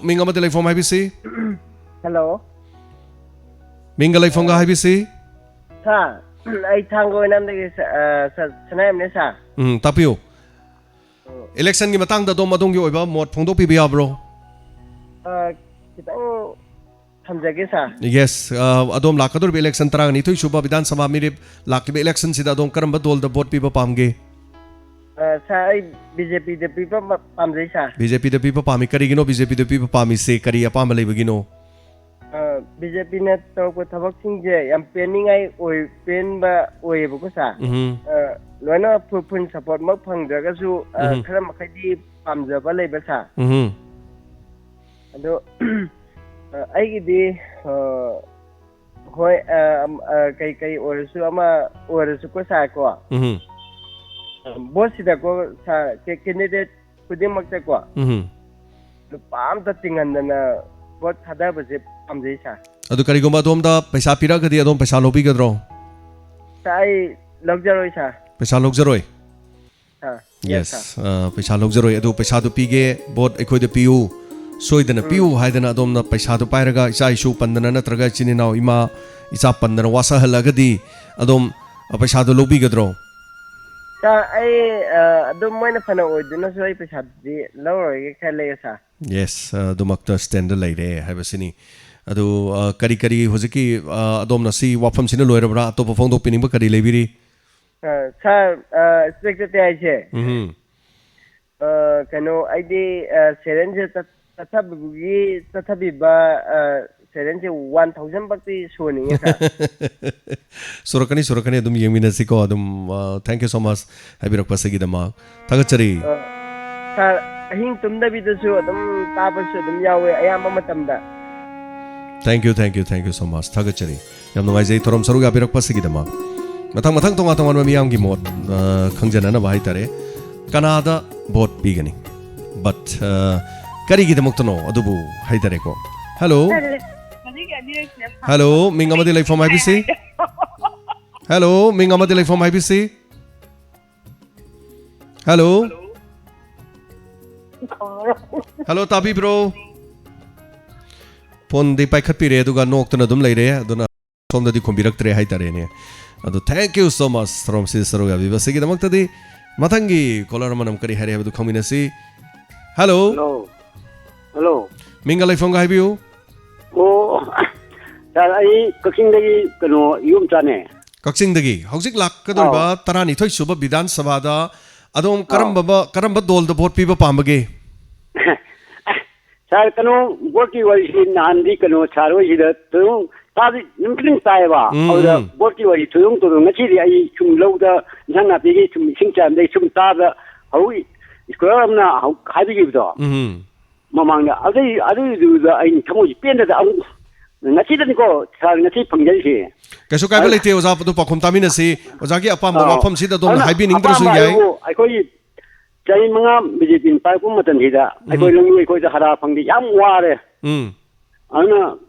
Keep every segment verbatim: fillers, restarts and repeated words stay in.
ꯃꯤꯡ ꯑꯃꯗꯤ ꯂꯩꯐꯝ ꯍꯥꯏꯕꯤꯁꯤ꯫ ꯍꯜꯂꯣ꯫ ꯃꯤꯡꯒ ꯂꯩꯐꯝꯒ ꯍꯥꯏꯕꯤꯁꯤ꯫ ꯁꯥꯔ, ꯑꯩ ꯊꯥꯡꯒ ꯑꯣꯏꯅꯝꯗꯒꯤ ꯁ- ꯑ, ꯁ- ꯁꯅꯥꯌꯥꯝꯅꯦ ꯁꯥꯔ꯫ ꯎꯝ, ꯇꯥꯛꯄꯤꯌꯨ꯫ ꯏꯂꯦꯛꯁꯟꯒꯤ ꯃꯇꯥꯡꯗ ꯑꯗꯣꯝ ꯑꯗꯣꯝꯒꯤ ꯑꯣꯏꯕ ꯃꯣꯠ ꯐꯣꯡꯗꯣꯛꯄꯤꯕ ꯌꯥꯕ꯭ꯔꯣ? ꯑ, ꯈꯤꯇꯪ ꯊꯝꯖꯒꯦ ꯁꯥꯔ꯫ ꯌꯦꯁ, ꯑ, ꯑꯗꯣꯝ ꯂꯥꯛꯀꯗꯧꯔꯤꯕ ꯏꯂꯦꯛꯁꯟ ꯇꯔꯥꯅꯤꯊꯣꯏ ꯁꯨꯕ ꯕꯤꯙꯥꯟ ꯁꯚꯥ ꯃꯤꯔꯦꯞ ꯂꯥꯛꯂꯤꯕ ꯏꯂꯦꯛꯁꯟꯁꯤꯗ ꯑꯗꯣꯝ ꯀꯔꯝꯕ ꯗꯣꯜꯗ ꯚꯣꯠ ꯄꯤꯕ ꯄꯥꯝꯒꯦ? ꯑ, ꯁꯥꯔ, ꯑꯩ ꯕꯤ ꯖꯦ ꯄꯤꯗ ꯄꯤꯕ ꯄꯥꯝꯖꯩ ꯁꯥꯔ꯫ ꯕꯤ ꯖꯦ ꯄꯤꯗ ꯄꯤꯕ ꯄꯥꯝꯃꯤ꯫ ꯀꯔꯤꯒꯤꯅꯣ ꯕꯤ ꯖꯦ ꯄꯤꯗ ꯄꯤꯕ ꯄꯥꯝꯃꯤꯁꯦ? ꯀꯔꯤ ꯑꯄꯥꯝꯕ ꯂꯩꯕꯒꯤꯅꯣ? ꯕꯤ ꯖꯦ ꯄꯤꯅ ꯇꯧꯔꯛꯄ ꯊꯕꯛꯁꯤꯡꯁꯦ ꯌꯥꯝ ꯄꯦꯟꯅꯤꯡꯉꯥꯏ ꯑꯣꯏ, ꯄꯦꯟꯕ ꯑꯣꯏꯌꯦꯕꯀꯣ ꯁꯥꯔ꯫ ꯎꯝ꯫ ꯑ, ꯂꯣꯏꯅ ꯐꯨꯜ ꯐꯨꯜ ꯁꯄꯣꯔꯠꯃꯛ ꯐꯪꯗ꯭ꯔꯒꯁꯨ, ꯑ, ꯎꯝ꯫ ꯈꯔ ꯃꯈꯩꯗꯤ ꯄꯥꯝꯖꯕ ꯂꯩꯕ ꯁꯥꯔ꯫ ꯎꯝ꯫ ꯑꯗꯣ ꯑ, ꯑꯩꯒꯤꯗꯤ, ꯑ, ꯍꯣꯏ, ꯑ, ꯑꯝ, ꯑ, ꯀꯩ ꯀꯩ ꯑꯣꯏꯔꯁꯨ, ꯑꯃ ꯑꯣꯏꯔꯁꯨꯀꯣ ꯁꯥꯔꯀꯣ, ꯎꯝ꯫ ꯚꯣꯠꯁꯤꯗꯀꯣ ꯁꯥꯔ, ꯀꯦ- ꯀꯦꯟꯗꯤꯗꯦꯠ ꯈꯨꯗꯤꯡꯃꯛꯇꯀꯣ ꯎꯝ꯫ ꯂꯨꯄꯥ ꯑꯝꯇ ꯇꯤꯡꯍꯟꯗꯅ ꯚꯣꯠ ꯊꯥꯗꯕꯁꯦ ꯄꯥꯝꯖꯩ ꯁꯥꯔ꯫ ꯑꯗꯨ ꯀꯔꯤꯒꯨꯝꯕ ꯑꯗꯣꯝꯗ ꯄꯩꯁꯥ ꯄꯤꯔꯛꯑꯒꯗꯤ ꯑꯗꯣꯝ ꯄꯩꯁꯥ ꯂꯧꯕꯤꯒꯗ꯭ꯔꯣ? ꯁꯥꯔ, ꯑꯩ ꯂꯧꯖꯔꯣꯏ ꯁꯥꯔ꯫ ꯄꯩꯁꯥ ꯂꯧꯖꯔꯣꯏ? ꯁꯥꯔ, ꯌꯦꯁ, ꯑ, ꯄꯩꯁꯥ ꯂꯧꯖꯔꯣꯏ꯫ ꯑꯗꯨ ꯄꯩꯁꯥꯗꯨ ꯄꯤꯒꯦ, ꯚꯣꯠ ꯑꯩꯈꯣꯏꯗ ꯄꯤꯌꯨ, ꯁꯣꯏꯗꯅ ꯄꯤꯌꯨ ꯍꯥꯏꯗꯅ ꯑꯗꯣꯝꯅ ꯄꯩꯁꯥꯗꯨ ꯄꯥꯏꯔꯒ ꯏꯆꯥ ꯏꯁꯨ ꯄꯟꯗꯅ ꯅꯠꯇ꯭ꯔꯒ ꯏꯆꯤꯟ ꯏꯅꯥꯎ ꯏꯃꯥ ꯏꯆꯥ ꯄꯟꯗꯅ ꯋꯥꯁꯛꯍꯜꯂꯒꯗꯤ ꯑꯗꯣꯝ, ꯑ, ꯄꯩꯁꯥꯗꯨ ꯂꯧꯕꯤꯒꯗ꯭ꯔꯣ? ꯁꯥꯔ, ꯑꯩ, ꯑ, ꯑꯗꯨꯝ ꯃꯣꯏꯅ ꯐꯅ ꯑꯣꯏꯗꯨꯅꯁꯨ ꯑꯩ ꯄꯩꯁꯥꯗꯨꯗꯤ ꯂꯧꯔꯔꯣꯏꯒꯦ ꯈꯜꯂꯦ ꯁꯥꯔ꯫ ꯌꯦꯁ, ꯑ, ꯑꯗꯨꯃꯛꯇ ꯁ꯭ꯇꯦꯟꯗ ꯂꯩꯔꯦ ꯍꯥꯏꯕꯁꯤꯅꯤ꯫ ꯑꯗꯨ, ꯑ, ꯀꯔꯤ ꯀꯔꯤ ꯍꯧꯖꯤꯛꯀꯤ, ꯑ, ꯑꯗꯣꯝꯅ ꯁꯤ ꯋꯥꯐꯝꯁꯤꯅ ꯂꯣꯏꯔꯕ꯭ꯔꯥ? ꯑꯇꯣꯞꯄ ꯐꯣꯡꯗꯣꯛꯄꯤꯅꯤꯡꯕ ꯀꯔꯤ ꯂꯩꯕꯤꯔꯤ? ꯑ, ꯁꯥꯔ, ꯑ, ꯏꯟꯁꯄꯦꯛꯇꯔ ꯇꯦ ꯑꯥꯏꯁꯦ, ꯎꯝ꯫ ꯑ, ꯀꯩꯅꯣ, ꯑꯩꯗꯤ, ꯑ, ꯁꯦꯔꯦꯟꯁꯦ ꯆꯠ- ꯆꯠꯊꯕꯒꯤ ꯆꯠꯊꯕꯤꯕ, ꯑ, ꯁꯦꯔꯦꯟꯁꯦ ꯋꯥꯟ ꯊꯥꯎꯖꯟ ꯕꯛꯇꯤ ꯁꯨꯍꯟꯅꯤꯡꯉꯦ ꯁꯥꯔ꯫ ꯁꯨꯔꯛꯀꯅꯤ, ꯁꯨꯔꯛꯀꯅꯤ, ꯑꯗꯨꯝ ꯌꯦꯡꯃꯤꯟꯅꯁꯤꯀꯣ꯫ ꯑꯗꯨꯝ, ꯑ, thank you so much ꯍꯥꯏꯕꯤꯔꯛꯄꯁꯤꯒꯤꯗꯃꯛ ꯊꯥꯒꯠꯆꯔꯤ꯫ ꯑ, ꯁꯥꯔ, ꯑꯍꯤꯡ ꯇꯨꯝꯗꯕꯤꯗꯁꯨ ꯑꯗꯨꯝ ꯇꯥꯕꯁꯨ ꯑꯗꯨꯝ ꯌꯥꯎꯋꯦ ꯑꯌꯥꯝꯕ ꯃꯇꯝꯗ꯫ Thank you, thank you, thank you so much. ꯊꯥꯒꯠꯆꯔꯤ꯫ ꯌꯥꯝ ꯅꯨꯡꯉꯥꯏꯖꯩ ꯊꯧꯔꯝ ꯁꯔꯨꯛ ꯌꯥꯕꯤꯔꯛꯄꯁꯤꯒꯤꯗꯃꯛ꯫ ꯃꯊꯪ ꯃꯊꯪ ꯇꯣꯉꯥꯟ ꯇꯣꯉꯥꯟꯕ ꯃꯤꯌꯥꯝꯒꯤ ꯃꯣꯠ, ꯑ, ꯈꯪꯖꯅꯅꯕ ꯍꯥꯏꯇꯥꯔꯦ꯫ ꯀꯅꯥꯗ ꯚꯣꯠ ꯄꯤꯒꯅꯤ? But, ꯑ, ꯀꯔꯤꯒꯤꯗꯃꯛꯇꯅꯣ ꯑꯗꯨꯕꯨ ꯍꯥꯏꯇꯥꯔꯦꯀꯣ꯫ ꯍꯜꯂꯣ꯫ ꯍꯜꯂꯣ, ꯃꯤꯡ ꯑꯃꯗꯤ ꯂꯩꯐꯝ ꯍꯥꯏꯕꯤꯁꯤ꯫ ꯍꯜꯂꯣ, ꯃꯤꯡ ꯑꯃꯗꯤ ꯂꯩꯐꯝ ꯍꯥꯏꯕꯤꯁꯤ꯫ ꯍꯜꯂꯣ꯫ ꯍꯜꯂꯣ, ꯇꯥꯕꯤꯕ꯭ꯔꯣ? ꯐꯣꯟꯗꯤ ꯄꯥꯏꯈꯠꯄꯤꯔꯦ, ꯑꯗꯨꯒ ꯅꯣꯛꯇꯅ ꯑꯗꯨꯝ ꯂꯩꯔꯦ꯫ ꯑꯗꯨꯅ ꯁꯣꯝꯗꯗꯤ ꯈꯨꯝꯕꯤꯔꯛꯇ꯭ꯔꯦ ꯍꯥꯏꯇꯥꯔꯦꯅꯦ꯫ ꯑꯗꯣ thank you so much ꯊꯧꯔꯝꯁꯤꯗ ꯁꯔꯨꯛ ꯌꯥꯕꯤꯕꯁꯤꯒꯤꯗꯃꯛꯇꯗꯤ꯫ ꯃꯊꯪꯒꯤ caller ꯑꯃꯅ ꯑꯃꯨꯛ ꯀꯔꯤ ꯍꯥꯏꯔꯦ ꯍꯥꯏꯕꯗꯨ ꯈꯪꯃꯤꯟꯅꯁꯤ꯫ Hello꯫ Hello꯫ Hello꯫ ꯃꯤꯡꯒ ꯂꯩꯐꯝꯒ ꯍꯥꯏꯕꯤꯌꯨ꯫ ꯑꯣ, sir, ꯑꯩ ꯀꯛꯆꯤꯡꯗꯒꯤ ꯀꯩꯅꯣ ꯏꯌꯣꯝꯆꯥꯅꯦ꯫ ꯀꯛꯆꯤꯡꯗꯒꯤ ꯍꯧꯖꯤꯛ ꯂꯥꯛꯀꯗꯧꯔꯤꯕ ꯑꯥꯎ꯫ ꯇꯔꯥꯅꯤꯊꯣꯏ ꯁꯨꯕ ꯕꯤꯙꯥꯟ ꯁꯚꯥꯗ ꯑꯗꯣꯝ ꯑꯥꯎ꯫ ꯀꯔꯝꯕ, ꯀꯔꯝꯕ ꯗꯣꯜꯗ ꯚꯣꯠ ꯄꯤꯕ ꯄꯥꯝꯕꯒꯦ? Sir, ꯀꯩꯅꯣ, ꯚꯣꯠꯀꯤ ꯋꯥꯔꯤꯁꯤ ꯅꯍꯥꯟꯗꯤ ꯀꯩꯅꯣ sir ꯍꯣꯏꯁꯤꯗ ꯊꯣꯏꯗꯣꯛ ꯇꯥꯗꯤ ꯑꯗꯨꯝ ꯈꯤꯇꯪ ꯇꯥꯏꯌꯦꯕ꯫ ꯎꯝ, ꯑꯗꯨꯗ ꯎꯝ꯫ ꯚꯣꯠꯀꯤ ꯋꯥꯔꯤ ꯊꯣꯏꯗꯣꯛ ꯇꯧꯗꯣꯛ ꯉꯁꯤꯗꯤ ꯑꯩ ꯁꯨꯝ ꯂꯧꯗ ꯏꯟꯁꯥꯡ ꯅꯥꯄꯤꯒꯤ ꯁꯨꯝ ꯏꯁꯤꯡ ꯆꯥꯏꯔꯝꯗꯩ ꯁꯨꯝ ꯇꯥꯕꯗ ꯍꯧꯖꯤꯛ scholar ꯑꯃꯅ ꯍꯧ-, ꯍꯥꯏꯕꯤꯈꯤꯕꯗꯣ ꯎꯝ꯫ ꯃꯃꯥꯡꯗ꯫ ꯑꯗꯨꯏ, ꯑꯗꯨꯏꯗꯨꯗ ꯑꯩ ꯊꯃꯣꯏꯁꯤ ꯄꯦꯟꯗꯗ ꯑꯃꯨꯛ ꯉꯁꯤꯗꯅꯤꯀꯣ sir ꯉꯁꯤ ꯐꯪꯖꯔꯤꯁꯦ꯫ ꯀꯩꯁꯨ ꯀꯥꯏꯕ ꯑꯗꯨ ꯂꯩꯇꯦ ꯑꯣꯖꯥ, ꯑꯗꯨ ꯄꯥꯎꯈꯨꯝ ꯇꯥꯃꯤꯟꯅꯁꯤ꯫ ꯑꯣꯖꯥꯒꯤ ꯑꯄꯥꯝꯕ ꯑꯥꯎ꯫ ꯋꯥꯐꯝꯁꯤꯗ ꯑꯗꯣꯝꯅ ꯑꯗꯨꯅ ꯍꯥꯏꯕꯤꯅꯤꯡꯗ꯭ꯔꯁꯨ ꯑꯄꯥꯝꯕ ꯌꯥꯏ꯫ ꯍꯥꯏꯕꯕꯨ ꯑꯩꯈꯣꯏꯒꯤ ꯆꯍꯤ ꯃꯉꯥ BJPꯅ ꯄꯥꯏꯔꯛꯄ ꯃꯇꯝꯁꯤꯗ ꯎꯝ꯫ ꯑꯩꯈꯣꯏ ꯂꯧꯃꯤ ꯑꯩꯈꯣꯏꯗ ꯍꯥꯔ ꯐꯪꯗꯦ, ꯌꯥꯝ ꯋꯥꯔꯦ꯫ ꯎꯝ꯫ ꯑꯗꯨꯅ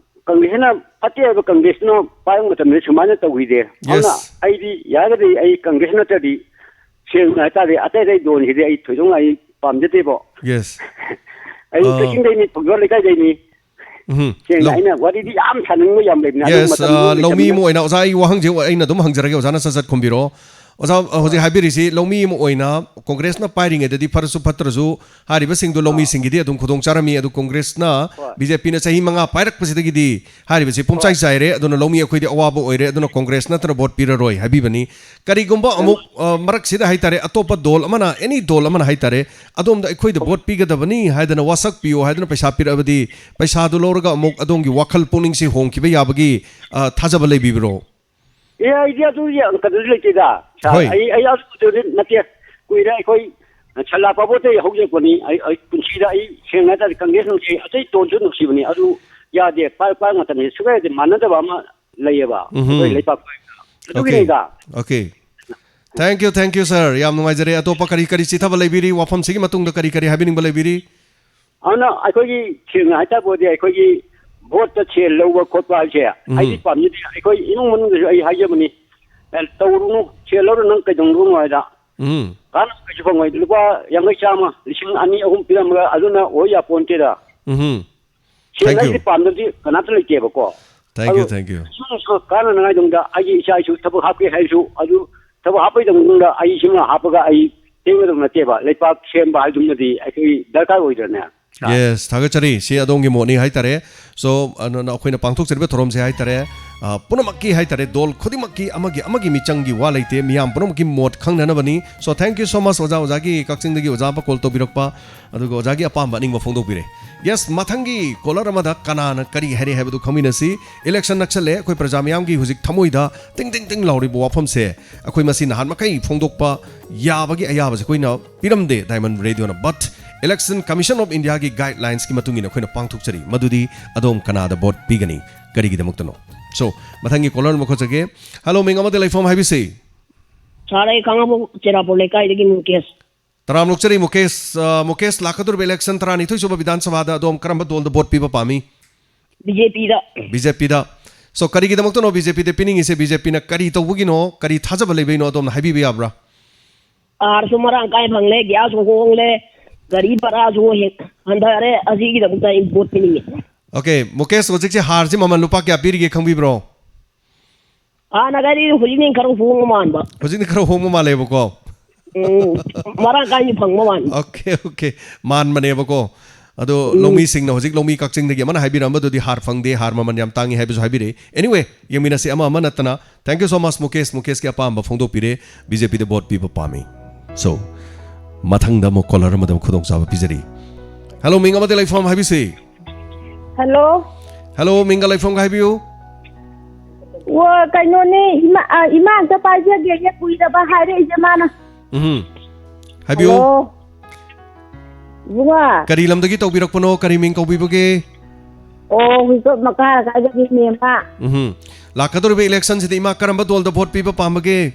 Congressꯅ ꯐꯠꯇꯦ ꯍꯥꯏꯕ, Congressꯅ ꯄꯥꯏꯕ ꯃꯇꯝꯗ ꯁꯨꯃꯥꯏꯅ ꯇꯧꯈꯤꯗꯦ꯫ ꯑꯗꯨꯅ Yes꯫ ꯑꯩꯗꯤ ꯌꯥꯔꯒꯗꯤ ꯑꯩ Congress ꯅꯠꯇ꯭ꯔꯗꯤ ꯁꯦꯡꯅ ꯍꯥꯏꯇꯥꯔꯦ ꯑꯇꯩ ꯑꯇꯩ ꯗꯣꯟꯁꯤꯗꯤ ꯑꯩ ꯊꯣꯏꯗꯣꯛꯅ ꯑꯩ ꯄꯥꯝꯖꯗꯦꯕꯣ꯫ Yes꯫ ꯑꯩ ꯑꯥ꯫ ꯀꯛꯆꯤꯡꯗꯩꯅꯤ, ꯊꯧꯒ꯭ꯋꯥꯜ ꯂꯩꯀꯥꯏꯗꯩꯅꯤ꯫ ꯎꯝ꯫ ꯁꯦꯡꯅ ꯂꯧ-, ꯑꯩꯅ ꯋꯥꯔꯤꯗꯤ ꯌꯥꯝ ꯁꯥꯅꯤꯡꯕ ꯌꯥꯝ ꯂꯩꯕꯅꯤ꯫ ꯑꯗꯨ Yes, ꯃꯇꯝꯗꯨ ꯑꯥ, ꯂꯧꯃꯤ ꯂꯩꯇꯕꯅꯤꯅ꯫ ꯑꯃ ꯑꯣꯏꯅ ꯑꯣꯖꯥ ꯑꯩ ꯋꯥꯍꯪꯁꯦ ꯑꯩꯅ ꯑꯗꯨꯝ ꯍꯪꯖꯔꯒꯦ, ꯑꯣꯖꯥꯅ ꯁꯠ ꯁꯠ ꯈꯨꯝꯕꯤꯔꯛꯑꯣ꯫ ꯑꯣꯖꯥ, ꯍꯧꯖꯤꯛ ꯍꯣꯏ꯫ ꯍꯥꯏꯕꯤꯔꯤꯁꯤ ꯂꯧꯃꯤ ꯑꯃ ꯑꯣꯏꯅ Congressꯅ ꯄꯥꯏꯔꯤꯉꯩꯗꯗꯤ ꯐꯔꯁꯨ ꯐꯠꯇ꯭ꯔꯁꯨ ꯍꯥꯏꯔꯤꯕꯁꯤꯡꯗꯨ ꯑꯥ꯫ ꯂꯧꯃꯤꯁꯤꯡꯒꯤꯗꯤ ꯑꯗꯨꯝ ꯈꯨꯗꯣꯡ ꯆꯥꯔꯝꯃꯤ, ꯑꯗꯨ Congressꯅ ꯍꯣꯏ꯫ BJPꯅ ꯆꯍꯤ ꯃꯉꯥ ꯄꯥꯏꯔꯛꯄꯁꯤꯗꯒꯤꯗꯤ ꯍꯥꯏꯔꯤꯕꯁꯤ ꯄꯨꯝꯆꯥꯏ ꯍꯣꯏ꯫ ꯆꯥꯏꯔꯦ, ꯑꯗꯨꯅ ꯂꯧꯃꯤ ꯑꯩꯈꯣꯏꯗꯤ ꯑꯋꯥꯕ ꯑꯣꯏꯔꯦ, ꯑꯗꯨꯅ Congress ꯅꯠꯇꯅ ꯚꯣꯠ ꯄꯤꯔꯔꯣꯏ ꯍꯥꯏꯕꯤꯕꯅꯤ꯫ ꯀꯔꯤꯒꯨꯝꯕ ꯌꯥꯝ ꯑꯃꯨꯛ, ꯑ, ꯃꯔꯛꯁꯤꯗ ꯍꯥꯏꯇꯥꯔꯦ, ꯑꯇꯣꯞꯄ ꯗꯣꯜ ꯑꯃꯅ, any ꯗꯣꯜ ꯑꯃꯅ ꯍꯥꯏꯇꯥꯔꯦ, ꯑꯗꯣꯝꯗ ꯑꯩꯈꯣꯏꯗ ꯍꯣꯏ꯫ ꯚꯣꯠ ꯄꯤꯒꯗꯕꯅꯤ ꯍꯥꯏꯗꯅ ꯋꯥꯁꯛꯄꯤꯌꯨ ꯍꯥꯏꯗꯅ ꯄꯩꯁꯥ ꯄꯤꯔꯛꯑꯕꯗꯤ, ꯄꯩꯁꯥꯗꯨ ꯂꯧꯔꯒ ꯑꯃꯨꯛ ꯑꯗꯣꯝꯒꯤ ꯋꯥꯈꯜ ꯄꯨꯛꯅꯤꯡꯁꯤ ꯍꯣꯡꯈꯤꯕ ꯌꯥꯕꯒꯤ, ꯑ, ꯊꯥꯖꯕ ꯂꯩꯕꯤꯕ꯭ꯔꯣ? ꯑꯦ, ꯑꯩꯗꯤ ꯑꯗꯨ ꯌꯥ-, ꯀꯩꯅꯣꯗꯤ ꯂꯩꯇꯦꯗ, sir꯫ ꯍꯣꯏ꯫ ꯑꯩ, ꯑꯩ ꯑꯗꯨꯗꯤ ꯅꯠꯇꯦ꯫ ꯀꯨꯏꯔꯦ ꯑꯩꯈꯣꯏ ꯁꯂꯥ ꯄꯥꯕꯣꯠꯇꯩ ꯍꯧꯖꯔꯛꯄꯅꯤ꯫ ꯑꯩ, ꯑꯩ ꯄꯨꯟꯁꯤꯗ ꯑꯩ ꯁꯦꯡꯅ ꯍꯥꯏꯇꯥꯔꯦ Congress ꯅꯨꯡꯁꯤ, ꯑꯇꯩ ꯗꯣꯜꯁꯨ ꯅꯨꯡꯁꯤꯕꯅꯤ꯫ ꯑꯗꯨ ꯌꯥꯗꯦ꯫ ꯄꯥꯏ-, ꯄꯥꯏꯕ ꯃꯇꯝꯁꯤ ꯁꯨꯛꯌꯥ ꯌꯥꯗꯦ꯫ ꯃꯥꯟꯅꯗꯕ ꯑꯃ ꯂꯩꯌꯦꯕ ꯎꯝꯍꯨꯝ꯫ ꯑꯩꯈꯣꯏ ꯂꯩꯄꯥꯛ꯫ Okay꯫ ꯑꯗꯨꯒꯤꯅꯤꯗ꯫ Okay꯫ Thank you, thank you, sir꯫ ꯌꯥꯝ ꯅꯨꯡꯉꯥꯏꯖꯔꯦ꯫ ꯑꯇꯣꯞꯄ ꯀꯔꯤ ꯀꯔꯤ ꯆꯤꯊꯕ ꯂꯩꯕꯤꯔꯤ? ꯋꯥꯐꯝꯁꯤꯒꯤ ꯃꯇꯨꯡꯗ ꯀꯔꯤ ꯀꯔꯤ ꯍꯥꯏꯕꯤꯅꯤꯡꯕ ꯂꯩꯕꯤꯔꯤ? ꯑꯗꯨꯅ ꯑꯩꯈꯣꯏꯒꯤ ꯁꯦꯡꯅ ꯍꯥꯏꯇꯥꯔꯕꯗꯤ ꯑꯩꯈꯣꯏꯒꯤ ꯚꯣꯠꯇ ꯁꯦꯜ ꯂꯧꯕ ꯈꯣꯠꯄ ꯍꯥꯏꯁꯦ ꯎꯝ꯫ ꯑꯩꯗꯤ ꯄꯥꯝꯖꯗꯦ꯫ ꯑꯩꯈꯣꯏ ꯏꯃꯨꯡ ꯃꯅꯨꯡꯗꯁꯨ ꯑꯩ ꯍꯥꯏꯖꯕꯅꯤ, "ꯑꯦ, ꯇꯧꯔꯨꯅꯨ, ꯁꯦꯜ ꯂꯧꯔ ꯅꯪ ꯀꯩꯗꯧꯔꯨꯅꯣ?" ꯍꯥꯏꯗ꯫ ꯎꯝ꯫ ꯀꯥꯟꯅꯕ ꯀꯩꯁꯨ ꯐꯪꯉꯣꯏ꯫ ꯂꯨꯄꯥ ꯌꯥꯡꯈꯩ ꯆꯥꯝꯃ, ꯂꯤꯁꯤꯡ ꯑꯅꯤ ꯑꯍꯨꯝ ꯄꯤꯔꯝꯃꯒ ꯑꯗꯨꯅ ꯑꯣꯏ ꯌꯥꯄꯣꯟꯇꯦꯗ꯫ ꯎꯝ꯫ ꯁꯦꯜ ꯍꯥꯏꯁꯤ ꯄꯥꯝꯗꯕꯗꯤ ꯀꯅꯥꯝꯇ ꯂꯩꯇꯦꯕꯀꯣ꯫ Thank you, ꯑꯗꯨ thank you. ꯁꯨꯝ ꯁꯨꯝ ꯀꯥꯟꯅꯅꯉꯥꯏꯗꯃꯛꯇ ꯑꯩꯒꯤ ꯏꯆꯥ ꯏꯁꯨ ꯊꯕꯛ ꯍꯥꯞꯀꯦ ꯍꯥꯏꯔꯁꯨ, ꯑꯗꯨ ꯊꯕꯛ ꯍꯥꯞꯄꯩꯗꯃꯛꯇ ꯑꯩ ꯁꯤꯃ ꯍꯥꯞꯄꯒ ꯑꯩ ꯇꯦꯡꯒꯗꯕ ꯅꯠꯇꯦꯕ꯫ ꯂꯩꯄꯥꯛ ꯁꯦꯝꯕ ꯍꯥꯏꯗꯨꯃꯗꯤ ꯑꯩꯈꯣꯏ ꯗꯔꯀꯥꯔ ꯑꯣꯏꯗ꯭ꯔꯅꯦ꯫ Yes, ꯊꯥꯒꯠꯆꯔꯤ꯫ ꯁꯤ ꯑꯗꯣꯝꯒꯤ ꯃꯣꯠꯅꯤ ꯍꯥꯏꯇꯥꯔꯦ꯫ So, ꯑ, ꯅ-, ꯅ-, ꯑꯩꯈꯣꯏꯅ ꯄꯥꯡꯊꯣꯛꯆꯔꯤꯕ ꯊꯧꯔꯝꯁꯦ ꯍꯥꯏꯇꯥꯔꯦ, ꯑ, ꯄꯨꯝꯅꯃꯛꯀꯤ ꯍꯥꯏꯇꯥꯔꯦ, ꯗꯣꯜ ꯈꯨꯗꯤꯡꯃꯛꯀꯤ ꯑꯃꯒꯤ ꯑꯃꯒꯤ ꯃꯤꯆꯪꯒꯤ ꯋꯥ ꯂꯩꯇꯦ, ꯃꯤꯌꯥꯝ ꯄꯨꯝꯅꯃꯛꯀꯤ ꯃꯣꯠ ꯈꯪꯅꯅꯕꯅꯤ꯫ So, thank you so much, ꯑꯣꯖꯥ, ꯑꯣꯖꯥꯒꯤ ꯀꯛꯆꯤꯡꯗꯒꯤ ꯑꯣꯖꯥ ꯑꯃ call ꯇꯧꯕꯤꯔꯛꯄ, ꯑꯗꯨꯒ ꯑꯣꯖꯥꯒꯤ ꯑꯄꯥꯝꯕ ꯑꯅꯤꯡꯕ ꯐꯣꯡꯗꯣꯛꯄꯤꯔꯦ꯫ Yes, ꯃꯊꯪꯒꯤ caller ꯑꯃꯗ ꯀꯅꯥꯅ ꯀꯔꯤ ꯍꯥꯏꯔꯦ ꯍꯥꯏꯕꯗꯨ ꯈꯪꯃꯤꯟꯅꯁꯤ꯫ Election ꯅꯛꯁꯜꯂꯦ, ꯑꯩꯈꯣꯏ ꯄ꯭ꯔꯖꯥ ꯃꯤꯌꯥꯝꯒꯤ ꯍꯧꯖꯤꯛ ꯊꯃꯣꯏꯗ ꯇꯤꯡ ꯇꯤꯡ ꯇꯤꯡ ꯂꯥꯎꯔꯤꯕ ꯋꯥꯐꯝꯁꯦ ꯑꯩꯈꯣꯏ ꯃꯁꯤ ꯅꯍꯥꯟ ꯃꯈꯩ ꯐꯣꯡꯗꯣꯛꯄ ꯌꯥꯕꯒꯤ ꯑꯌꯥꯕꯁꯦ ꯑꯩꯈꯣꯏꯅ ꯄꯤꯔꯝꯗꯦ Diamond Radio ꯅ, but Election Commission of India ꯒꯤ guidelines ꯀꯤ ꯃꯇꯨꯡ ꯏꯟꯅ ꯑꯩꯈꯣꯏꯅ ꯄꯥꯡꯊꯣꯛꯆꯔꯤ꯫ ꯃꯗꯨꯗꯤ ꯑꯗꯣꯝ ꯀꯅꯥꯗ vote ꯄꯤꯒꯅꯤ, ꯀꯔꯤꯒꯤꯗꯃꯛꯇꯅꯣ? So, ꯃꯊꯪꯒꯤ caller ꯑꯃ ꯈꯣꯠꯆꯒꯦ꯫ Hello, ꯃꯤꯡ ꯑꯃꯗ ꯂꯩꯐꯝ ꯍꯥꯏꯕꯤꯁꯤ꯫ Sir, ꯑꯩ ꯈꯥꯡꯉꯕꯣꯛ ꯆꯦꯔꯥꯄꯨꯔ ꯂꯩꯀꯥꯏꯗꯒꯤ ꯃꯨꯀꯦꯁ꯫ ꯇꯔꯥꯝ ꯑꯣꯛꯆꯔꯤ ꯃꯨꯀꯦꯁ꯫ ꯑ, ꯃꯨꯀꯦꯁ, ꯂꯥꯛꯀꯗꯧꯔꯤꯕ election ꯇꯔꯥꯅꯤꯊꯣꯏ ꯁꯨꯕ ꯕꯤꯙꯥꯟ ꯁꯚꯥꯗ ꯑꯗꯣꯝ ꯀꯔꯝꯕ ꯗꯣꯜꯗ vote ꯄꯤꯕ ꯄꯥꯝꯃꯤ? BJP ꯗ꯫ BJP ꯗ꯫ So, ꯀꯔꯤꯒꯤꯗꯃꯛꯇꯅꯣ BJP ꯗ ꯄꯤꯅꯤꯡꯉꯤꯁꯦ? BJP ꯅ ꯀꯔꯤ ꯇꯧꯕꯒꯤꯅꯣ? ꯀꯔꯤ ꯊꯥꯖꯕ ꯂꯩꯕꯩꯅꯣ? ꯑꯗꯣꯝꯅ ꯍꯥꯏꯕꯤꯕ ꯌꯥꯕ꯭ꯔꯥ? ꯍꯥꯔꯁꯨ ꯃꯔꯥꯡ ꯀꯥꯏꯅ ꯐꯪꯂꯦ, gas ꯁꯨ ꯍꯣꯡꯂꯦ, ꯒꯥꯔꯤ ꯚꯔꯥꯁꯨ ꯍꯦꯛ ꯍꯟꯊꯔꯦ, ꯑꯁꯤꯒꯤꯗꯃꯛꯇ ꯑꯩ vote ꯄꯤꯅꯤꯡꯉꯤ꯫ Okay, ꯃꯨꯀꯦꯁ, ꯍꯧꯖꯤꯛꯁꯦ ꯍꯥꯔꯁꯤ ꯃꯃꯜ ꯂꯨꯄꯥ ꯀꯌꯥ ꯄꯤꯔꯤꯒꯦ ꯈꯪꯕꯤꯕ꯭ꯔꯣ? ꯍꯥꯟꯅꯒꯗꯤ ꯍꯧꯖꯤꯛꯅ ꯈꯔ ꯍꯣꯡꯕ ꯃꯥꯟꯕ꯫ ꯍꯧꯖꯤꯛꯅ ꯈꯔ ꯍꯣꯡꯕ ꯃꯥꯜꯂꯦꯕꯀꯣ꯫ ꯎꯝ, ꯃꯔꯥꯡ ꯀꯥꯏꯅ ꯐꯪꯕ ꯃꯥꯟꯕ꯫ Okay, okay. ꯃꯥꯟꯕꯅꯦꯕꯀꯣ꯫ ꯑꯗꯣ ꯎꯝ꯫ ꯂꯧꯃꯤꯁꯤꯡꯅ ꯍꯧꯖꯤꯛ ꯂꯧꯃꯤ ꯀꯛꯆꯤꯡꯗꯒꯤ ꯑꯃꯅ ꯍꯥꯏꯕꯤꯔꯝꯕꯗꯨꯗꯤ ꯍꯥꯔ ꯐꯪꯗꯦ, ꯍꯥꯔ ꯃꯃꯜ ꯌꯥꯝ ꯇꯥꯡꯉꯤ ꯍꯥꯏꯕꯁꯨ ꯍꯥꯏꯕꯤꯔꯛꯏ꯫ Anyway, ꯌꯦꯡꯃꯤꯟꯅꯁꯤ ꯑꯃ ꯑꯃ ꯅꯠꯇꯅ꯫ Thank you so much, Mukesh. ꯃꯨꯀꯦꯁꯀꯤ ꯑꯄꯥꯝꯕ ꯐꯣꯡꯗꯣꯛꯄꯤꯔꯦ꯫ BJP ꯗ vote ꯄꯤꯕ ꯄꯥꯝꯃꯤ꯫ So, ꯃꯊꯪꯗ ꯑꯃꯨꯛ caller ꯑꯃꯗ ꯑꯃꯨꯛ ꯈꯨꯗꯣꯡꯆꯥꯕ ꯄꯤꯖꯔꯤ꯫ Hello, ꯃꯤꯡ ꯑꯃꯗꯤ ꯂꯩꯐꯝ ꯍꯥꯏꯕꯤꯁꯤ꯫ Hello꯫ Hello, ꯃꯤꯡꯒ ꯂꯩꯐꯝꯒ ꯍꯥꯏꯕꯤꯌꯨ꯫ ꯑꯣ, ꯀꯩꯅꯣꯅꯦ, ꯏꯃꯥ, ꯑ, ꯏꯃꯥ ꯑꯝꯇ ꯄꯥꯏꯖꯒꯦ, ꯀꯨꯏꯔꯕ ꯍꯥꯏꯔꯛꯏꯁꯦ ꯃꯥꯅ꯫ ꯎꯝ꯫ ꯍꯥꯏꯕꯤꯌꯨ꯫ Hello꯫ ꯏꯕꯨꯡꯉꯣ꯫ ꯀꯔꯤ ꯂꯝꯗꯒꯤ ꯇꯧꯕꯤꯔꯛꯄꯅꯣ? ꯀꯔꯤ ꯃꯤꯡ ꯀꯧꯕꯤꯕꯒꯦ? ꯑꯣ, ꯍꯨꯏꯀꯣꯛ ꯃꯈꯥ ꯂꯩꯀꯥꯏꯗꯒꯤꯅꯦ ꯏꯃꯥ꯫ ꯎꯝ꯫ ꯂꯥꯛꯀꯗꯧꯔꯤꯕ election ꯁꯤꯗ ꯏꯃꯥ ꯀꯔꯝꯕ ꯗꯣꯜꯗ vote ꯄꯤꯕ ꯄꯥꯝꯕꯒꯦ?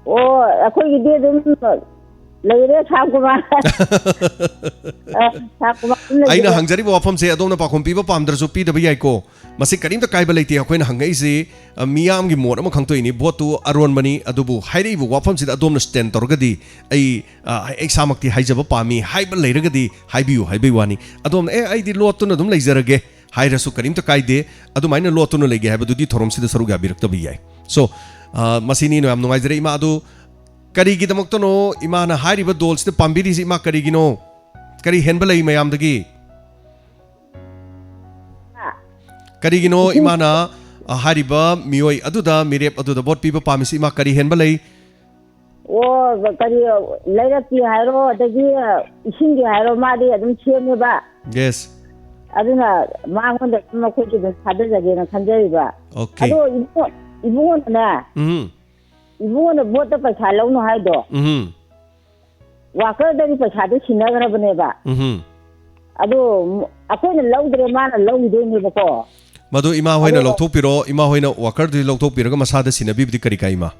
ꯑꯣ, ꯑꯩꯈꯣꯏꯒꯤꯗꯤ ꯑꯗꯨꯝ ꯂꯩꯔꯦ, ꯁꯥꯝ ꯀꯨꯃꯥꯔ꯫ ꯑ, ꯁꯥꯝ ꯀꯨꯃꯥꯔ ꯑꯗꯨꯝ ꯑꯩꯅ ꯂꯩꯖꯔꯦ꯫ ꯍꯪꯖꯔꯤꯕ ꯋꯥꯐꯝꯁꯦ ꯑꯗꯣꯝꯅ ꯄꯥꯎꯈꯨꯝ ꯄꯤꯕ ꯄꯥꯝꯗ꯭ꯔꯁꯨ ꯄꯤꯗꯕ ꯌꯥꯏꯀꯣ꯫ ꯃꯁꯤ ꯀꯔꯤꯝꯇ ꯀꯥꯏꯕ ꯂꯩꯇꯦ꯫ ꯑꯩꯈꯣꯏꯅ ꯍꯪꯉꯛꯏꯁꯤ, ꯑ, ꯃꯤꯌꯥꯝꯒꯤ ꯃꯣꯠ ꯑꯃ ꯈꯪꯗꯣꯛꯏꯅꯤ꯫ ꯚꯣꯠꯇꯨ ꯑꯔꯣꯟꯕꯅꯤ, ꯑꯗꯨꯕꯨ ꯍꯥꯏꯔꯛꯏꯕ ꯋꯥꯐꯝꯁꯤꯗ ꯑꯗꯣꯝꯅ stand ꯇꯧꯔꯒꯗꯤ ꯑꯩ, ꯑ, ꯑꯩ ꯏꯁꯥꯃꯛꯇꯤ ꯍꯥꯏꯖꯕ ꯄꯥꯝꯃꯤ ꯍꯥꯏꯕ ꯂꯩꯔꯒꯗꯤ ꯍꯥꯏꯕꯤꯌꯨ ꯍꯥꯏꯕꯒꯤ ꯋꯥꯅꯤ꯫ ꯑꯗꯣꯝꯅ, "ꯑꯦ, ꯑꯩꯗꯤ ꯂꯣꯠꯇꯨꯅ ꯑꯗꯨꯝ ꯂꯩꯖꯔꯒꯦ" ꯍꯥꯏꯔꯁꯨ ꯀꯔꯤꯝꯇ ꯀꯥꯏꯗꯦ꯫ ꯑꯗꯨꯃꯥꯏꯅ ꯂꯣꯠꯇꯨꯅ ꯂꯩꯒꯦ ꯍꯥꯏꯕꯗꯨꯗꯤ ꯊꯧꯔꯝꯁꯤꯗ ꯁꯔꯨꯛ ꯌꯥꯕꯤꯔꯛꯇꯕ ꯌꯥꯏ꯫ So, ꯑ, ꯃꯁꯤꯅꯤ꯫ ꯌꯥꯝ ꯅꯨꯡꯉꯥꯏꯖꯔꯦ ꯏꯃꯥ꯫ ꯑꯗꯨ ꯀꯔꯤꯒꯤꯗꯃꯛꯇꯅꯣ ꯏꯃꯥꯅ ꯍꯥꯏꯔꯤꯕ ꯗꯣꯜꯁꯤꯗ ꯄꯥꯝꯕꯤꯔꯤꯁꯤ? ꯏꯃꯥ, ꯀꯔꯤꯒꯤꯅꯣ? ꯀꯔꯤ ꯍꯦꯟꯕ ꯂꯩ ꯃꯌꯥꯝꯗꯒꯤ? ꯀꯔꯤꯒꯤꯅꯣ ꯏꯃꯥꯅ, ꯑ, ꯍꯥꯏꯔꯤꯕ ꯃꯤꯑꯣꯏ ꯑꯗꯨꯗ, ꯃꯤꯔꯦꯞ ꯑꯗꯨꯗ ꯚꯣꯠ ꯄꯤꯕ ꯄꯥꯝꯃꯤꯁꯤ? ꯏꯃꯥ, ꯀꯔꯤ ꯍꯦꯟꯕ ꯂꯩ? ꯑꯣ, ꯀꯔꯤ, ꯂꯩꯔꯛꯀꯤ ꯍꯥꯏꯔꯣ, ꯑꯗꯒꯤ ꯏꯁꯤꯡꯒꯤ ꯍꯥꯏꯔꯣ, ꯃꯥꯗꯤ ꯑꯗꯨꯝ ꯁꯦꯝꯃꯦꯕ꯫ Yes. ꯑꯗꯨꯅ ꯃꯉꯣꯟꯗ ꯑꯗꯨꯝ ꯑꯩꯈꯣꯏꯁꯨ ꯑꯗꯨꯝ ꯊꯥꯗꯖꯒꯦꯅ ꯈꯟꯖꯔꯤꯕ꯫ Okay. ꯑꯗꯣ ꯏꯕꯨꯡꯉꯣ-, ꯏꯕꯨꯡꯉꯣꯅꯅꯦ, ꯎꯝ꯫ ꯏꯕꯨꯡꯉꯣꯅ ꯚꯣꯠꯇ ꯄꯩꯁꯥ ꯂꯧꯅꯨ ꯍꯥꯏꯗꯣ, ꯎꯝ꯫ ꯋꯥꯀꯔꯗꯒꯤ ꯄꯩꯁꯥꯗꯣ ꯁꯤꯟꯅꯈ꯭ꯔꯕꯅꯦꯕ꯫ ꯎꯝ꯫ ꯑꯗꯣ ꯑꯩꯈꯣꯏꯅ ꯂꯧꯗ꯭ꯔꯦ, ꯃꯥꯅ ꯂꯧꯈꯤꯗꯣꯏꯅꯦꯕꯀꯣ꯫ ꯃꯗꯨ ꯏꯃꯥ ꯍꯣꯏꯅ ꯑꯗꯣ ꯂꯧꯊꯣꯛꯄꯤꯔꯣ, ꯏꯃꯥ ꯍꯣꯏꯅ ꯋꯥꯀꯔꯗꯨꯗꯤ ꯂꯧꯊꯣꯛꯄꯤꯔꯒ ꯃꯁꯥꯗ ꯁꯤꯟꯅꯕꯤꯕꯗꯤ ꯀꯔꯤ ꯀꯥꯏ, ꯏꯃꯥ?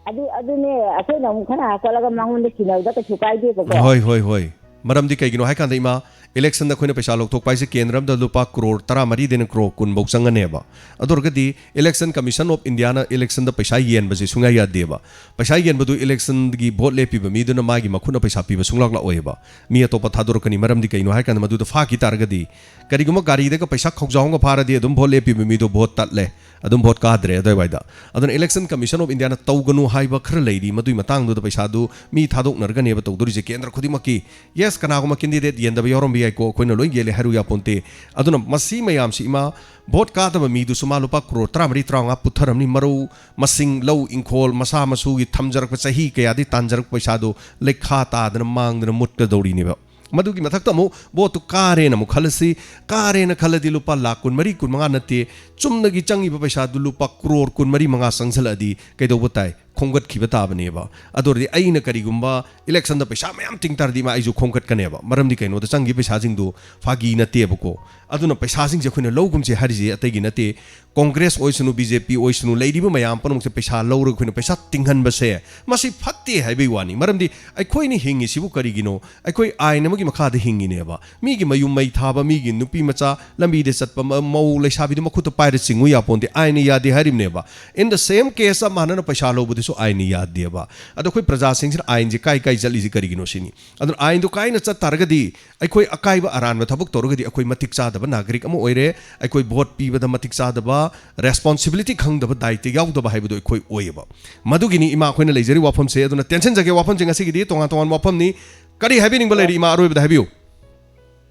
ꯑꯗꯨ, ꯑꯗꯨꯅꯦ, ꯑꯩꯈꯣꯏꯅ ꯑꯃꯨꯛ ꯈꯔ ꯍꯥꯞꯀꯠꯂꯒ ꯃꯉꯣꯟꯗ ꯁꯤꯟꯅꯕꯗ ꯀꯩꯁꯨ ꯀꯥꯏꯗꯦꯕꯀꯣ꯫ ꯍꯣꯏ, ꯍꯣꯏ, ꯍꯣꯏ꯫ ꯃꯔꯝꯗꯤ ꯀꯩꯒꯤꯅꯣ ꯍꯥꯏꯀꯥꯟꯗ, ꯏꯃꯥ, election ꯗ ꯑꯩꯈꯣꯏꯅ ꯄꯩꯁꯥ ꯂꯧꯊꯣꯛꯄ ꯍꯥꯏꯁꯦ ꯀꯦꯟꯗ꯭ꯔ ꯑꯃꯗ ꯂꯨꯄꯥ ꯀ꯭ꯔꯣꯔ ꯇꯔꯥꯃꯔꯤꯗꯩꯅ ꯀ꯭ꯔꯣꯔ ꯀꯨꯟ ꯐꯧ ꯆꯪꯒꯅꯦꯕ꯫ ꯑꯗꯨ ꯑꯣꯏꯔꯒꯗꯤ election commission of India ꯅ election ꯗ ꯄꯩꯁꯥ ꯌꯦꯟꯕꯁꯦ ꯁꯨꯡꯌꯥ ꯌꯥꯗꯦꯕ꯫ ꯄꯩꯁꯥ ꯌꯦꯟꯕꯗꯨ election ꯒꯤ ꯚꯣꯠ ꯂꯦꯞꯄꯤꯕ ꯃꯤꯗꯨꯅ ꯃꯥꯒꯤ ꯃꯈꯨꯠꯅ ꯄꯩꯁꯥ ꯄꯤꯕ ꯁꯨꯡꯂꯥꯛ ꯂꯥꯛꯑꯣꯏꯕ꯫ ꯃꯤ ꯑꯇꯣꯞꯄ ꯊꯥꯗꯣꯔꯛꯀꯅꯤ꯫ ꯃꯔꯝꯗꯤ ꯀꯩꯅꯣ ꯍꯥꯏꯀꯥꯟꯗ, ꯃꯗꯨꯗ ꯐꯥꯈꯤ ꯇꯥꯔꯒꯗꯤ, ꯀꯔꯤꯒꯨꯝꯕ ꯒꯥꯔꯤꯗꯒ ꯄꯩꯁꯥ ꯈꯧꯖꯥꯎ ꯑꯃꯒ ꯐꯥꯔꯗꯤ ꯑꯗꯨꯝ ꯚꯣꯠ ꯂꯦꯞꯄꯤꯕ ꯃꯤꯗꯣ ꯚꯣꯠ ꯇꯠꯂꯦ, ꯑꯗꯨꯝ ꯚꯣꯠ ꯀꯥꯗ꯭ꯔꯦ ꯑꯗꯨꯋꯥꯏꯗ꯫ ꯑꯗꯨꯅ election commission of India ꯅ ꯇꯧꯒꯅꯨ ꯍꯥꯏꯕ ꯈꯔ ꯂꯩꯔꯤ꯫ ꯃꯗꯨꯏ ꯃꯇꯥꯡꯗꯨꯗ ꯄꯩꯁꯥꯗꯨ ꯃꯤ ꯊꯥꯗꯣꯛꯅꯔꯒꯅꯦꯕ ꯇꯧꯗꯣꯔꯤꯁꯦ꯫ ꯀꯦꯟꯗ꯭ꯔ ꯈꯨꯗꯤꯡꯃꯛꯀꯤ, yes, ꯀꯅꯥꯒꯨꯝꯕ candidate ꯌꯦꯟꯗꯕ ꯌꯥꯎꯔꯝꯕ ꯌꯥꯏꯀꯣ, ꯑꯩꯈꯣꯏꯅ ꯂꯣꯏ ꯌꯦꯜꯂꯦ ꯍꯥꯏꯔꯨ ꯌꯥꯄꯣꯟꯇꯦ꯫ ꯑꯗꯨꯅ ꯃꯁꯤ ꯃꯌꯥꯝꯁꯤ, ꯏꯃꯥ, ꯚꯣꯠ ꯀꯥꯗꯕ ꯃꯤꯗꯨꯁꯨ ꯃꯥ ꯂꯨꯄꯥ ꯀ꯭ꯔꯣꯔ ꯇꯔꯥꯃꯔꯤ ꯇꯔꯥꯃꯉꯥ ꯄꯨꯊꯔꯝꯅꯤ꯫ ꯃꯔꯧ ꯃꯁꯤꯡ, ꯂꯧ ꯏꯪꯈꯣꯜ, ꯃꯁꯥ ꯃꯁꯨꯒꯤ ꯊꯝꯖꯔꯛꯄ, ꯆꯍꯤ ꯀꯌꯥꯗꯤ ꯇꯥꯟꯖꯔꯛꯄ ꯄꯩꯁꯥꯗꯨ ꯂꯩꯈꯥ ꯇꯥꯗꯅ ꯃꯥꯡꯗꯅ ꯃꯨꯠꯀꯗꯧꯔꯤꯅꯦꯕ꯫ ꯃꯗꯨꯒꯤ ꯃꯊꯛꯇ ꯑꯃꯨꯛ ꯚꯣꯠꯇꯨ ꯀꯥꯔꯦꯅ ꯑꯃꯨꯛ ꯈꯜꯂꯁꯤ꯫ ꯀꯥꯔꯦꯅ ꯈꯜꯂꯗꯤ ꯂꯨꯄꯥ ꯂꯥꯈ ꯀꯨꯟꯃꯔꯤ, ꯀꯨꯟꯃꯉꯥ ꯅꯠꯇꯦ, ꯆꯨꯝꯅꯒꯤ ꯆꯪꯉꯤꯕ ꯄꯩꯁꯥꯗꯨ ꯂꯨꯄꯥ ꯀ꯭ꯔꯣꯔ ꯀꯨꯟꯃꯔꯤ ꯃꯉꯥ ꯆꯪꯁꯤꯜꯂꯛꯑꯗꯤ ꯀꯩꯗꯧꯕ ꯇꯥꯏ? ꯈꯣꯝꯒꯠꯈꯤꯕ ꯇꯥꯕꯅꯦꯕ꯫ ꯑꯗꯨ ꯑꯣꯏꯔꯗꯤ ꯑꯩꯅ ꯀꯔꯤꯒꯨꯝꯕ ꯏꯂꯦꯛꯁꯟꯗ ꯄꯩꯁꯥ ꯃꯌꯥꯝ ꯇꯤꯡ ꯇꯥꯔꯗꯤ ꯏꯃꯥ ꯑꯩꯁꯨ ꯈꯣꯝꯒꯠꯀꯅꯦꯕ, ꯃꯔꯝꯗꯤ ꯀꯩꯅꯣꯗ ꯆꯪꯈꯤꯕ ꯄꯩꯁꯥꯁꯤꯡꯗꯨ ꯐꯥꯒꯤ ꯅꯠꯇꯦꯕꯀꯣ꯫ ꯑꯗꯨꯅ ꯄꯩꯁꯥꯁꯤꯡꯁꯦ ꯑꯩꯈꯣꯏꯅ ꯂꯧꯒꯨꯝꯁꯦ ꯍꯥꯏꯔꯤꯁꯦ ꯑꯇꯩꯒꯤ ꯅꯠꯇꯦ꯫ ꯀꯣꯡꯒ꯭ꯔꯦꯁ ꯑꯣꯏꯁꯅꯨ, ꯕꯤ ꯖꯦ ꯄꯤ ꯑꯣꯏꯁꯅꯨ, ꯂꯩꯔꯤꯕ ꯃꯌꯥꯝ ꯄꯨꯝꯅꯃꯛꯁꯦ ꯄꯩꯁꯥ ꯂꯧꯔꯒ ꯑꯩꯈꯣꯏꯅ ꯄꯩꯁꯥ ꯇꯤꯡꯍꯟꯕꯁꯦ ꯃꯁꯤ ꯐꯠꯇꯦ ꯍꯥꯏꯕꯒꯤ ꯋꯥꯅꯤ꯫ ꯃꯔꯝꯗꯤ ꯑꯩꯈꯣꯏꯅ ꯍꯤꯡꯉꯤꯁꯤꯕꯨ ꯀꯔꯤꯒꯤꯅꯣ? ꯑꯩꯈꯣꯏ ꯑꯥꯏꯟ ꯑꯃꯒꯤ ꯃꯈꯥꯗ ꯍꯤꯡꯉꯤꯅꯦꯕ꯫ ꯃꯤꯒꯤ ꯃꯌꯨꯝ ꯃꯩ ꯊꯥꯕ, ꯃꯤꯒꯤ ꯅꯨꯄꯤ ꯃꯆꯥ ꯂꯝꯕꯤꯗ ꯆꯠꯄ, ꯃ-, ꯃꯧ ꯂꯩꯁꯥꯕꯤꯗꯨ ꯃꯈꯨꯠꯇ ꯄꯥꯏꯔ ꯆꯤꯡꯉꯨ ꯌꯥꯄꯣꯟꯇꯦ, ꯑꯥꯏꯟꯅ ꯌꯥꯗꯦ ꯍꯥꯏꯔꯤꯕꯅꯦꯕ꯫ In the same case, ꯆꯞ ꯃꯥꯟꯅꯅ ꯄꯩꯁꯥ ꯂꯧꯕꯗꯨꯁꯨ ꯑꯥꯏꯟꯅ ꯌꯥꯗꯦꯕ꯫ ꯑꯗꯣ ꯑꯩꯈꯣꯏ ꯄ꯭ꯔꯖꯥꯁꯤꯡꯁꯤꯅ ꯑꯥꯏꯟꯁꯦ ꯀꯥꯏ ꯀꯥꯏ ꯆꯠꯂꯤꯁꯤ ꯀꯔꯤꯒꯤꯅꯣ ꯁꯤꯅꯤ꯫ ꯑꯗꯨꯅ ꯑꯥꯏꯟꯗꯣ ꯀꯥꯏꯅ ꯆꯠ ꯇꯥꯔꯒꯗꯤ, ꯑꯩꯈꯣꯏ ꯑꯀꯥꯏꯕ ꯑꯔꯥꯟꯕ ꯊꯕꯛ ꯇꯧꯔꯒꯗꯤ ꯑꯩꯈꯣꯏ ꯃꯇꯤꯛ ꯆꯥꯗꯕ ꯅꯥꯒꯔꯤꯛ ꯑꯃ ꯑꯣꯏꯔꯦ, ꯑꯩꯈꯣꯏ ꯚꯣꯠ ꯄꯤꯕꯗ ꯃꯇꯤꯛ ꯆꯥꯗꯕ, ꯔꯦꯁꯄꯣꯟꯁꯤꯕꯤꯂꯤꯇꯤ ꯈꯪꯗꯕ, ꯗꯥꯏꯇ ꯌꯥꯎꯗꯕ ꯍꯥꯏꯕꯗꯨ ꯑꯩꯈꯣꯏ ꯑꯣꯏꯌꯦꯕ꯫ ꯃꯗꯨꯒꯤꯅꯤ ꯏꯃꯥ ꯑꯩꯈꯣꯏꯅ ꯂꯩꯖꯔꯤ ꯋꯥꯐꯝꯁꯦ꯫ ꯑꯗꯨꯅ ꯇꯦꯟꯁꯤꯟꯖꯒꯦ, ꯋꯥꯐꯝꯁꯦ ꯉꯁꯤꯒꯤꯗꯤ ꯇꯣꯉꯥꯟ ꯇꯣꯉꯥꯟꯕ ꯋꯥꯐꯝꯅꯤ꯫ ꯀꯔꯤ ꯍꯥꯏꯕꯤꯅꯤꯡꯕ ꯂꯩꯔꯤ ꯏꯃꯥ? ꯑꯔꯣꯏꯕꯗ ꯍꯥꯏꯕꯤꯌꯨ꯫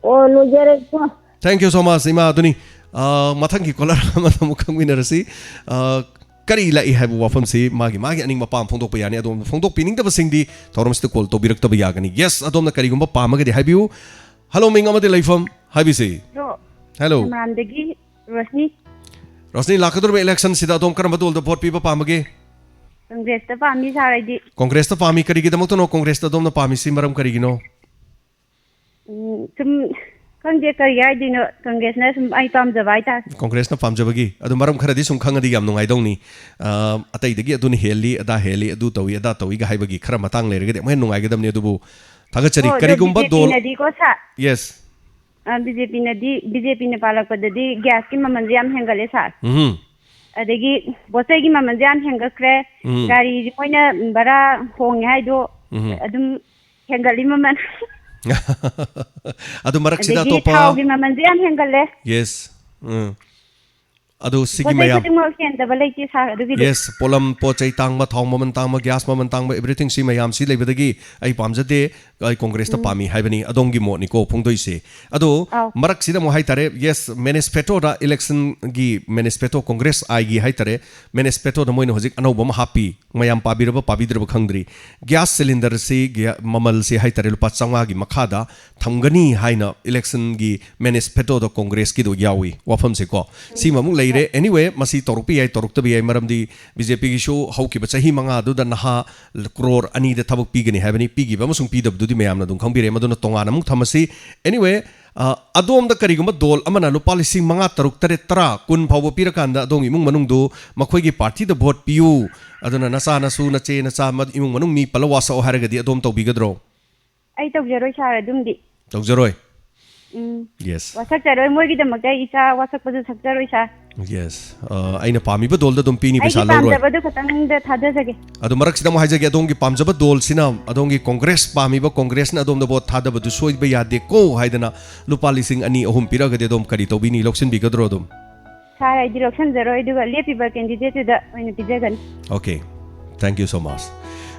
ꯑꯣ, ꯂꯣꯏꯖꯔꯦꯀꯣ꯫ Thank you so much, ꯏꯃꯥ꯫ ꯑꯗꯨꯅꯤ, ꯑ, ꯃꯊꯪꯒꯤ ꯀꯣꯂꯔ ꯑꯃꯗ ꯑꯃꯨꯛ ꯈꯪꯃꯤꯟꯅꯔꯁꯤ꯫ ꯑ, ꯀꯔꯤ ꯂꯥꯛꯏ ꯍꯥꯏꯕ ꯋꯥꯐꯝꯁꯤ ꯃꯥꯒꯤ ꯃꯥꯒꯤ ꯑꯅꯤꯡꯕ ꯑꯄꯥꯝꯕ ꯐꯣꯡꯗꯣꯛꯄ ꯌꯥꯅꯤ꯫ ꯑꯗꯣꯝ ꯐꯣꯡꯗꯣꯛꯄꯤꯅꯤꯡꯗꯕꯁꯤꯡꯗꯤ ꯊꯧꯔꯝꯁꯤꯗ ꯀꯣꯜ ꯇꯧꯕꯤꯔꯛꯇꯕ ꯌꯥꯒꯅꯤ꯫ ꯌꯦꯁ, ꯑꯗꯣꯝꯅ ꯀꯔꯤꯒꯨꯝꯕ ꯄꯥꯝꯃꯒꯗꯤ ꯍꯥꯏꯕꯤꯌꯨ꯫ ꯍꯜꯂꯣ, ꯃꯤꯡ ꯑꯃꯗꯤ ꯂꯩꯐꯝ ꯍꯥꯏꯕꯤꯁꯤ꯫ ꯍꯜꯂꯣ꯫ ꯍꯜꯂꯣ꯫ ꯁꯃꯔꯥꯝꯗꯒꯤ ꯔꯣꯁꯅꯤ꯫ ꯔꯣꯁꯅꯤ, ꯂꯥꯛꯀꯗꯧꯔꯤꯕ ꯏꯂꯦꯛꯁꯟꯁꯤꯗ ꯑꯗꯣꯝ ꯀꯔꯝꯕ ꯗꯣꯜꯗ ꯚꯣꯠ ꯄꯤꯕ ꯄꯥꯝꯕꯒꯦ? ꯀꯪꯒ꯭ꯔꯦꯁꯇ ꯄꯥꯝꯃꯤ, ꯁꯥꯔ, ꯑꯩꯗꯤ꯫ ꯀꯪꯒ꯭ꯔꯦꯁꯇ ꯄꯥꯝꯃꯤ꯫ ꯀꯔꯤꯒꯤꯗꯃꯛꯇꯅꯣ ꯀꯪꯒ꯭ꯔꯦꯁꯇ ꯑꯗꯣꯝꯅ ꯄꯥꯝꯃꯤꯁꯤ? ꯃꯔꯝ ꯀꯔꯤꯒꯤꯅꯣ? ꯎꯝ, ꯁꯨꯝ ꯈꯪꯗꯦ ꯀꯔꯤ ꯍꯥꯏꯗꯣꯏꯅꯣ, ꯀꯪꯒ꯭ꯔꯦꯁꯅ ꯁꯨꯝ ꯑꯩ ꯄꯥꯝꯖꯕ ꯍꯥꯏꯇꯥꯔꯦ꯫ ꯀꯪꯒ꯭ꯔꯦꯁꯅ ꯄꯥꯝꯖꯕꯒꯤ꯫ ꯑꯗꯨ ꯃꯔꯝ ꯈꯔꯗꯤ ꯁꯨꯝ ꯈꯪꯉꯗꯤ ꯌꯥꯝ ꯅꯨꯡꯉꯥꯏꯗꯧꯅꯤ꯫ ꯑ, ꯑꯇꯩꯗꯒꯤ ꯑꯗꯨꯅ ꯍꯦꯜꯂꯤ, ꯑꯗꯥ ꯍꯦꯜꯂꯤ, ꯑꯗꯨ ꯇꯧꯏ, ꯑꯗꯥ ꯇꯧꯏꯒ ꯍꯥꯏꯕꯒꯤ ꯈꯔ ꯃꯇꯥꯡ ꯂꯩꯔꯒꯗꯤ ꯑꯃꯨꯛ ꯍꯦꯟꯅ ꯅꯨꯡꯉꯥꯏꯒꯗꯕꯅꯤ꯫ ꯑꯗꯨꯕꯨ ꯊꯥꯒꯠꯆꯔꯤ꯫ ꯑꯣ, ꯑꯗꯣ ꯀꯔꯤꯒꯨꯝꯕ ꯗꯣꯜ ꯕꯤ ꯖꯦ ꯄꯤꯅꯗꯤꯀꯣ, ꯁꯥꯔ꯫ ꯌꯦꯁ꯫ ꯑ, ꯕꯤ ꯖꯦ ꯄꯤꯅꯗꯤ, ꯕꯤ ꯖꯦ ꯄꯤꯅ ꯄꯥꯜꯂꯛꯄꯗꯗꯤ ꯒ꯭ꯌꯥꯁꯀꯤ ꯃꯃꯜꯁꯦ ꯌꯥꯝ ꯍꯦꯟꯒꯠꯂꯦ, ꯁꯥꯔ꯫ ꯎꯝ꯫ ꯑꯗꯒꯤ ꯄꯣꯠ ꯆꯩꯒꯤ ꯃꯃꯜꯁꯦ ꯌꯥꯝ ꯍꯦꯟꯒꯠꯈ꯭ꯔꯦ꯫ ꯎꯝ꯫ ꯒꯥꯔꯤꯁꯦ ꯃꯣꯏꯅ ꯚꯔꯥ ꯍꯣꯡꯉꯦ ꯍꯥꯏꯗꯣ ꯎꯝ꯫ ꯑꯗꯨꯝ ꯍꯦꯟꯒꯠꯂꯤ ꯃꯃꯜ꯫ ꯑꯗꯨ ꯃꯔꯛꯁꯤꯗ ꯑꯗꯒꯤ ꯑꯇꯣꯞꯄ ꯊꯥꯎꯒꯤ ꯃꯃꯜꯁꯦ ꯌꯥꯝ ꯍꯦꯟꯒꯠꯂꯦ꯫ ꯌꯦꯁ꯫ ꯎꯝ꯫ ꯑꯗꯨ ꯁꯤꯒꯤ ꯄꯣꯠ ꯆꯩ ꯃꯌꯥꯝ ꯈꯨꯗꯤꯡꯃꯛ ꯍꯦꯟꯗꯕ ꯂꯩꯇꯦ, ꯁꯥꯔ, ꯑꯗꯨꯒꯤꯗꯤ꯫ ꯌꯦꯁ, ꯄꯣꯠꯂꯝ, ꯄꯣꯠ ꯆꯩ ꯇꯥꯡꯕ, ꯊꯥꯎ ꯃꯃꯜ ꯇꯥꯡꯕ, ꯒ꯭ꯌꯥꯁ ꯃꯃꯜ ꯇꯥꯡꯕ, everything ꯁꯤ ꯃꯌꯥꯝꯁꯤ ꯂꯩꯕꯗꯒꯤ ꯑꯩ ꯄꯥꯝꯖꯗꯦ꯫ ꯑꯩ ꯀꯣꯡꯒ꯭ꯔꯦꯁꯇ ꯄꯥꯝꯃꯤ ꯍꯥꯏꯕꯅꯤ, ꯑꯗꯣꯝꯒꯤ ꯃꯣꯠꯅꯤꯀꯣ ꯐꯣꯡꯗꯣꯏꯁꯦ꯫ ꯑꯗꯣ ꯑꯧ꯫ ꯃꯔꯛꯁꯤꯗ ꯑꯃꯨꯛ ꯍꯥꯏꯇꯥꯔꯦ, ꯌꯦꯁ, ꯃꯦꯅꯤꯁꯐꯦꯇꯣꯗ ꯏꯂꯦꯛꯁꯟꯒꯤ ꯃꯦꯅꯤꯁꯐꯦꯇꯣ, ꯀꯣꯡꯒ꯭ꯔꯦꯁ ꯑꯥꯏꯒꯤ ꯍꯥꯏꯇꯥꯔꯦ, ꯃꯦꯅꯤꯁꯐꯦꯇꯣꯗ ꯃꯣꯏꯅ ꯍꯧꯖꯤꯛ ꯑꯅꯧꯕ ꯑꯃ ꯍꯥꯞꯄꯤ꯫ ꯃꯌꯥꯝ ꯄꯥꯕꯤꯔꯕ ꯄꯥꯕꯤꯗ꯭ꯔꯕ ꯈꯪꯗ꯭ꯔꯤ꯫ ꯒ꯭ꯌꯥꯁ ꯁꯤꯂꯤꯟꯗꯔꯁꯤ ꯒ꯭ꯌꯥ-, ꯃꯃꯜꯁꯤ ꯍꯥꯏꯇꯥꯔꯦ, ꯂꯨꯄꯥ ꯆꯥꯝꯃꯉꯥꯒꯤ ꯃꯈꯥꯗ ꯊꯝꯒꯅꯤ ꯍꯥꯏꯅ ꯏꯂꯦꯛꯁꯟꯒꯤ ꯃꯦꯅꯤꯁꯐꯦꯇꯣꯗ ꯀꯣꯡꯒ꯭ꯔꯦꯁꯀꯤꯗꯣ ꯌꯥꯎꯏ ꯋꯥꯐꯝꯁꯦꯀꯣ꯫ ꯁꯤꯃ ꯑꯃꯨꯛ ꯂꯩꯔꯦ꯫ ꯑꯦꯅꯤꯋꯦ, ꯃꯁꯤ ꯇꯧꯔꯛꯄ ꯌꯥꯏ, ꯇꯧꯔꯛꯇꯕ ꯌꯥꯏ, ꯃꯔꯝꯗꯤ ꯕꯤ ꯖꯦ ꯄꯤꯒꯤꯁꯨ ꯍꯧꯈꯤꯕ ꯆꯍꯤ ꯃꯉꯥꯗꯨꯗ ꯅꯍꯥ ꯀ꯭ꯔꯣꯔ ꯑꯅꯤꯗ ꯊꯕꯛ ꯄꯤꯒꯅꯤ ꯍꯥꯏꯕꯅꯤ꯫ ꯄꯤꯈꯤꯕ ꯑꯃꯁꯨꯡ ꯄꯤꯗꯕꯗꯨꯗꯤ ꯃꯌꯥꯝꯅ ꯑꯗꯨꯝ ꯈꯪꯕꯤꯔꯦ, ꯃꯗꯨꯅ ꯇꯣꯉꯥꯟꯅ ꯑꯃꯨꯛ ꯊꯝꯃꯁꯤ꯫ ꯑꯦꯅꯤꯋꯦ, ꯑ, ꯑꯗꯣꯝꯗ ꯀꯔꯤꯒꯨꯝꯕ ꯗꯣꯜ ꯑꯃꯅ ꯂꯨꯄꯥ ꯂꯤꯁꯤꯡ ꯃꯉꯥ, ꯇꯔꯨꯛ, ꯇꯔꯦꯠ, ꯇꯔꯥ, ꯀꯨꯟ ꯐꯥꯎꯕ ꯄꯤꯔꯀꯥꯟꯗ ꯑꯗꯣꯝꯒꯤ ꯏꯃꯨꯡ ꯃꯅꯨꯡꯗꯨ ꯃꯈꯣꯏꯒꯤ ꯄꯥꯔꯇꯤꯗ ꯚꯣꯠ ꯄꯤꯌꯨ, ꯑꯗꯨꯅ ꯅꯆꯥ ꯅꯁꯨ, ꯅꯆꯦ ꯅꯆꯥ, ꯃ-, ꯏꯃꯨꯡ ꯃꯅꯨꯡ ꯃꯤ ꯄꯜꯂ ꯋꯥꯁꯛꯑꯣ ꯍꯥꯏꯔꯒꯗꯤ ꯑꯗꯣꯝ ꯇꯧꯕꯤꯒꯗ꯭ꯔꯣ? ꯑꯩ ꯇꯧꯖꯔꯣꯏ ꯁꯥꯔ, ꯑꯗꯨꯝꯗꯤ꯫ ꯇꯧꯖꯔꯣꯏ? ꯎꯝ꯫ ꯌꯦꯁ꯫ ꯋꯥꯁꯛꯆꯔꯣꯏ, ꯃꯣꯏꯒꯤꯗꯃꯛꯇ ꯑꯩ ꯏꯆꯥ ꯋꯥꯁꯛꯄꯁꯨ ꯁꯛꯆꯔꯣꯏ ꯁꯥꯔ꯫ ꯌꯦꯁ꯫ ꯑ, ꯑꯩꯅ ꯄꯥꯝꯃꯤꯕ ꯗꯣꯜꯗ ꯑꯗꯨꯝ ꯄꯤꯅꯤ, ꯑꯩꯒꯤ ꯄꯩꯁꯥ ꯂꯧꯔꯣꯏ꯫ ꯄꯥꯝꯖꯕꯗꯨ ꯈꯛꯇꯪꯗ ꯊꯥꯗꯖꯒꯦ꯫ ꯑꯗꯣ ꯃꯔꯛꯁꯤꯗ ꯑꯃꯨꯛ ꯍꯥꯏꯖꯒꯦ, ꯑꯗꯣꯝꯒꯤ ꯄꯥꯝꯖꯕ ꯗꯣꯜꯁꯤꯅ, ꯑꯗꯣꯝꯒꯤ ꯀꯣꯡꯒ꯭ꯔꯦꯁ ꯄꯥꯝꯃꯤꯕ ꯀꯣꯡꯒ꯭ꯔꯦꯁꯅ ꯑꯗꯣꯝꯗ ꯚꯣꯠ ꯊꯥꯗꯕꯗꯨ ꯁꯣꯏꯕ ꯌꯥꯗꯦꯀꯣ ꯍꯥꯏꯗꯅ ꯂꯨꯄꯥ ꯂꯤꯁꯤꯡ ꯑꯅꯤ, ꯑꯍꯨꯝ ꯄꯤꯔꯛꯑꯒꯗꯤ ꯑꯗꯣꯝ ꯀꯔꯤ ꯇꯧꯕꯤꯅꯤ? ꯂꯧꯁꯤꯟꯕꯤꯒꯗ꯭ꯔꯣ ꯑꯗꯨꯝ? ꯁꯥꯔ, ꯑꯩꯗꯤ ꯂꯧꯁꯟꯖꯔꯣꯏ, ꯑꯗꯨꯒ ꯂꯦꯞꯄꯤꯕ ꯀꯦꯟꯗꯤꯗꯦꯠꯇꯨꯗ ꯑꯣꯏꯅ ꯄꯤꯖꯒꯅꯤ꯫ Okay, thank you so much.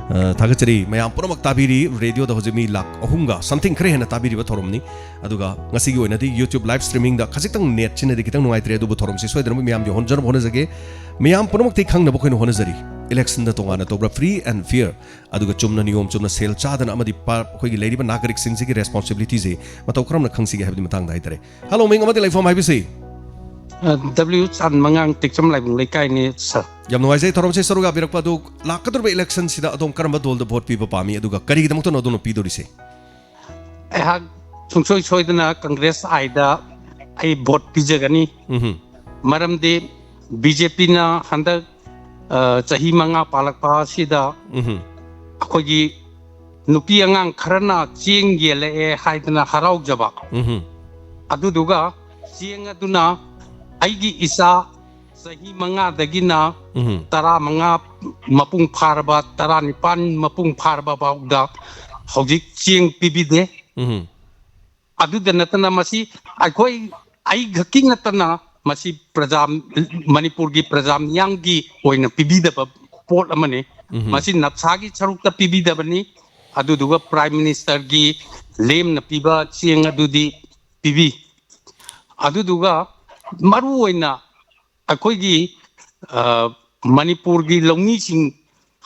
ꯑ, ꯊꯥꯒꯠꯆꯔꯤ꯫ ꯃꯌꯥꯝ ꯄꯨꯝꯅꯃꯛ ꯇꯥꯕꯤꯔꯤ, ꯔꯦꯗꯤꯑꯣꯗ ꯍꯧꯖꯤꯛ ꯃꯤ ꯂꯥꯈ ꯑꯍꯨꯝꯒ something ꯈꯔ ꯍꯦꯟꯅ ꯇꯥꯕꯤꯔꯤꯕ ꯊꯧꯔꯝꯅꯤ꯫ ꯑꯗꯨꯒ ꯉꯁꯤꯒꯤ ꯑꯣꯏꯅꯗꯤ YouTube live streamingꯗ ꯈꯖꯤꯛꯇꯪ ꯅꯦꯠꯁꯤꯅꯗꯤ ꯈꯤꯇꯪ ꯅꯨꯡꯉꯥꯏꯇ꯭ꯔꯦ, ꯑꯗꯨꯕꯨ ꯊꯧꯔꯝꯁꯤ ꯁꯣꯏꯗꯅꯕ ꯃꯌꯥꯝ ꯌꯧꯍꯟꯖꯅꯕ ꯍꯣꯠꯅꯖꯒꯦ꯫ ꯃꯌꯥꯝ ꯄꯨꯝꯅꯃꯛꯇꯤ ꯈꯪꯅꯕ ꯑꯩꯈꯣꯏꯅ ꯍꯣꯠꯅꯖꯔꯤ, ꯏꯂꯦꯛꯁꯟꯗ ꯇꯣꯉꯥꯟꯅ ꯇꯧꯕ꯭ꯔꯥ, free and fair, ꯑꯗꯨꯒ ꯆꯨꯝꯅ ꯅꯤꯌꯣꯝ ꯆꯨꯝꯅ ꯁꯦꯜ ꯆꯥꯗꯅ ꯑꯃꯗꯤ ꯄꯥ-, ꯑꯩꯈꯣꯏꯒꯤ ꯂꯩꯔꯤꯕ ꯅꯥꯒꯔꯤꯛꯁꯤꯡꯁꯤꯒꯤ ꯔꯦꯁꯄꯣꯟꯁꯤꯕꯤꯂꯤꯇꯤꯁꯦ ꯃꯇꯧ ꯀꯔꯝꯅ ꯈꯪꯁꯤꯒꯦ ꯍꯥꯏꯕꯒꯤ ꯃꯇꯥꯡꯗ ꯍꯥꯏꯇꯥꯔꯦ꯫ ꯍꯜꯂꯣ, ꯃꯤꯡ ꯑꯃꯗꯤ ꯂꯩꯐꯝ ꯍꯥꯏꯕꯤꯁꯤ? ꯗꯕ꯭ꯂꯤꯎ ꯆꯥꯟꯃꯉꯥꯡ, ꯇꯦꯛꯆꯝ ꯂꯥꯏꯕꯨꯡ ꯂꯩꯀꯥꯏꯅꯤ ꯁꯥꯔ꯫ ꯌꯥꯝ ꯅꯨꯡꯉꯥꯏꯖꯩ ꯊꯧꯔꯝꯁꯤ ꯁꯔꯨꯛ ꯌꯥꯕꯤꯔꯛꯄ꯫ ꯑꯗꯨ ꯂꯥꯛꯀꯗꯧꯔꯤꯕ ꯏꯂꯦꯛꯁꯟꯁꯤꯗ ꯑꯗꯣꯝ ꯀꯔꯝꯕ ꯗꯣꯜꯗ ꯚꯣꯠ ꯄꯤꯕ ꯄꯥꯝꯃꯤ, ꯑꯗꯨꯒ ꯀꯔꯤꯒꯤꯗꯃꯛꯇꯅꯣ ꯑꯗꯣꯝꯅ ꯄꯤꯗꯣꯔꯤꯁꯦ? ꯑꯩꯍꯥꯛ ꯁꯨꯡꯁꯣꯏ ꯁꯣꯏꯗꯅ ꯀꯪꯒ꯭ꯔꯦꯁ ꯑꯥꯏꯗ ꯑꯩ ꯚꯣꯠ ꯄꯤꯖꯒꯅꯤ꯫ ꯎꯝꯍꯨꯝ, ꯃꯔꯝꯗꯤ ꯕꯤ ꯖꯦ ꯄꯤꯅ ꯍꯟꯗꯛ, ꯑ, ꯆꯍꯤ ꯃꯉꯥ ꯄꯥꯜꯂꯛꯄ ꯑꯁꯤꯗ ꯎꯝꯍꯨꯝ, ꯑꯩꯈꯣꯏꯒꯤ ꯅꯨꯄꯤ ꯑꯉꯥꯡ ꯈꯔꯅ ꯆꯦꯡ ꯌꯦꯜꯂꯛꯑꯦ ꯍꯥꯏꯗꯅ ꯍꯔꯥꯎꯖꯕ, ꯎꯝꯍꯨꯝ, ꯑꯗꯨꯗꯨꯒ ꯆꯦꯡ ꯑꯗꯨꯅ ꯑꯩꯒꯤ ꯏꯆꯥ ꯆꯍꯤ ꯃꯉꯥꯗꯒꯤꯅ ꯎꯝꯍꯨꯝ, ꯇꯔꯥꯃꯉꯥ ꯃꯄꯨꯡ ꯐꯥꯔꯕ, ꯇꯔꯥꯅꯤꯄꯥꯟ ꯃꯄꯨꯡ ꯐꯥꯔꯕ ꯐꯥꯎꯗ ꯍꯧꯖꯤꯛ ꯆꯦꯡ ꯄꯤꯕꯤꯗꯦ꯫ ꯎꯝꯍꯨꯝ, ꯑꯗꯨꯗ ꯅꯠꯇꯅ ꯃꯁꯤ ꯑꯩꯈꯣꯏ, ꯑꯩꯈꯛꯀꯤ ꯅꯠꯇꯅ ꯃꯁꯤ ꯄ꯭ꯔꯖꯥ, ꯃꯅꯤꯄꯨꯔꯒꯤ ꯄ꯭ꯔꯖꯥ ꯃꯤꯌꯥꯝꯒꯤ ꯑꯣꯏꯅ ꯄꯤꯕꯤꯗꯕ ꯄꯣꯠ ꯑꯃꯅꯤ꯫ ꯎꯝꯍꯨꯝ, ꯃꯁꯤ ꯅꯞꯁꯥꯒꯤ ꯁꯔꯨꯛꯇ ꯄꯤꯕꯤꯗꯕꯅꯤ꯫ ꯑꯗꯨꯗꯨꯒ ꯄ꯭ꯔꯥꯏꯝ ꯃꯤꯅꯤꯁꯇꯔꯒꯤ ꯂꯦꯝꯅ ꯄꯤꯕ ꯆꯦꯡ ꯑꯗꯨꯗꯤ ꯄꯤꯕꯤ꯫ ꯑꯗꯨꯗꯨꯒ ꯃꯔꯨ ꯑꯣꯏꯅ ꯑꯩꯈꯣꯏꯒꯤ, ꯑ, ꯃꯅꯤꯄꯨꯔꯒꯤ ꯂꯧꯃꯤꯁꯤꯡ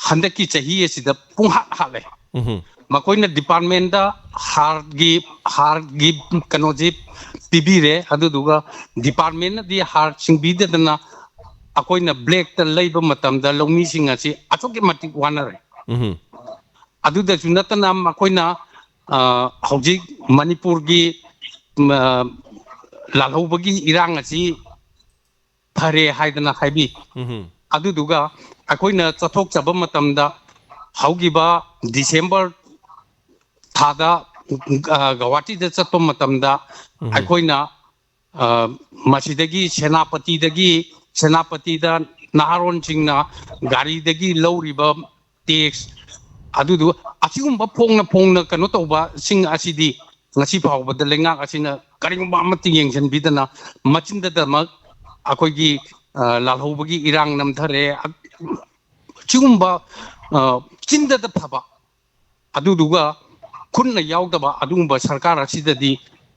ꯍꯟꯗꯛꯀꯤ ꯆꯍꯤ ꯑꯁꯤꯗ ꯄꯨꯡꯍꯥꯠ ꯍꯥꯠꯂꯦ꯫ ꯎꯝꯍꯨꯝ꯫ ꯃꯈꯣꯏꯅ ꯗꯤꯄꯥꯔꯠꯃꯦꯟꯗ ꯍꯥꯔꯒꯤ, ꯍꯥꯔꯒꯤ ꯀꯩꯅꯣꯁꯤ ꯄꯤꯕꯤꯔꯦ, ꯑꯗꯨꯗꯨꯒ ꯗꯤꯄꯥꯔꯠꯃꯦꯟꯅꯗꯤ ꯍꯥꯔ ꯁꯤꯡꯕꯤꯗꯗꯅ ꯑꯩꯈꯣꯏꯅ ꯕ꯭ꯂꯦꯛꯇ ꯂꯩꯕ ꯃꯇꯝꯗ ꯂꯧꯃꯤꯁꯤꯡ ꯑꯁꯤ ꯑꯁꯨꯛꯀꯤ ꯃꯇꯤꯛ ꯋꯥꯅꯔꯦ꯫ ꯎꯝꯍꯨꯝ꯫ ꯑꯗꯨꯗꯁꯨ ꯅꯠꯇꯅ ꯃꯈꯣꯏꯅ, ꯑ, ꯍꯧꯖꯤꯛ ꯃꯅꯤꯄꯨꯔꯒꯤ, ꯎꯝ, ꯑ, ꯂꯥꯜꯍꯧꯕꯒꯤ ꯏꯔꯥꯡ ꯑꯁꯤ ꯐꯔꯦ ꯍꯥꯏꯗꯅ ꯍꯥꯏꯕꯤ꯫ ꯎꯝꯍꯨꯝ꯫ ꯑꯗꯨꯗꯨꯒ ꯑꯩꯈꯣꯏꯅ ꯆꯠꯊꯣꯛꯆꯕ ꯃꯇꯝꯗ ꯍꯧꯈꯤꯕ ꯗꯤꯁꯦꯝꯕꯔ ꯊꯥꯗ, ꯑ, ꯒꯧꯍꯥꯇꯤꯗ ꯆꯠꯄ ꯃꯇꯝꯗ ꯎꯝꯍꯨꯝ꯫ ꯑꯩꯈꯣꯏꯅ, ꯑ, ꯃꯁꯤꯗꯒꯤ ꯁꯦꯅꯥꯄꯇꯤꯗꯒꯤ, ꯁꯦꯅꯥꯄꯇꯤꯗ ꯅꯍꯥꯔꯣꯟꯁꯤꯡꯅ ꯒꯥꯔꯤꯗꯒꯤ ꯂꯧꯔꯤꯕ ꯇꯦꯛꯁ, ꯑꯗꯨꯗꯨ ꯑꯁꯤꯒꯨꯝꯕ ꯐꯣꯡꯅ ꯐꯣꯡꯅ ꯀꯩꯅꯣ ꯇꯧꯕꯁꯤꯡ ꯑꯁꯤꯗꯤ ꯉꯁꯤ ꯐꯥꯎꯕꯗ ꯂꯩꯉꯥꯛ ꯑꯁꯤꯅ ꯀꯔꯤꯒꯨꯝꯕ ꯑꯃꯠꯇ ꯌꯦꯡꯁꯤꯟꯕꯤꯗꯅ ꯃꯆꯤꯟꯗꯗꯃꯛ ꯑꯩꯈꯣꯏꯒꯤ, ꯑ, ꯂꯥꯜꯍꯧꯕꯒꯤ ꯏꯔꯥꯡ ꯅꯝꯊꯔꯦ꯫ ꯁꯤꯒꯨꯝꯕ, ꯑ, ꯆꯤꯟꯗꯗ ꯐꯕ ꯑꯗꯨꯗꯨꯒ ꯈꯨꯠꯅ ꯌꯥꯎꯗꯕ ꯑꯗꯨꯒꯨꯝꯕ ꯁꯔꯀꯥꯔ ꯑꯁꯤꯗꯗꯤ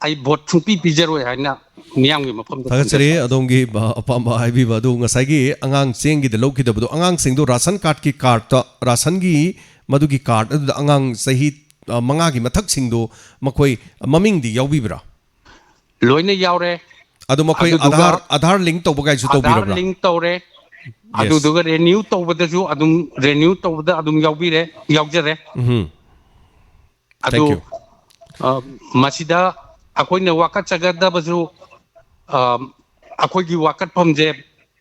ꯑꯩ ꯚꯣꯠ ꯁꯨꯡꯄꯤ ꯄꯤꯖꯔꯣꯏ ꯍꯥꯏꯅ ꯃꯤꯌꯥꯝꯒꯤ ꯃꯐꯝꯗ ꯊꯥꯒꯠꯆꯔꯤ ꯊꯝꯖꯒꯦ꯫ ꯑꯗꯣꯝꯒꯤ, ꯑ, ꯑꯄꯥꯝꯕ ꯍꯥꯏꯕꯤꯕ ꯑꯗꯨ꯫ ꯉꯁꯥꯏꯒꯤ ꯑꯉꯥꯡ ꯆꯦꯡꯒꯤꯗ ꯂꯧꯈꯤꯗꯕꯗꯣ, ꯑꯉꯥꯡꯁꯤꯡꯗꯣ ꯔꯥꯁꯟ ꯀꯥꯔꯠꯀꯤ ꯀꯥꯔꯠꯇ, ꯔꯥꯁꯟꯒꯤ ꯃꯗꯨꯒꯤ ꯀꯥꯔꯠ ꯑꯗꯨꯗ ꯑꯉꯥꯡ ꯆꯍꯤ, ꯑ, ꯃꯉꯥꯒꯤ ꯃꯊꯛꯁꯤꯡꯗꯣ ꯃꯈꯣꯏ ꯃꯃꯤꯡꯗꯤ ꯌꯥꯎꯕꯤꯕ꯭ꯔꯥ? ꯂꯣꯏꯅ ꯌꯥꯎꯔꯦ꯫ ꯑꯗꯨ ꯃꯈꯣꯏ ꯑꯗꯨꯗꯨꯒ ꯑꯙꯥꯔ, ꯑꯙꯥꯔ ꯂꯤꯡ ꯇꯧꯕ ꯀꯥꯏꯁꯨ ꯑꯙꯥꯔ ꯇꯧꯕꯤꯔꯕ꯭ꯔꯥ? ꯂꯤꯡ ꯇꯧꯔꯦ꯫ Yes. ꯑꯗꯨꯗꯨꯒ ꯔꯦꯅ꯭ꯌꯨ ꯇꯧꯕꯗꯁꯨ ꯑꯗꯨꯝ, ꯔꯦꯅ꯭ꯌꯨ ꯇꯧꯕꯗ ꯑꯗꯨꯝ ꯌꯥꯎꯕꯤꯔꯦ, ꯌꯥꯎꯖꯔꯦ꯫ ꯎꯝꯍꯨꯝ꯫ ꯑꯗꯨ, Thank you. ꯑ, ꯃꯁꯤꯗ ꯑꯩꯈꯣꯏꯅ ꯋꯥꯀꯠꯆꯒꯗꯕꯁꯨ, ꯑ, ꯑꯩꯈꯣꯏꯒꯤ ꯋꯥꯀꯠꯐꯝꯁꯦ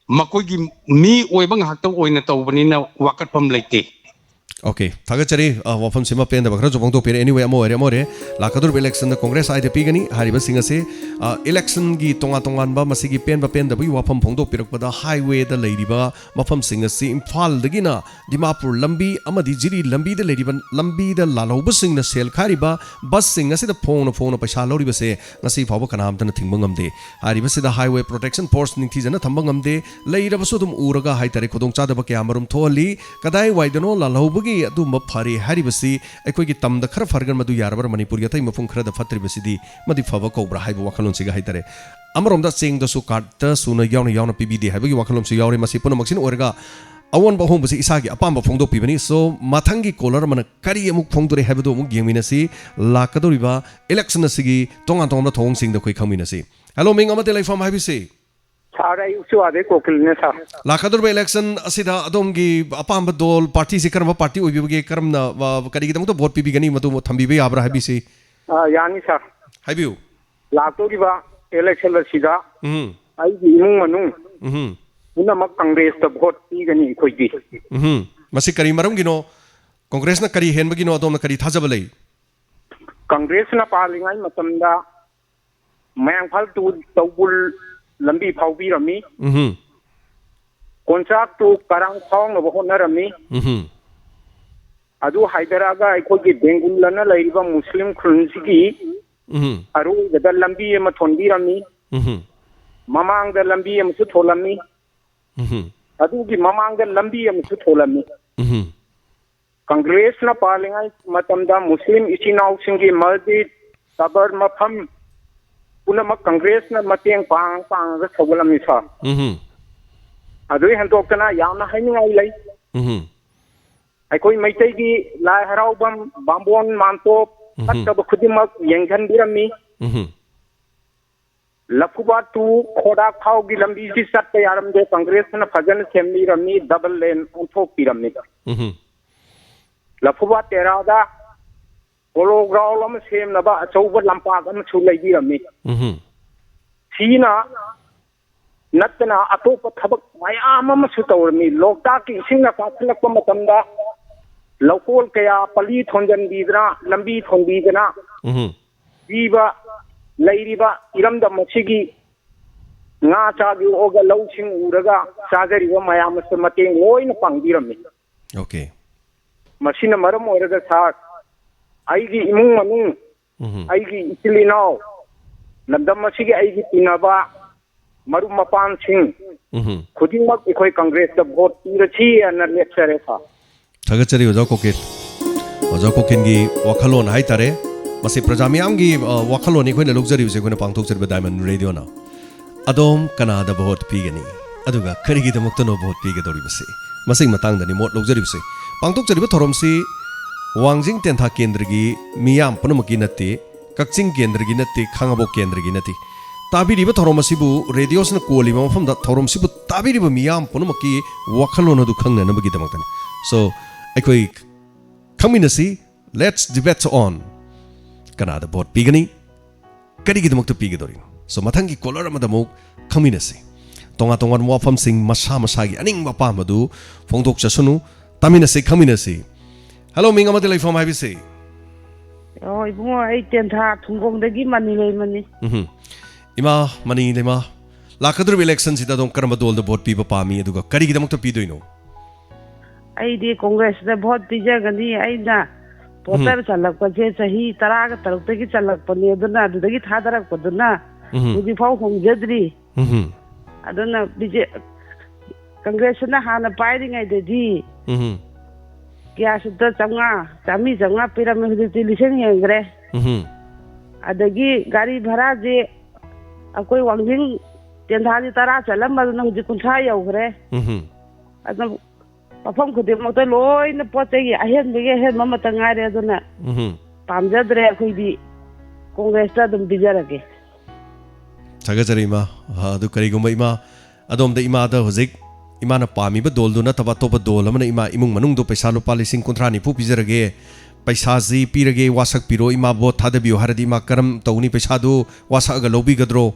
ꯃꯈꯣꯏꯒꯤ ꯃꯤ ꯑꯣꯏꯕ ꯉꯥꯛꯇ ꯑꯣꯏꯅ ꯇꯧꯕꯅꯤꯅ ꯋꯥꯀꯠꯐꯝ ꯂꯩꯇꯦ꯫ ꯑꯣꯀꯦ, ꯊꯥꯒꯠꯆꯔꯤ꯫ ꯑ, ꯋꯥꯐꯝꯁꯤꯃ ꯄꯦꯟꯗꯕ ꯈꯔꯁꯨ ꯐꯣꯡꯗꯣꯛꯄꯤꯔꯦ꯫ Anyway, ꯑꯃ ꯑꯣꯏꯔꯦ, ꯑꯃ ꯑꯣꯏꯔꯦ, ꯂꯥꯛꯀꯗꯧꯔꯤꯕ ꯏꯂꯦꯛꯁꯟꯗ ꯀꯣꯡꯒ꯭ꯔꯦꯁ ꯍꯥꯏꯗ ꯄꯤꯒꯅꯤ꯫ ꯍꯥꯏꯔꯤꯕꯁꯤꯡ ꯑꯁꯤ, ꯑ, ꯏꯂꯦꯛꯁꯟꯒꯤ ꯇꯣꯉꯥꯟ ꯇꯣꯉꯥꯟꯕ ꯃꯁꯤꯒꯤ ꯄꯦꯟꯕ ꯄꯦꯟꯗꯕꯒꯤ ꯋꯥꯐꯝ ꯐꯣꯡꯗꯣꯛꯄꯤꯔꯛꯄꯗ ꯍꯥꯏꯋꯦꯗ ꯂꯩꯔꯤꯕ ꯃꯐꯝꯁꯤꯡ ꯑꯁꯤ ꯏꯝꯐꯥꯜꯗꯒꯤꯅ ꯗꯤꯃꯥꯄꯨꯔ ꯂꯝꯕꯤ ꯑꯃꯗꯤ ꯖꯤꯔꯤ ꯂꯝꯕꯤꯗ ꯂꯩꯔꯤꯕ ꯂꯝꯕꯤꯗ ꯂꯥꯜꯍꯧꯕꯁꯤꯡꯅ ꯁꯦꯜ ꯈꯥꯏꯔꯤꯕ ꯕꯁꯁꯤꯡ ꯑꯁꯤꯗ ꯐꯣꯡꯅ ꯐꯣꯡꯅ ꯄꯩꯁꯥ ꯂꯧꯔꯤꯕꯁꯦ ꯉꯁꯤ ꯐꯥꯎꯕ ꯀꯅꯥꯝꯇꯅ ꯊꯤꯡꯕ ꯉꯝꯗꯦ꯫ ꯍꯥꯏꯔꯤꯕꯁꯤꯗ ꯍꯥꯏꯋꯦ ꯄ꯭ꯔꯣꯇꯦꯛꯁꯟ ꯐꯣꯔꯁ ꯅꯤꯡꯊꯤꯖꯅ ꯊꯝꯕ ꯉꯝꯗꯦ꯫ ꯂꯩꯔꯕꯁꯨ ꯑꯗꯨꯝ ꯎꯔꯒ ꯍꯥꯏꯇꯥꯔꯦ, ꯈꯨꯗꯣꯡꯆꯥꯗꯕ ꯀꯌꯥ ꯑꯃꯔꯣꯝ ꯊꯣꯛꯍꯜꯂꯤ꯫ ꯀꯗꯥꯏꯋꯥꯏꯗꯅꯣ ꯂꯥꯜꯍꯧꯕꯒꯤ ꯑꯗꯨꯝꯕ ꯐꯔꯦ ꯍꯥꯏꯔꯤꯕꯁꯤ ꯑꯩꯈꯣꯏꯒꯤ ꯇꯝꯗ ꯈꯔ ꯐꯔꯒ ꯃꯗꯨ ꯌꯥꯔꯕ꯭ꯔꯥ? ꯃꯅꯤꯄꯨꯔꯒꯤ ꯑꯇꯩ ꯃꯐꯝ ꯈꯔꯗ ꯐꯠꯇ꯭ꯔꯤꯕꯁꯤꯗꯤ ꯃꯗꯨ ꯐꯕ ꯀꯧꯕ꯭ꯔꯥ ꯍꯥꯏꯕ ꯋꯥꯈꯜꯂꯣꯟꯁꯤꯒ ꯍꯥꯏꯇꯥꯔꯦ꯫ ꯑꯃꯔꯣꯝꯗ ꯆꯦꯡꯗꯁꯨ ꯀꯥꯔꯠꯇ ꯁꯨꯅ ꯌꯥꯎꯅ ꯌꯥꯎꯅ ꯄꯤꯕꯤꯗꯦ ꯍꯥꯏꯕꯒꯤ ꯋꯥꯈꯜꯂꯣꯟꯁꯨ ꯌꯥꯎꯔꯦ꯫ ꯃꯁꯤ ꯄꯨꯝꯅꯃꯛꯁꯤꯅ ꯑꯣꯏꯔꯒ ꯑꯑꯣꯟꯕ ꯑꯍꯣꯡꯕꯁꯤ ꯏꯁꯥꯒꯤ ꯑꯄꯥꯝꯕ ꯐꯣꯡꯗꯣꯛꯄꯤꯕꯅꯤ꯫ So, ꯃꯊꯪꯒꯤ caller ꯑꯃꯅ ꯀꯔꯤ ꯑꯃꯨꯛ ꯐꯣꯡꯗꯣꯔꯦ ꯍꯥꯏꯕꯗꯨ ꯑꯃꯨꯛ ꯌꯦꯡꯃꯤꯟꯅꯁꯤ꯫ ꯂꯥꯛꯀꯗꯧꯔꯤꯕ election ꯑꯁꯤꯒꯤ ꯇꯣꯉꯥꯟ ꯇꯣꯉꯥꯟꯕ ꯊꯧꯑꯣꯡꯁꯤꯡꯗ ꯑꯩꯈꯣꯏ ꯈꯪꯃꯤꯟꯅꯁꯤ꯫ Hello, ꯃꯤꯡ ꯑꯃꯗꯤ ꯂꯩꯐꯝ ꯍꯥꯏꯕꯤꯁꯤ꯫ Sir, ꯑꯩ ꯎꯆꯤꯋꯥꯗꯩ ꯀꯣꯀꯤꯜꯅꯦ, sir꯫ ꯂꯥꯛꯀꯗꯧꯔꯤꯕ election ꯑꯁꯤꯗ ꯑꯗꯣꯝꯒꯤ ꯑꯄꯥꯝꯕ ꯗꯣꯜ, party ꯁꯤ ꯀꯔꯝꯕ party ꯑꯣꯏꯕꯤꯕꯒꯦ? ꯀꯔꯝꯅ, ꯑ, ꯀꯔꯤꯒꯤꯗꯃꯛꯇ vote ꯄꯤꯕꯤꯒꯅꯤ? ꯃꯗꯨ ꯊꯝꯕꯤꯕ ꯌꯥꯕ꯭ꯔꯥ ꯍꯥꯏꯕꯤꯁꯤ꯫ ꯑ, ꯌꯥꯅꯤ, sir꯫ ꯍꯥꯏꯕꯤꯌꯨ꯫ ꯂꯥꯛꯇꯧꯔꯤꯕ election ꯑꯁꯤꯗ ꯎꯝ꯫ ꯑꯩꯒꯤ ꯏꯃꯨꯡ ꯃꯅꯨꯡ ꯎꯝ꯫ ꯄꯨꯝꯅꯃꯛ Congress ꯇ vote ꯄꯤꯒꯅꯤ ꯑꯩꯈꯣꯏꯗꯤ꯫ ꯎꯝ꯫ ꯃꯁꯤ ꯀꯔꯤ ꯃꯔꯝꯒꯤꯅꯣ? Congress ꯅ ꯀꯔꯤ ꯍꯦꯟꯕꯒꯤꯅꯣ? ꯑꯗꯣꯝꯅ ꯀꯔꯤ ꯊꯥꯖꯕ ꯂꯩ? Congress ꯅ ꯄꯥꯜꯂꯤꯉꯩ ꯃꯇꯝꯗ ꯃꯌꯥꯡꯐꯥꯜ to ꯇꯧꯕꯨꯜ ꯂꯝꯕꯤ ꯐꯥꯎꯕꯤꯔꯝꯃꯤ꯫ ꯎꯝ꯫ ꯀꯣꯟꯆꯥꯛ to ꯀꯔꯥꯡ ꯐꯥꯎꯅꯕ ꯍꯣꯠꯅꯔꯝꯃꯤ꯫ ꯎꯝ꯫ ꯑꯗꯨ ꯍꯥꯏꯊꯔꯛꯑꯒ ꯑꯩꯈꯣꯏꯒꯤ ꯕꯦꯡꯒꯨꯜ ꯑꯅ ꯂꯩꯔꯤꯕ ꯃꯨꯁꯂꯤꯝ ꯈꯨꯜꯁꯤꯒꯤ ꯎꯝ꯫ ꯑꯔꯣꯏꯕꯗ ꯂꯝꯕꯤ ꯑꯃ ꯊꯣꯟꯕꯤꯔꯝꯃꯤ꯫ ꯎꯝ꯫ ꯃꯃꯥꯡꯗ ꯂꯝꯕꯤ ꯑꯃꯁꯨ ꯊꯣꯜꯂꯝꯃꯤ꯫ ꯎꯝ꯫ ꯑꯗꯨꯒꯤ ꯃꯃꯥꯡꯗ ꯂꯝꯕꯤ ꯑꯃꯁꯨ ꯊꯣꯜꯂꯝꯃꯤ꯫ ꯎꯝ꯫ Congress ꯅ ꯄꯥꯜꯂꯤꯉꯩ ꯃꯇꯝꯗ ꯃꯨꯁꯂꯤꯝ ꯏꯆꯤꯟ ꯏꯅꯥꯎꯁꯤꯡꯒꯤ ꯃꯁꯖꯤꯗ, ꯀꯕꯔ ꯃꯐꯝ ꯄꯨꯝꯅꯃꯛ Congress ꯅ ꯃꯇꯦꯡ ꯄꯥꯡ ꯄꯥꯡꯉꯒ ꯁꯧꯒꯠꯂꯝꯃꯤ, sir꯫ ꯎꯝ꯫ ꯑꯗꯨꯏ ꯍꯦꯟꯗꯣꯛꯇꯅ ꯌꯥꯝꯅ ꯍꯥꯏꯅꯤꯡꯉꯥꯏ ꯂꯩ꯫ ꯎꯝ꯫ ꯑꯩꯈꯣꯏ ꯃꯩꯇꯩꯒꯤ ꯂꯥꯏ ꯍꯔꯥꯎꯐꯝ, ꯕꯥꯝꯕꯣꯟ ꯃꯥꯟꯇꯣꯞ, ꯎꯝ꯫ ꯐꯠꯇꯕ ꯈꯨꯗꯤꯡꯃꯛ ꯌꯦꯡꯁꯤꯟꯕꯤꯔꯝꯃꯤ꯫ ꯎꯝ꯫ ꯂꯐꯨꯕꯥꯠ to ꯈꯣꯔꯥꯛ ꯐꯥꯎꯒꯤ ꯂꯝꯕꯤꯁꯤ ꯆꯠꯄ ꯌꯥꯔꯝꯗꯦ, Congress ꯅ ꯐꯖꯅ ꯁꯦꯝꯕꯤꯔꯝꯃꯤ, double lane ꯑꯣꯟꯊꯣꯛꯄꯤꯔꯝꯃꯤ꯫ ꯎꯝ꯫ ꯂꯐꯨꯕꯥꯠ ꯇꯦꯔꯥꯗ Polo ground ꯑꯃ ꯁꯦꯝꯅꯕ ꯑꯆꯧꯕ ꯂꯝꯄꯥꯛ ꯑꯃꯁꯨ ꯂꯩꯕꯤꯔꯝꯃꯤ꯫ ꯎꯝ꯫ ꯁꯤꯅ ꯅꯠꯇꯅ ꯑꯇꯣꯞꯄ ꯊꯕꯛ ꯃꯌꯥꯝ ꯑꯃꯁꯨ ꯇꯧꯔꯝꯃꯤ꯫ ꯂꯣꯛꯇꯥꯛꯀꯤ ꯏꯁꯤꯡꯅ ꯀꯥꯈꯠꯂꯛꯄ ꯃꯇꯝꯗ ꯂꯧꯀꯣꯜ ꯀꯌꯥ ꯄꯜꯂꯤ ꯊꯣꯟꯖꯟꯕꯤꯗꯅ, ꯂꯝꯕꯤ ꯊꯣꯟꯕꯤꯗꯅ ꯎꯝ꯫ ꯄꯤꯕ, ꯂꯩꯔꯤꯕ ꯏꯔꯝꯗꯝ ꯑꯁꯤꯒꯤ ꯉꯥ ꯆꯥꯛ ꯌꯣꯛꯑꯒ ꯂꯧꯁꯤꯡ ꯎꯔꯒ ꯆꯥꯖꯔꯤꯕ ꯃꯌꯥꯝ ꯑꯁꯤ ꯃꯇꯦꯡ ꯂꯣꯏꯅ ꯄꯥꯡꯕꯤꯔꯝꯃꯤ꯫ Okay꯫ ꯃꯁꯤꯅ ꯃꯔꯝ ꯑꯣꯏꯔꯒ, sir, ꯑꯩꯒꯤ ꯏꯃꯨꯡ ꯃꯅꯨꯡ, ꯎꯝ꯫ ꯑꯩꯒꯤ ꯏꯆꯤꯜ ꯏꯅꯥꯎ, ꯂꯝꯗꯝ ꯑꯁꯤꯒꯤ ꯑꯩꯒꯤ ꯇꯤꯟꯅꯕ ꯃꯔꯨꯞ ꯃꯄꯥꯡꯁꯤꯡ ꯎꯝ꯫ ꯈꯨꯗꯤꯡꯃꯛ ꯑꯩꯈꯣꯏ Congress ꯇ vote ꯄꯤꯔꯁꯤ ꯍꯥꯏꯅ ꯂꯦꯞꯆꯔꯦ, sir꯫ ꯊꯥꯒꯠꯆꯔꯤ ꯑꯣꯖꯥ ꯀꯣꯀꯤꯜ꯫ ꯑꯣꯖꯥ ꯀꯣꯀꯤꯜꯒꯤ ꯋꯥꯈꯜꯂꯣꯟ ꯍꯥꯏꯇꯥꯔꯦ, ꯃꯁꯤ ꯄ꯭ꯔꯖꯥ ꯃꯤꯌꯥꯝꯒꯤ, ꯑ, ꯋꯥꯈꯜꯂꯣꯟꯅꯤ ꯑꯩꯈꯣꯏꯅ ꯂꯧꯖꯔꯤꯕꯁꯦ, ꯑꯩꯈꯣꯏꯅ ꯄꯥꯡꯊꯣꯛꯆꯔꯤꯕ ꯗꯥꯏꯃꯟ ꯔꯦꯗꯤꯑꯣꯅ꯫ ꯑꯗꯣꯝ ꯀꯅꯥꯗ ꯚꯣꯠ ꯄꯤꯒꯅꯤ? ꯑꯗꯨꯒ ꯀꯔꯤꯒꯤꯗꯃꯛꯇꯅꯣ ꯚꯣꯠ ꯄꯤꯒꯗꯧꯔꯤꯕꯁꯦ? ꯃꯁꯤꯒꯤ ꯃꯇꯥꯡꯗꯅꯤ ꯃꯣꯠ ꯂꯧꯖꯔꯤꯕꯁꯦ꯫ ꯄꯥꯡꯊꯣꯛꯆꯔꯤꯕ ꯊꯧꯔꯝꯁꯤ ꯋꯥꯡꯖꯤꯡ ꯇꯦꯟꯊꯥ ꯀꯦꯟꯗ꯭ꯔꯒꯤ ꯃꯤꯌꯥꯝ ꯄꯨꯝꯅꯃꯛꯀꯤ ꯅꯠꯇꯦ, ꯀꯛꯆꯤꯡ ꯀꯦꯟꯗ꯭ꯔꯒꯤ ꯅꯠꯇꯦ, ꯈꯥꯉꯕꯣꯛ ꯀꯦꯟꯗ꯭ꯔꯒꯤ ꯅꯠꯇꯦ꯫ ꯇꯥꯕꯤꯔꯤꯕ ꯊꯧꯔꯝ ꯑꯁꯤꯕꯨ, ꯔꯦꯗꯤꯑꯣꯁꯤꯅ ꯀꯣꯜꯂꯤꯕ ꯃꯐꯝꯗ ꯊꯧꯔꯝꯁꯤꯕꯨ ꯇꯥꯕꯤꯔꯤꯕ ꯃꯤꯌꯥꯝ ꯄꯨꯝꯅꯃꯛꯀꯤ ꯋꯥꯈꯜꯂꯣꯟ ꯑꯗꯨ ꯈꯪꯅꯅꯕꯒꯤꯗꯃꯛꯇꯅꯤ꯫ So, ꯑꯩꯈꯣꯏ ꯈꯪꯃꯤꯟꯅꯁꯤ, let's debate on ꯀꯅꯥꯗ ꯚꯣꯠ ꯄꯤꯒꯅꯤ, ꯀꯔꯤꯒꯤꯗꯃꯛꯇ ꯄꯤꯒꯗꯧꯔꯤꯅꯣ꯫ So, ꯃꯊꯪꯒꯤ ꯀꯣꯂꯔ ꯑꯃꯗ ꯑꯃꯨꯛ ꯈꯪꯃꯤꯟꯅꯁꯤ꯫ ꯇꯣꯉꯥꯟ ꯇꯣꯉꯥꯟꯕ ꯋꯥꯐꯝꯁꯤꯡ, ꯃꯁꯥ ꯃꯁꯥꯒꯤ ꯑꯅꯤꯡꯕ ꯑꯄꯥꯝꯕꯗꯨ ꯐꯣꯡꯗꯣꯛꯆꯁꯅꯨ꯫ ꯇꯥꯃꯤꯟꯅꯁꯤ, ꯈꯪꯃꯤꯟꯅꯁꯤ꯫ ꯍꯜꯂꯣ, ꯃꯤꯡ ꯑꯃꯗꯤ ꯂꯩꯐꯝ ꯍꯥꯏꯕꯤꯁꯤ꯫ ꯑꯣ, ꯏꯕꯨꯡꯉꯣ, ꯑꯩ ꯇꯦꯟꯊꯥ ꯊꯨꯡꯒꯣꯡꯗꯒꯤ ꯃꯅꯤ ꯂꯩꯃꯅꯤ꯫ ꯎꯝꯍꯨꯝ꯫ ꯏꯃꯥ ꯃꯅꯤ ꯂꯩꯃ, ꯂꯥꯛꯀꯗꯧꯔꯤꯕ ꯏꯂꯦꯛꯁꯟꯁꯤꯗ ꯑꯗꯣꯝ ꯀꯔꯝꯕ ꯗꯣꯜꯗ ꯚꯣꯠ ꯄꯤꯕ ꯄꯥꯝꯃꯤ, ꯑꯗꯨꯒ ꯀꯔꯤꯒꯤꯗꯃꯛꯇ ꯄꯤꯗꯣꯏꯅꯣ? ꯑꯩꯗꯤ ꯀꯣꯡꯒ꯭ꯔꯦꯁꯇ ꯚꯣꯠ ꯄꯤꯖꯒꯅꯤ꯫ ꯑꯩꯅ ꯎꯝꯍꯨꯝ꯫ ꯚꯣꯇꯔ ꯆꯜꯂꯛꯄꯁꯦ ꯆꯍꯤ ꯇꯔꯥꯒ ꯇꯔꯨꯛꯇꯒꯤ ꯆꯜꯂꯛꯄꯅꯦ, ꯑꯗꯨꯅ ꯑꯗꯨꯗꯒꯤ ꯊꯥꯗꯔꯛꯄꯗꯨꯅ ꯎꯝꯍꯨꯝ꯫ ꯍꯧꯖꯤꯛꯐꯥꯎ ꯍꯣꯡꯖꯗ꯭ꯔꯤ꯫ ꯎꯝꯍꯨꯝ꯫ ꯑꯗꯨꯅ ꯕꯤ ꯖꯦ, ꯀꯪꯒ꯭ꯔꯦꯁꯁꯤꯅ ꯍꯥꯟꯅ ꯄꯥꯏꯔꯤꯉꯩꯗꯗꯤ ꯎꯝꯍꯨꯝ꯫ ꯒ꯭ꯌꯥꯁꯇ ꯆꯥꯝꯃꯉꯥ, ꯆꯥꯝꯃꯔꯤ, ꯆꯥꯝꯃꯉꯥ ꯄꯤꯔꯝꯃꯦ, ꯍꯧꯖꯤꯛꯇꯤ ꯂꯤꯁꯤꯡ ꯍꯦꯟꯈ꯭ꯔꯦ꯫ ꯎꯝꯍꯨꯝ꯫ ꯑꯗꯒꯤ ꯒꯥꯔꯤ ꯚꯔꯥꯁꯦ ꯑꯩꯈꯣꯏ ꯋꯥꯡꯖꯤꯡ ꯇꯦꯟꯊꯥꯁꯦ ꯇꯔꯥ ꯆꯠꯂꯝꯕꯗꯨꯅ ꯍꯧꯖꯤꯛ ꯀꯨꯟꯊ꯭ꯔꯥ ꯌꯧꯈ꯭ꯔꯦ꯫ ꯎꯝꯍꯨꯝ꯫ ꯑꯗꯨꯅ ꯃꯐꯝ ꯈꯨꯗꯤꯡꯃꯛꯇ ꯂꯣꯏꯅ ꯄꯣꯠ ꯆꯩꯒꯤ ꯑꯍꯦꯟꯕꯒꯤ ꯑꯍꯦꯟꯕ ꯑꯃꯇ ꯉꯥꯏꯔꯦ꯫ ꯑꯗꯨꯅ ꯎꯝꯍꯨꯝ꯫ ꯄꯥꯝꯖꯗ꯭ꯔꯦ, ꯑꯩꯈꯣꯏꯗꯤ ꯀꯣꯡꯒ꯭ꯔꯦꯁꯇ ꯑꯗꯨꯝ ꯄꯤꯖꯔꯒꯦ꯫ ꯊꯥꯒꯠꯆꯔꯤ ꯏꯃꯥ꯫ ꯑ, ꯑꯗꯨ ꯀꯔꯤꯒꯨꯝꯕ ꯏꯃꯥ, ꯑꯗꯣꯝꯗ ꯏꯃꯥꯗ ꯍꯧꯖꯤꯛ ꯏꯃꯥꯅ ꯄꯥꯝꯃꯤꯕ ꯗꯣꯜꯗꯨ ꯅꯠꯇꯕ ꯑꯇꯣꯞꯄ ꯗꯣꯜ ꯑꯃꯅ ꯏꯃꯥ ꯏꯃꯨꯡ ꯃꯅꯨꯡꯗꯨ ꯄꯩꯁꯥ ꯂꯨꯄꯥ ꯂꯤꯁꯤꯡ ꯀꯨꯟꯊ꯭ꯔꯥ ꯅꯤꯐꯨ ꯄꯤꯖꯔꯒꯦ, ꯄꯩꯁꯥꯁꯤ ꯄꯤꯔꯒꯦ, ꯋꯥꯁꯛꯄꯤꯔꯣ ꯏꯃꯥ, ꯚꯣꯠ ꯊꯥꯗꯕꯤꯌꯣ ꯍꯥꯏꯔꯗꯤ ꯏꯃꯥ ꯀꯔꯝ ꯇꯧꯅꯤ? ꯄꯩꯁꯥꯗꯨ ꯋꯥꯁꯛꯑꯒ ꯂꯧꯕꯤꯒꯗ꯭ꯔꯣ?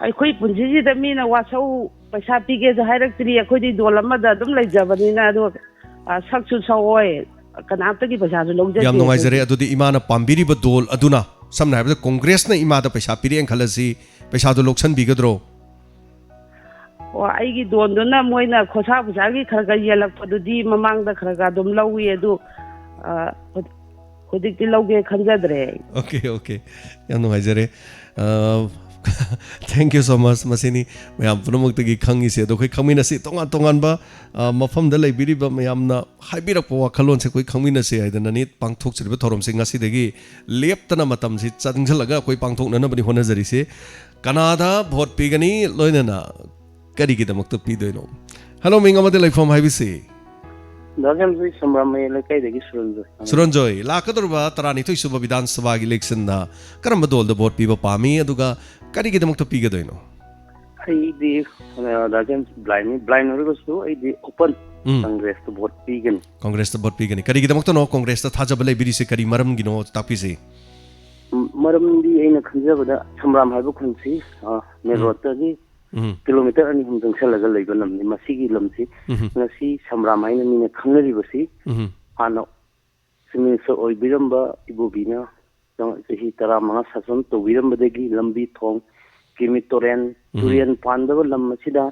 ꯑꯩꯈꯣꯏ ꯄꯨꯟꯁꯤꯁꯤꯗ ꯃꯤꯅ ꯋꯥꯁꯧ ꯄꯩꯁꯥ ꯄꯤꯒꯦꯁꯨ ꯍꯥꯏꯔꯛꯇ꯭ꯔꯤ꯫ ꯑꯩꯈꯣꯏꯗꯤ ꯗꯣꯜ ꯑꯃꯗ ꯑꯗꯨꯝ ꯂꯩꯖꯕꯅꯤꯅ, ꯑꯗꯣ, ꯑ, ꯁꯛꯁꯨ ꯁꯛꯑꯣꯏ, ꯀꯅꯥꯝꯇꯒꯤ ꯄꯩꯁꯥꯁꯨ ꯂꯧꯖꯗꯦ ꯌꯥꯝ ꯅꯨꯡꯉꯥꯏꯖꯔꯦ꯫ ꯑꯩꯈꯣꯏꯗꯤ꯫ ꯑꯗꯨꯗꯤ ꯏꯃꯥꯅ ꯄꯥꯝꯕꯤꯔꯤꯕ ꯗꯣꯜ ꯑꯗꯨꯅ, ꯁꯝꯅ ꯍꯥꯏꯔꯕꯗ ꯀꯣꯡꯒ꯭ꯔꯦꯁꯅ ꯏꯃꯥꯗ ꯄꯩꯁꯥ ꯄꯤꯔꯛꯑꯦꯅ ꯈꯜꯂꯁꯤ, ꯄꯩꯁꯥꯗꯨ ꯂꯧꯁꯟꯕꯤꯒꯗ꯭ꯔꯣ? ꯑꯣ, ꯑꯩꯒꯤ ꯗꯣꯟꯗꯨꯅ ꯃꯣꯏꯅ ꯈꯣꯔꯁꯥ ꯄꯨꯁꯥꯒꯤ ꯈꯔ ꯈꯔ ꯌꯦꯜꯂꯛꯄꯗꯨꯗꯤ ꯃꯃꯥꯡꯗ ꯈꯔ ꯈꯔ ꯑꯗꯨꯝ ꯂꯧꯏ, ꯑꯗꯨ, ꯑ, ꯍꯧ-, ꯍꯧꯖꯤꯛꯇꯤ ꯂꯧꯒꯦ ꯈꯟꯖꯗ꯭ꯔꯦ ꯑꯩ꯫ Okay, okay. ꯌꯥꯝ ꯅꯨꯡꯉꯥꯏꯖꯔꯦ꯫ ꯑ, Thank you so much. ꯃꯁꯤꯅꯤ ꯃꯌꯥꯝ ꯄꯨꯝꯅꯃꯛꯇꯒꯤ ꯈꯪꯉꯤꯁꯦ꯫ ꯑꯗꯣ ꯑꯩꯈꯣꯏ ꯈꯪꯃꯤꯟꯅꯁꯤ, ꯇꯣꯉꯥꯟ ꯇꯣꯉꯥꯟꯕ, ꯑ, ꯃꯐꯝꯗ ꯂꯩꯕꯤꯔꯤꯕ ꯃꯌꯥꯝꯅ ꯍꯥꯏꯕꯤꯔꯛꯄ ꯋꯥꯈꯜꯂꯣꯟꯁꯦ ꯑꯩꯈꯣꯏ ꯈꯪꯃꯤꯟꯅꯁꯤ ꯍꯥꯏꯗꯅꯅꯤ ꯄꯥꯡꯊꯣꯛꯆꯔꯤꯕ ꯊꯧꯔꯝꯁꯦ ꯉꯁꯤꯗꯒꯤ ꯂꯦꯞꯇꯅ ꯃꯇꯝꯁꯤ ꯆꯪꯁꯤꯜꯂꯒ ꯑꯩꯈꯣꯏ ꯄꯥꯡꯊꯣꯛꯅꯅꯕꯅꯤ ꯍꯣꯠꯅꯖꯔꯤꯁꯦ꯫ ꯀꯅꯥꯗ ꯚꯣꯠ ꯄꯤꯒꯅꯤ, ꯂꯣꯏꯅꯅ ꯀꯔꯤꯒꯤꯗꯃꯛꯇ ꯄꯤꯗꯣꯏꯅꯣ? ꯍꯜꯂꯣ, ꯃꯤꯡ ꯑꯃꯗꯤ ꯂꯩꯐꯝ ꯍꯥꯏꯕꯤꯁꯤ? ꯗꯥ ꯖꯦꯝꯁ, ꯑꯩ ꯁꯝꯕ꯭ꯔꯥꯝ ꯃꯌꯥꯏ ꯂꯩꯀꯥꯏꯗꯒꯤ ꯁꯨꯔꯟꯖꯣꯏ꯫ ꯁꯨꯔꯟꯖꯣꯏ, ꯂꯥꯛꯀꯗꯧꯔꯤꯕ ꯇꯔꯥꯅꯤꯊꯣꯏ ꯁꯨꯕ ꯕꯤꯙꯥꯟ ꯁꯚꯥꯒꯤ ꯏꯂꯦꯛꯁꯟꯗ ꯀꯔꯝꯕ ꯗꯣꯜꯗ ꯚꯣꯠ ꯄꯤꯕ ꯄꯥꯝꯃꯤ, ꯑꯗꯨꯒ ꯀꯔꯤꯒꯤꯗꯃꯛꯇ ꯄꯤꯒꯗꯣꯏꯅꯣ? ꯑꯩꯗꯤ, ꯑ, ꯗꯥ ꯖꯦꯝꯁ, ꯕ꯭ꯂꯥꯏꯟꯅꯤ꯫ ꯕ꯭ꯂꯥꯏꯟ ꯑꯣꯏꯔꯒꯁꯨ ꯑꯩꯗꯤ ꯑꯣꯄꯟ ꯎꯝ꯫ ꯀꯪꯒ꯭ꯔꯦꯁꯇ ꯚꯣꯠ ꯄꯤꯒꯅꯤ꯫ ꯀꯪꯒ꯭ꯔꯦꯁꯇ ꯚꯣꯠ ꯄꯤꯒꯅꯤ꯫ ꯀꯔꯤꯒꯤꯗꯃꯛꯇꯅꯣ ꯀꯪꯒ꯭ꯔꯦꯁꯇ ꯊꯥꯖꯕ ꯂꯩꯕꯤꯔꯤꯁꯤ? ꯀꯔꯤ ꯃꯔꯝꯒꯤꯅꯣ ꯇꯥꯛꯄꯤꯁꯤ? ꯎꯝ, ꯃꯔꯝꯗꯤ ꯑꯩꯅ ꯈꯟꯖꯕꯗ ꯁꯝꯕ꯭ꯔꯥꯝ ꯍꯥꯏꯕ ꯈꯨꯟꯁꯤ, ꯑ, ꯃꯦꯟ ꯎꯝ꯫ ꯔꯣꯗꯇꯒꯤ ꯎꯝ꯫ ꯀꯤꯂꯣꯃꯤꯇꯔ ꯑꯅꯤ ꯑꯍꯨꯝ ꯆꯪꯁꯜꯂꯒ ꯂꯩꯕ ꯂꯝꯅꯤ꯫ ꯃꯁꯤꯒꯤ ꯂꯝꯁꯤ ꯎꯝ꯫ ꯉꯁꯤ ꯁꯝꯕ꯭ꯔꯥꯝ ꯍꯥꯏꯅ ꯃꯤꯅ ꯈꯪꯅꯔꯤꯕꯁꯤ ꯎꯝ꯫ ꯍꯥꯟꯅ ꯆꯤꯐ ꯃꯤꯅꯤꯁꯇꯔ ꯑꯣꯏꯕꯤꯔꯝꯕ ꯏꯕꯣꯕꯤꯅ ꯆꯍꯤ ꯇꯔꯥꯃꯉꯥ ꯁꯥꯁꯟ ꯇꯧꯕꯤꯔꯝꯕꯗꯒꯤ ꯂꯝꯕꯤ ꯊꯣꯡ, ꯀꯤꯃꯤ ꯇꯨꯔꯦꯟ, ꯎꯝ꯫ ꯇꯨꯔꯦꯟ ꯄꯥꯟꯗꯕ ꯂꯝ ꯑꯁꯤꯗ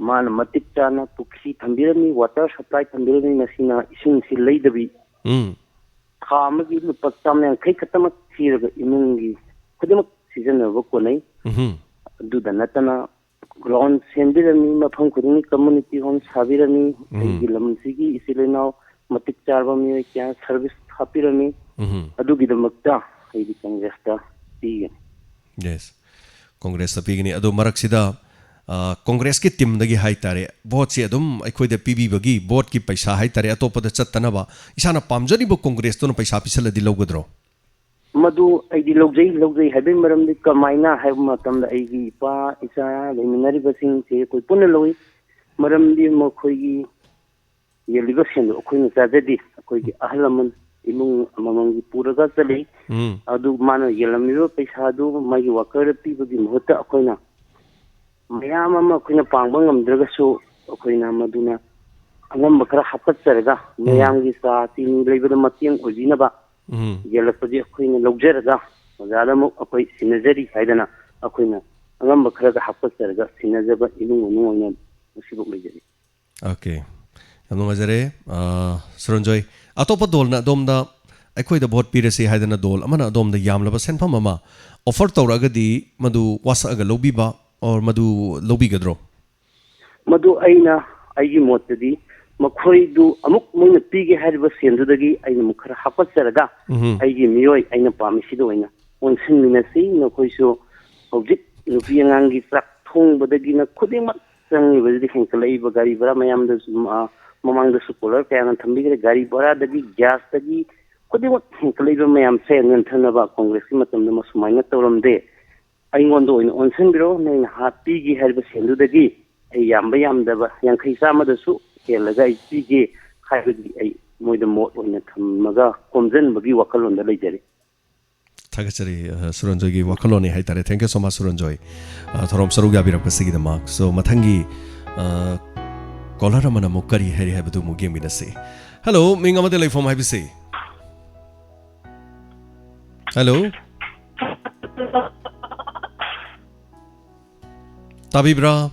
ꯃꯥꯅ ꯃꯇꯤꯛ ꯆꯥꯅ ꯄꯨꯈ꯭ꯔꯤ ꯊꯝꯕꯤꯔꯝꯃꯤ, ꯋꯥꯇꯔ ꯁꯄ꯭ꯂꯥꯏ ꯊꯝꯕꯤꯔꯝꯃꯤ꯫ ꯃꯁꯤꯅ ꯏꯁꯤꯡꯁꯤ ꯂꯩꯗꯕꯤ ꯎꯝ꯫ ꯊꯥ ꯑꯃꯒꯤ ꯂꯨꯄꯥ ꯆꯥꯝꯃ ꯌꯥꯡꯈꯩ ꯈꯛꯇꯃꯛ ꯊꯤꯔꯒ ꯏꯃꯨꯡꯒꯤ ꯈꯨꯗꯤꯡꯃꯛ ꯁꯤꯖꯤꯟꯅꯕ ꯀꯣꯟꯅꯩ꯫ ꯎꯝ꯫ ꯑꯗꯨꯗ ꯅꯠꯇꯅ ꯒ꯭ꯔꯥꯎꯟ ꯁꯦꯝꯕꯤꯔꯝꯃꯤ, ꯃꯐꯝ ꯈꯨꯗꯤꯡꯒꯤ ꯀꯝꯃ꯭ꯌꯨꯅꯤꯇꯤ ꯍꯣꯝ ꯁꯥꯕꯤꯔꯝꯃꯤ꯫ ꯎꯝ꯫ ꯑꯩꯒꯤ ꯂꯝꯁꯤꯒꯤ ꯏꯆꯤꯜ ꯏꯅꯥꯎ ꯃꯇꯤꯛ ꯆꯥꯔꯕ ꯃꯤꯑꯣꯏ ꯀꯌꯥ ꯁꯔꯚꯤꯁ ꯍꯥꯞꯄꯤꯔꯝꯃꯤ꯫ ꯎꯝ꯫ ꯑꯗꯨꯒꯤꯗꯃꯛꯇ ꯑꯩꯗꯤ ꯀꯪꯒ꯭ꯔꯦꯁꯇ ꯄꯤꯒꯅꯤ꯫ ꯌꯦꯁ, ꯀꯣꯡꯒ꯭ꯔꯦꯁꯇ ꯄꯤꯒꯅꯤ꯫ ꯑꯗꯣ ꯃꯔꯛꯁꯤꯗ, ꯑ, ꯀꯣꯡꯒ꯭ꯔꯦꯁꯀꯤ ꯇꯤꯝꯗꯒꯤ ꯍꯥꯏ ꯇꯥꯔꯦ, ꯚꯣꯠꯁꯤ ꯑꯗꯨꯝ ꯑꯩꯈꯣꯏꯗ ꯄꯤꯕꯤꯕꯒꯤ ꯚꯣꯠꯀꯤ ꯄꯩꯁꯥ ꯍꯥꯏ ꯇꯥꯔꯦ, ꯑꯇꯣꯞꯄꯗ ꯆꯠꯇꯅꯕ ꯏꯁꯥꯅ ꯄꯥꯝꯖꯔꯤꯕ ꯀꯣꯡꯒ꯭ꯔꯦꯁꯇꯨꯅ ꯄꯩꯁꯥ ꯄꯤꯁꯜꯂꯗꯤ ꯂꯧꯒꯗ꯭ꯔꯣ? ꯃꯗꯨ ꯑꯩꯗꯤ ꯂꯧꯖꯩ, ꯂꯧꯖꯩ ꯍꯥꯏꯕꯒꯤ ꯃꯔꯝꯗꯤ ꯀꯃꯥꯏꯅ ꯍꯥꯏꯕ ꯃꯇꯝꯗ ꯑꯩꯒꯤ ꯏꯄꯥ, ꯏꯆꯥ ꯂꯩꯃꯤꯟꯅꯔꯤꯕꯁꯤꯡꯁꯦ ꯑꯩꯈꯣꯏ ꯄꯨꯟꯅ ꯂꯧꯏ꯫ ꯃꯔꯝꯗꯤ ꯃꯈꯣꯏꯒꯤ ꯌꯦꯜꯂꯤꯕ ꯁꯦꯟꯗꯣ ꯑꯩꯈꯣꯏꯅ ꯆꯥꯖꯗꯦ꯫ ꯑꯩꯈꯣꯏꯒꯤ ꯑꯍꯜ ꯂꯃꯟ ꯏꯃꯨꯡ ꯑꯃꯃꯝꯒꯤ ꯄꯨꯔꯒ ꯆꯠꯂꯤ꯫ ꯎꯝ꯫ ꯑꯗꯨ ꯃꯥꯅ ꯌꯦꯜꯂꯝꯃꯤꯕ ꯄꯩꯁꯥꯗꯨ ꯃꯥꯒꯤ ꯋꯥꯀꯔꯗ ꯄꯤꯕꯒꯤ ꯃꯍꯨꯠꯇ ꯑꯩꯈꯣꯏꯅ ꯃꯌꯥꯝ ꯑꯃ ꯑꯩꯈꯣꯏꯅ ꯄꯥꯡꯕ ꯉꯝꯗ꯭ꯔꯒꯁꯨ ꯑꯩꯈꯣꯏꯅ ꯃꯗꯨꯅ ꯑꯉꯝꯕ ꯈꯔ ꯍꯥꯞꯀꯠꯆꯔꯒ ꯎꯝ꯫ ꯃꯌꯥꯝꯒꯤ ꯆꯥ ꯆꯤꯅꯤ ꯂꯩꯕꯗ ꯃꯇꯦꯡ ꯑꯣꯏꯕꯤꯅꯕ ꯎꯝ꯫ ꯌꯦꯜꯂꯛꯄꯗꯤ ꯑꯩꯈꯣꯏꯅ ꯂꯧꯖꯔꯒ ꯑꯣꯖꯥꯗ ꯑꯃꯨꯛ ꯑꯩꯈꯣꯏ ꯁꯤꯟꯅꯖꯔꯤ ꯍꯥꯏꯗꯅ ꯑꯩꯈꯣꯏꯅ ꯑꯉꯝꯕ ꯈꯔꯒ ꯍꯥꯞꯀꯠꯆꯔꯒ ꯁꯤꯟꯅꯖꯕ ꯏꯃꯨꯡ ꯃꯅꯨꯡ ꯑꯣꯏꯅ ꯉꯁꯤꯐꯥꯎ ꯂꯩꯖꯔꯤ꯫ ꯑꯣꯀꯦ꯫ ꯌꯥꯝ ꯅꯨꯡꯉꯥꯏꯖꯔꯦ, ꯑ, ꯁꯨꯔꯟꯖꯣꯏ꯫ ꯑꯇꯣꯞꯄ ꯗꯣꯜꯅ ꯑꯗꯣꯝꯗ, ꯑꯩꯈꯣꯏꯗ ꯚꯣꯠ ꯄꯤꯔꯁꯤ ꯍꯥꯏꯗꯅ ꯗꯣꯜ ꯑꯃꯅ ꯑꯗꯣꯝꯗ ꯌꯥꯝꯂꯕ ꯁꯦꯟꯐꯝ ꯑꯃ ꯑꯣꯐꯔ ꯇꯧꯔꯛꯑꯒꯗꯤ, ꯃꯗꯨ ꯋꯥꯁꯛꯑꯒ ꯂꯧꯕꯤꯕ, or ꯃꯗꯨ ꯂꯧꯕꯤꯒꯗ꯭ꯔꯣ? ꯃꯗꯨ ꯑꯩꯅ ꯑꯩꯒꯤ ꯃꯣꯠꯇꯗꯤ ꯃꯈꯣꯏꯗꯨ ꯑꯃꯨꯛ ꯃꯣꯏꯅ ꯄꯤꯒꯦ ꯍꯥꯏꯔꯤꯕ ꯁꯦꯟꯗꯨꯗꯒꯤ ꯑꯩꯅ ꯑꯃꯨꯛ ꯈꯔ ꯍꯥꯞꯀꯠꯆꯔꯒ ꯎꯝꯍꯨꯝ. ꯑꯩꯒꯤ ꯃꯤꯑꯣꯏ ꯑꯩꯅ ꯄꯥꯝꯃꯤꯁꯤꯗ ꯑꯣꯏꯅ ꯑꯣꯟꯁꯤꯟꯃꯤꯟꯅꯁꯤ꯫ ꯅꯈꯣꯏꯁꯨ ꯍꯧꯖꯤꯛ ꯅꯨꯄꯤ ꯑꯉꯥꯡꯒꯤ ꯆꯥꯛ ꯊꯣꯡꯕꯗꯒꯤꯅ ꯈꯨꯗꯤꯡꯃꯛ ꯆꯪꯉꯤꯕꯗꯨꯗꯤ ꯍꯦꯟꯀꯠꯂꯛꯏꯕ ꯒꯥꯔꯤ ꯚꯔꯥ ꯃꯌꯥꯝꯗꯁꯨ, ꯑ, ꯃꯃꯥꯡꯗꯁꯨ ꯀꯣꯂꯔ ꯀꯌꯥꯅ ꯊꯝꯕꯤꯈ꯭ꯔꯦ꯫ ꯒꯥꯔꯤ ꯚꯔꯥꯗꯒꯤ, ꯒ꯭ꯌꯥꯁꯇꯒꯤ, ꯈꯨꯗꯤꯡꯃꯛ ꯍꯦꯟꯀꯠꯂꯛꯏꯕ ꯃꯌꯥꯝꯁꯦ ꯅꯟꯊꯅꯕ ꯀꯣꯡꯒ꯭ꯔꯦꯁꯀꯤ ꯃꯇꯝꯗ ꯃꯁꯨꯃꯥꯏꯅ ꯇꯧꯔꯝꯗꯦ꯫ ꯑꯩꯉꯣꯟꯗ ꯑꯣꯏꯅ ꯑꯣꯟꯁꯤꯟꯕꯤꯔꯣ꯫ ꯅꯣꯏꯅ ꯍꯥꯞꯄꯤꯒꯦ ꯍꯥꯏꯔꯤꯕ ꯁꯦꯜꯗꯨꯗꯒꯤ ꯑꯩ ꯌꯥꯝꯕ ꯌꯥꯝꯗꯕ ꯌꯥꯡꯈꯩ ꯆꯥꯝꯃꯗꯁꯨ ꯍꯦꯜꯂꯒ ꯑꯩ ꯄꯤꯒꯦ ꯍꯥꯏꯕꯒꯤ ꯑꯩ ꯃꯣꯏꯗ ꯃꯣꯠ ꯑꯣꯏꯅ ꯊꯝꯃꯒ ꯈꯣꯝꯖꯤꯟꯕꯒꯤ ꯋꯥꯈꯜꯂꯣꯟꯗ ꯂꯩꯖꯔꯤ꯫ ꯊꯥꯒꯠꯆꯔꯤ, ꯑ, ꯁꯨꯔꯟꯖꯣꯏꯒꯤ ꯋꯥꯈꯜꯂꯣꯟꯅꯤ ꯍꯥꯏꯇꯥꯔꯦ꯫ Thank you so much, ꯁꯨꯔꯟꯖꯣꯏ, ꯑ, ꯊꯧꯔꯝ ꯁꯔꯨꯛ ꯌꯥꯕꯤꯔꯛꯄꯁꯤꯒꯤꯗꯃꯛ꯫ So, ꯃꯊꯪꯒꯤ, ꯑ, ꯀꯣꯂꯔ ꯑꯃꯅ ꯑꯃꯨꯛ ꯀꯔꯤ ꯍꯥꯏꯔꯤ ꯍꯥꯏꯕꯗꯨ ꯑꯃꯨꯛ ꯌꯦꯡꯃꯤꯟꯅꯁꯤ꯫ ꯍꯜꯂꯣ, ꯃꯤꯡ ꯑꯃꯗꯤ ꯂꯩꯐꯝ ꯍꯥꯏꯕꯤꯁꯤ꯫ ꯍꯜꯂꯣ, ꯇꯥꯕꯤꯕ꯭ꯔꯥ?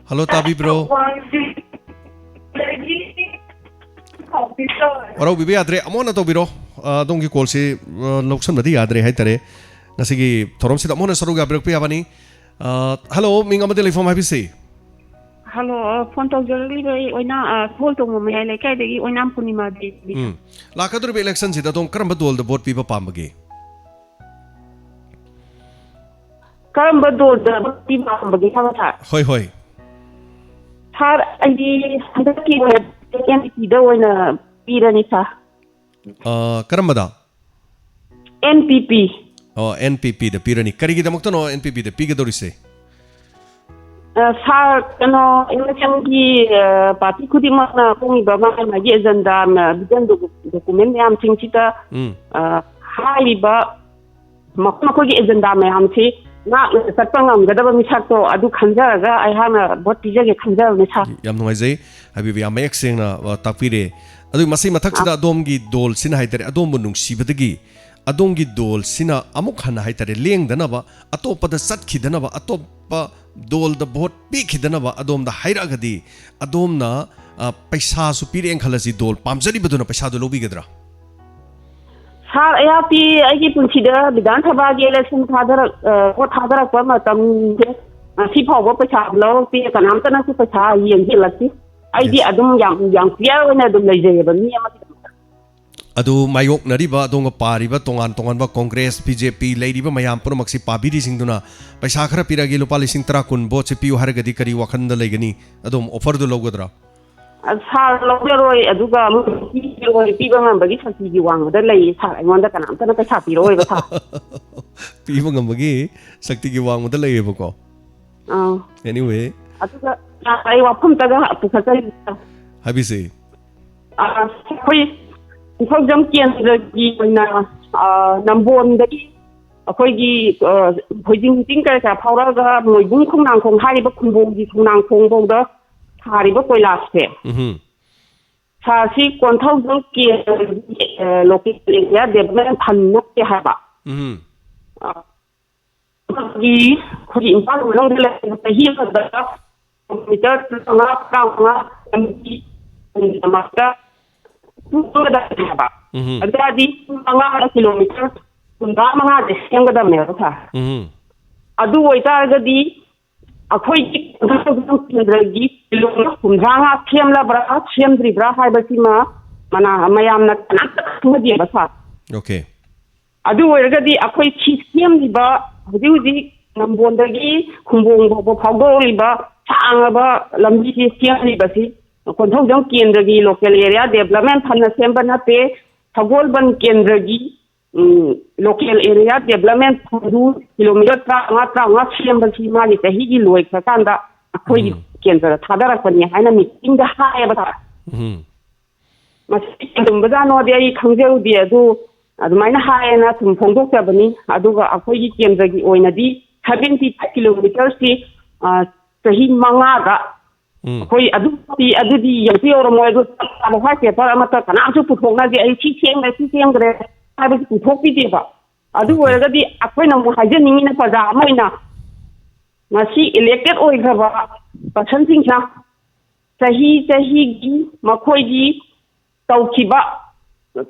ꯍꯜꯂꯣ, ꯇꯥꯕꯤꯕ꯭ꯔꯣ? ꯋꯥꯔꯧꯕꯤꯕ ꯌꯥꯗ꯭ꯔꯦ, ꯑꯃꯨꯛ ꯍꯟꯅ ꯇꯧꯕꯤꯔꯣ꯫ ꯑ, ꯑꯗꯣꯝꯒꯤ ꯀꯣꯜꯁꯤ, ꯑ, ꯂꯧꯁꯟꯕꯗꯤ ꯌꯥꯗ꯭ꯔꯦ ꯍꯥꯏꯇꯥꯔꯦ꯫ ꯉꯁꯤꯒꯤ ꯊꯧꯔꯝꯁꯤꯗ ꯑꯃꯨꯛ ꯍꯟꯅ ꯁꯔꯨꯛ ꯌꯥꯕꯤꯔꯛꯄ ꯌꯥꯕꯅꯤ꯫ ꯑ, ꯍꯜꯂꯣ, ꯃꯤꯡ ꯑꯃꯗꯤ ꯂꯩꯐꯝ ꯍꯥꯏꯕꯤꯁꯤ꯫ ꯍꯜꯂꯣ, ꯐꯣꯟ ꯇꯧꯖꯔꯛꯂꯤꯕ ꯑꯩ ꯑꯣꯏꯅꯥꯝ, ꯑ, ꯁꯒꯣꯜꯇꯣꯡꯕ ꯃꯌꯥꯏ ꯂꯩꯀꯥꯏꯗꯒꯤ ꯑꯣꯏꯅꯥꯝ ꯄꯨꯔꯅꯤꯃꯥ ꯗꯦꯕꯤꯅꯤ꯫ ꯎꯝ꯫ ꯂꯥꯛꯀꯗꯧꯔꯤꯕ ꯏꯂꯦꯛꯁꯟꯁꯤꯗ ꯑꯗꯣꯝ ꯀꯔꯝꯕ ꯗꯣꯜꯗ ꯚꯣꯠ ꯄꯤꯕ ꯄꯥꯝꯕꯒꯦ? ꯀꯔꯝꯕ ꯗꯣꯜꯗ ꯚꯣꯠ ꯄꯤꯕ ꯄꯥꯝꯕꯒꯦ ꯍꯥꯏꯕ ꯁꯥꯔ? ꯍꯣꯏ, ꯍꯣꯏ꯫ ꯁꯥꯔ, ꯑꯩꯗꯤ ꯍꯟꯗꯛꯀꯤ ꯑꯣꯏꯅ ꯑꯦꯟ ꯄꯤꯗ ꯑꯣꯏꯅ ꯄꯤꯔꯅꯤ ꯁꯥꯔ꯫ ꯑ, ꯀꯔꯝꯕꯗ? ꯑꯦꯟ ꯄꯤ ꯄꯤ꯫ ꯑꯣ, ꯑꯦꯟ ꯄꯤ ꯄꯤꯗ ꯄꯤꯔꯅꯤ꯫ ꯀꯔꯤꯒꯤꯗꯃꯛꯇꯅꯣ ꯑꯦꯟ ꯄꯤ ꯄꯤꯗ ꯄꯤꯒꯗꯧꯔꯤꯁꯦ? ꯑ, ꯁꯥꯔ, ꯀꯩꯅꯣ, ꯏꯂꯦꯛꯁꯟꯒꯤ, ꯑ, ꯄꯥꯔꯇꯤ ꯈꯨꯗꯤꯡꯃꯛꯅ ꯐꯣꯡꯉꯤꯕ ꯃꯥꯒꯤ ꯃꯥꯒꯤ ꯑꯦꯖꯦꯟꯗꯥ, ꯚꯤꯖꯟ ꯗꯣꯀꯨꯃꯦꯟ ꯃꯌꯥꯝꯁꯤꯡꯁꯤꯗ, ꯎꯝ꯫ ꯑ, ꯍꯥꯏꯔꯤꯕ ꯃꯈꯣꯏ ꯃꯈꯣꯏꯒꯤ ꯑꯦꯖꯦꯟꯗꯥ ꯃꯌꯥꯝꯁꯤ ꯉꯥꯛꯅ ꯆꯠꯄ ꯉꯝꯒꯗꯕ ꯃꯤꯁꯛꯇꯣ ꯑꯗꯨ ꯈꯟꯖꯔꯒ ꯑꯩꯍꯥꯛꯅ ꯚꯣꯠ ꯄꯤꯖꯒꯦ ꯈꯟꯖꯕꯅꯤ ꯁꯥꯔ꯫ ꯌꯥꯝ ꯅꯨꯡꯉꯥꯏꯖꯩ꯫ ꯍꯥꯏꯕꯤꯕ ꯌꯥꯝ ꯃꯌꯦꯛ ꯁꯦꯡꯅ, ꯑ, ꯇꯥꯛꯄꯤꯔꯦ꯫ ꯑꯗꯨꯒꯤ ꯃꯁꯤ ꯃꯊꯛꯁꯤꯗ ꯑꯗꯣꯝꯒꯤ ꯗꯣꯜꯁꯤꯅ ꯍꯥꯏꯇꯥꯔꯦ, ꯑꯗꯣꯝꯕꯨ ꯅꯨꯡꯁꯤꯕꯗꯒꯤ ꯑꯗꯣꯝꯒꯤ ꯗꯣꯜꯁꯤꯅ ꯑꯃꯨꯛ ꯍꯟꯅ ꯍꯥꯏꯇꯥꯔꯦ, ꯂꯦꯡꯗꯅꯕ, ꯑꯇꯣꯞꯄꯗ ꯆꯠꯈꯤꯗꯅꯕ, ꯑꯇꯣꯞꯄ ꯗꯣꯜꯗ ꯚꯣꯠ ꯄꯤꯈꯤꯗꯅꯕ ꯑꯗꯣꯝꯗ ꯍꯥꯏꯔꯛꯑꯒꯗꯤ, ꯑꯗꯣꯝꯅ, ꯑ, ꯄꯩꯁꯥꯁꯨ ꯄꯤꯔꯛꯑꯦꯅ ꯈꯜꯂꯁꯤ, ꯗꯣꯜ ꯄꯥꯝꯖꯔꯤꯕꯗꯨꯅ ꯄꯩꯁꯥꯗꯨ ꯂꯧꯕꯤꯒꯗ꯭ꯔꯥ? ꯁꯥꯔ, ꯑꯩꯍꯥꯛꯇꯤ ꯑꯩꯒꯤ ꯄꯨꯟꯁꯤꯗ ꯕꯤꯙꯥꯟ ꯁꯚꯥꯒꯤ ꯏꯂꯦꯛꯁꯟ ꯊꯥꯗꯔꯛ-, ꯑ, ꯚꯣꯠ ꯊꯥꯗꯔꯛꯄ ꯃꯇꯝꯁꯦ ꯉꯁꯤ ꯐꯥꯎꯕ ꯄꯩꯁꯥ ꯂꯧꯔꯛꯇꯦ, ꯀꯅꯥꯝꯇꯅꯁꯨ ꯄꯩꯁꯥ ꯌꯦꯡꯁꯤꯜꯂꯛꯇꯦ꯫ ꯑꯩꯗꯤ Yes. ꯑꯗꯨꯝ ꯌꯥꯝ, ꯌꯥꯝ ꯀ꯭ꯂꯤꯌꯥꯔ ꯑꯣꯏꯅ ꯑꯗꯨꯝ ꯂꯩꯖꯩꯌꯦꯕ ꯃꯤ ꯑꯃꯒꯤꯗꯃꯛꯇ꯫ ꯑꯗꯨ ꯃꯥꯌꯣꯛꯅꯔꯤꯕ ꯑꯗꯣꯝꯒ ꯄꯥꯔꯤꯕ ꯇꯣꯉꯥꯟ ꯇꯣꯉꯥꯟꯕ ꯀꯣꯡꯒ꯭ꯔꯦꯁ, ꯕꯤ ꯖꯦ ꯄꯤ ꯂꯩꯔꯤꯕ ꯃꯌꯥꯝ ꯄꯨꯝꯅꯃꯛꯁꯤ ꯄꯥꯕꯤꯔꯤꯁꯤꯡꯗꯨꯅ ꯄꯩꯁꯥ ꯈꯔ ꯄꯤꯔꯛꯑꯒꯦ, ꯂꯨꯄꯥ ꯂꯤꯁꯤꯡ ꯇꯔꯥ ꯀꯨꯟ ꯚꯣꯠꯁꯦ ꯄꯤꯌꯨ ꯍꯥꯏꯔꯒꯗꯤ ꯀꯔꯤ ꯋꯥꯈꯜꯗ ꯂꯩꯒꯅꯤ? ꯑꯗꯣꯝ ꯑꯣꯐꯔꯗꯨ ꯂꯧꯒꯗ꯭ꯔꯥ? ꯑ, ꯁꯥꯔ, ꯂꯧꯖꯔꯣꯏ꯫ ꯑꯗꯨꯒ ꯑꯃꯨꯛ ꯄꯤꯔꯣꯏ, ꯄꯤꯕ ꯉꯝꯕꯒꯤ ꯁꯛꯇꯤꯒꯤ ꯋꯥꯡꯃꯗ ꯂꯩꯌꯦ ꯁꯥꯔ꯫ ꯑꯩꯉꯣꯟꯗ ꯀꯅꯥꯝꯇꯅ ꯄꯩꯁꯥ ꯄꯤꯔꯛꯑꯣꯏꯕ ꯁꯥꯔ꯫ ꯄꯤꯕ ꯉꯝꯕꯒꯤ ꯁꯛꯇꯤꯒꯤ ꯋꯥꯡꯃꯗ ꯂꯩꯌꯦꯕꯀꯣ꯫ ꯑꯥ꯫ Anyway, ꯑꯗꯨꯒ ꯁꯥꯔ, ꯑꯩ ꯋꯥꯐꯝꯇꯒ ꯄꯨꯈꯠꯆꯔꯤ ꯁꯥꯔ꯫ ꯍꯥꯏꯕꯤꯁꯦ꯫ ꯑ, ꯑꯩꯈꯣꯏ ꯀꯣꯟꯊꯧꯖꯝ ꯀꯦꯟꯗ꯭ꯔꯒꯤ ꯑꯣꯏꯅ, ꯑ, ꯅꯝꯕꯣꯟꯗꯒꯤ ꯑꯩꯈꯣꯏꯒꯤ, ꯑ, ꯍꯣꯏꯖꯤꯡ ꯆꯤꯡ ꯀꯔꯤ ꯀꯔꯥ ꯐꯥꯎꯔꯛꯑꯒ ꯃꯣꯏꯕꯨꯡ ꯈꯣꯡꯅꯥꯡꯈꯣꯡ ꯍꯥꯏꯔꯤꯕ ꯈꯨꯝꯕꯣꯡꯒꯤ ꯈꯣꯡꯅꯥꯡꯈꯣꯡꯐꯥꯎꯗ ꯊꯥꯔꯤꯕ ꯀꯣꯏꯂꯥꯁꯁꯦ, ꯎꯝ꯫ ꯁꯥꯔ, ꯁꯤ ꯀꯣꯟꯊꯧꯖꯝ ꯀꯦꯟꯗ꯭ꯔꯒꯤ, ꯑ, local area development fund ꯅꯠꯇꯦ ꯍꯥꯏꯕ꯫ ꯎꯝ꯫ ꯑ, ꯑꯩꯈꯣꯏꯒꯤ, ꯑꯩꯈꯣꯏꯒꯤ ꯏꯝꯐꯥꯜ ꯃꯅꯨꯡꯗ ꯂꯩꯔꯤꯕ ꯆꯍꯤ ꯑꯃꯗ ꯀꯤꯂꯣꯃꯤꯇꯔ ꯇꯔꯥꯃꯉꯥ, ꯇꯔꯥꯃꯉꯥ ꯂꯝꯕꯤ ꯊꯣꯡꯒꯤꯗꯃꯛꯇ ꯁꯦꯝꯒꯗꯕꯅꯦ ꯍꯥꯏꯕ꯫ ꯎꯝ꯫ ꯑꯗꯨ ꯇꯥꯔꯗꯤ ꯄꯨꯡ ꯃꯉꯥꯗ ꯀꯤꯂꯣꯃꯤꯇꯔ ꯀꯨꯟꯊ꯭ꯔꯥ ꯃꯉꯥꯁꯦ ꯁꯦꯝꯒꯗꯕꯅꯦꯕ ꯁꯥꯔ꯫ ꯎꯝ꯫ ꯑꯗꯨ ꯑꯣꯏꯇꯥꯔꯒꯗꯤ ꯑꯩꯈꯣꯏꯒꯤ ꯀꯦꯟꯗ꯭ꯔꯒꯤ ꯀꯤꯂꯣꯃꯤꯇꯔ ꯀꯨꯟꯊ꯭ꯔꯥ ꯃꯉꯥ ꯁꯦꯝꯂꯕ꯭ꯔꯥ ꯁꯦꯝꯗ꯭ꯔꯤꯕ꯭ꯔꯥ ꯍꯥꯏꯕꯁꯤꯃ ꯃꯅꯥ-, ꯃꯌꯥꯝꯅ ꯀꯅꯥꯝꯇ ꯈꯪꯅꯗꯦꯕ ꯁꯥꯔ꯫ Okay. ꯑꯗꯨ ꯑꯣꯏꯔꯒꯗꯤ ꯑꯩꯈꯣꯏ ꯁꯤ ꯁꯦꯝꯂꯤꯕ ꯍꯧꯖꯤꯛ ꯍꯧꯖꯤꯛ ꯅꯝꯕꯣꯟꯗꯒꯤ ꯈꯨꯝꯕꯣꯡ ꯐꯥꯎꯕ ꯐꯥꯎꯗꯣꯛꯂꯤꯕ ꯁꯥꯡꯂꯕ ꯂꯝꯕꯤꯁꯤ ꯁꯦꯝꯂꯤꯕꯁꯤ ꯀꯣꯟꯊꯧꯖꯝ ꯀꯦꯟꯗ꯭ꯔꯒꯤ local area development fund ꯅ ꯁꯦꯝꯕ ꯅꯠꯇꯦ, ꯁꯒꯣꯜꯕꯟ ꯀꯦꯟꯗ꯭ꯔꯒꯤ, ꯎꯝ, local area development fund ꯗꯨ ꯀꯤꯂꯣꯃꯤꯇꯔ ꯇꯔꯥꯃꯉꯥ, ꯇꯔꯥꯃꯉꯥ ꯁꯦꯝꯕꯁꯤ ꯃꯥꯒꯤ ꯆꯍꯤꯒꯤ ꯂꯣꯏꯈ꯭ꯔꯀꯥꯟꯗ ꯑꯩꯈꯣꯏꯒꯤ ꯎꯝ꯫ ꯀꯦꯟꯗ꯭ꯔꯗ ꯊꯥꯗꯔꯛꯄꯅꯤ ꯍꯥꯏꯅ meeting ꯗ ꯍꯥꯏꯌꯦꯕ ꯁꯥꯔ꯫ ꯎꯝ꯫ ꯃꯁꯤ ꯆꯨꯝꯕꯖꯥꯠꯅꯣꯗꯤ ꯑꯩ ꯈꯪꯖꯔꯨꯗꯦ, ꯑꯗꯨ ꯑꯗꯨꯃꯥꯏꯅ ꯍꯥꯏꯌꯦꯅ ꯁꯨꯝ ꯐꯣꯡꯗꯣꯛꯆꯕꯅꯤ꯫ ꯑꯗꯨꯒ ꯑꯩꯈꯣꯏꯒꯤ ꯀꯦꯟꯗ꯭ꯔꯒꯤ ꯑꯣꯏꯅꯗꯤ seventy five kilometer ꯁꯤ, ꯑ, ꯆꯍꯤ ꯃꯉꯥꯗ ꯎꯝ꯫ ꯑꯩꯈꯣꯏ ꯑꯗꯨ, ꯑꯗꯨꯗꯤ ꯌꯧꯁꯨ ꯌꯧꯔꯝꯃꯣꯏ꯫ ꯑꯗꯨ ꯆꯞ ꯆꯥꯕ white paper ꯑꯃꯠꯇ ꯀꯅꯥꯝꯁꯨ ꯄꯨꯊꯣꯛꯅꯗꯦ꯫ ꯑꯩ ꯁꯤ ꯁꯦꯝꯈ꯭ꯔꯦ, ꯁꯤ ꯁꯦꯝꯈ꯭ꯔꯦ ꯍꯥꯏꯕꯁꯤ ꯄꯨꯊꯣꯛꯄꯤꯗꯦꯕ꯫ ꯑꯗꯨ Okay. ꯑꯣꯏꯔꯒꯗꯤ ꯑꯩꯈꯣꯏꯅ ꯑꯃꯨꯛ ꯍꯥꯏꯖꯅꯤꯡꯉꯤꯅ ꯄ꯭ꯔꯖꯥ ꯑꯃ ꯑꯣꯏꯅ ꯉꯁꯤ ꯏꯂꯦꯛꯇꯦꯠ ꯑꯣꯏꯈ꯭ꯔꯕ ꯄꯔꯁꯟꯁꯤꯡꯁꯤꯅ ꯆꯍꯤ ꯆꯍꯤꯒꯤ ꯃꯈꯣꯏꯒꯤ ꯇꯧꯈꯤꯕ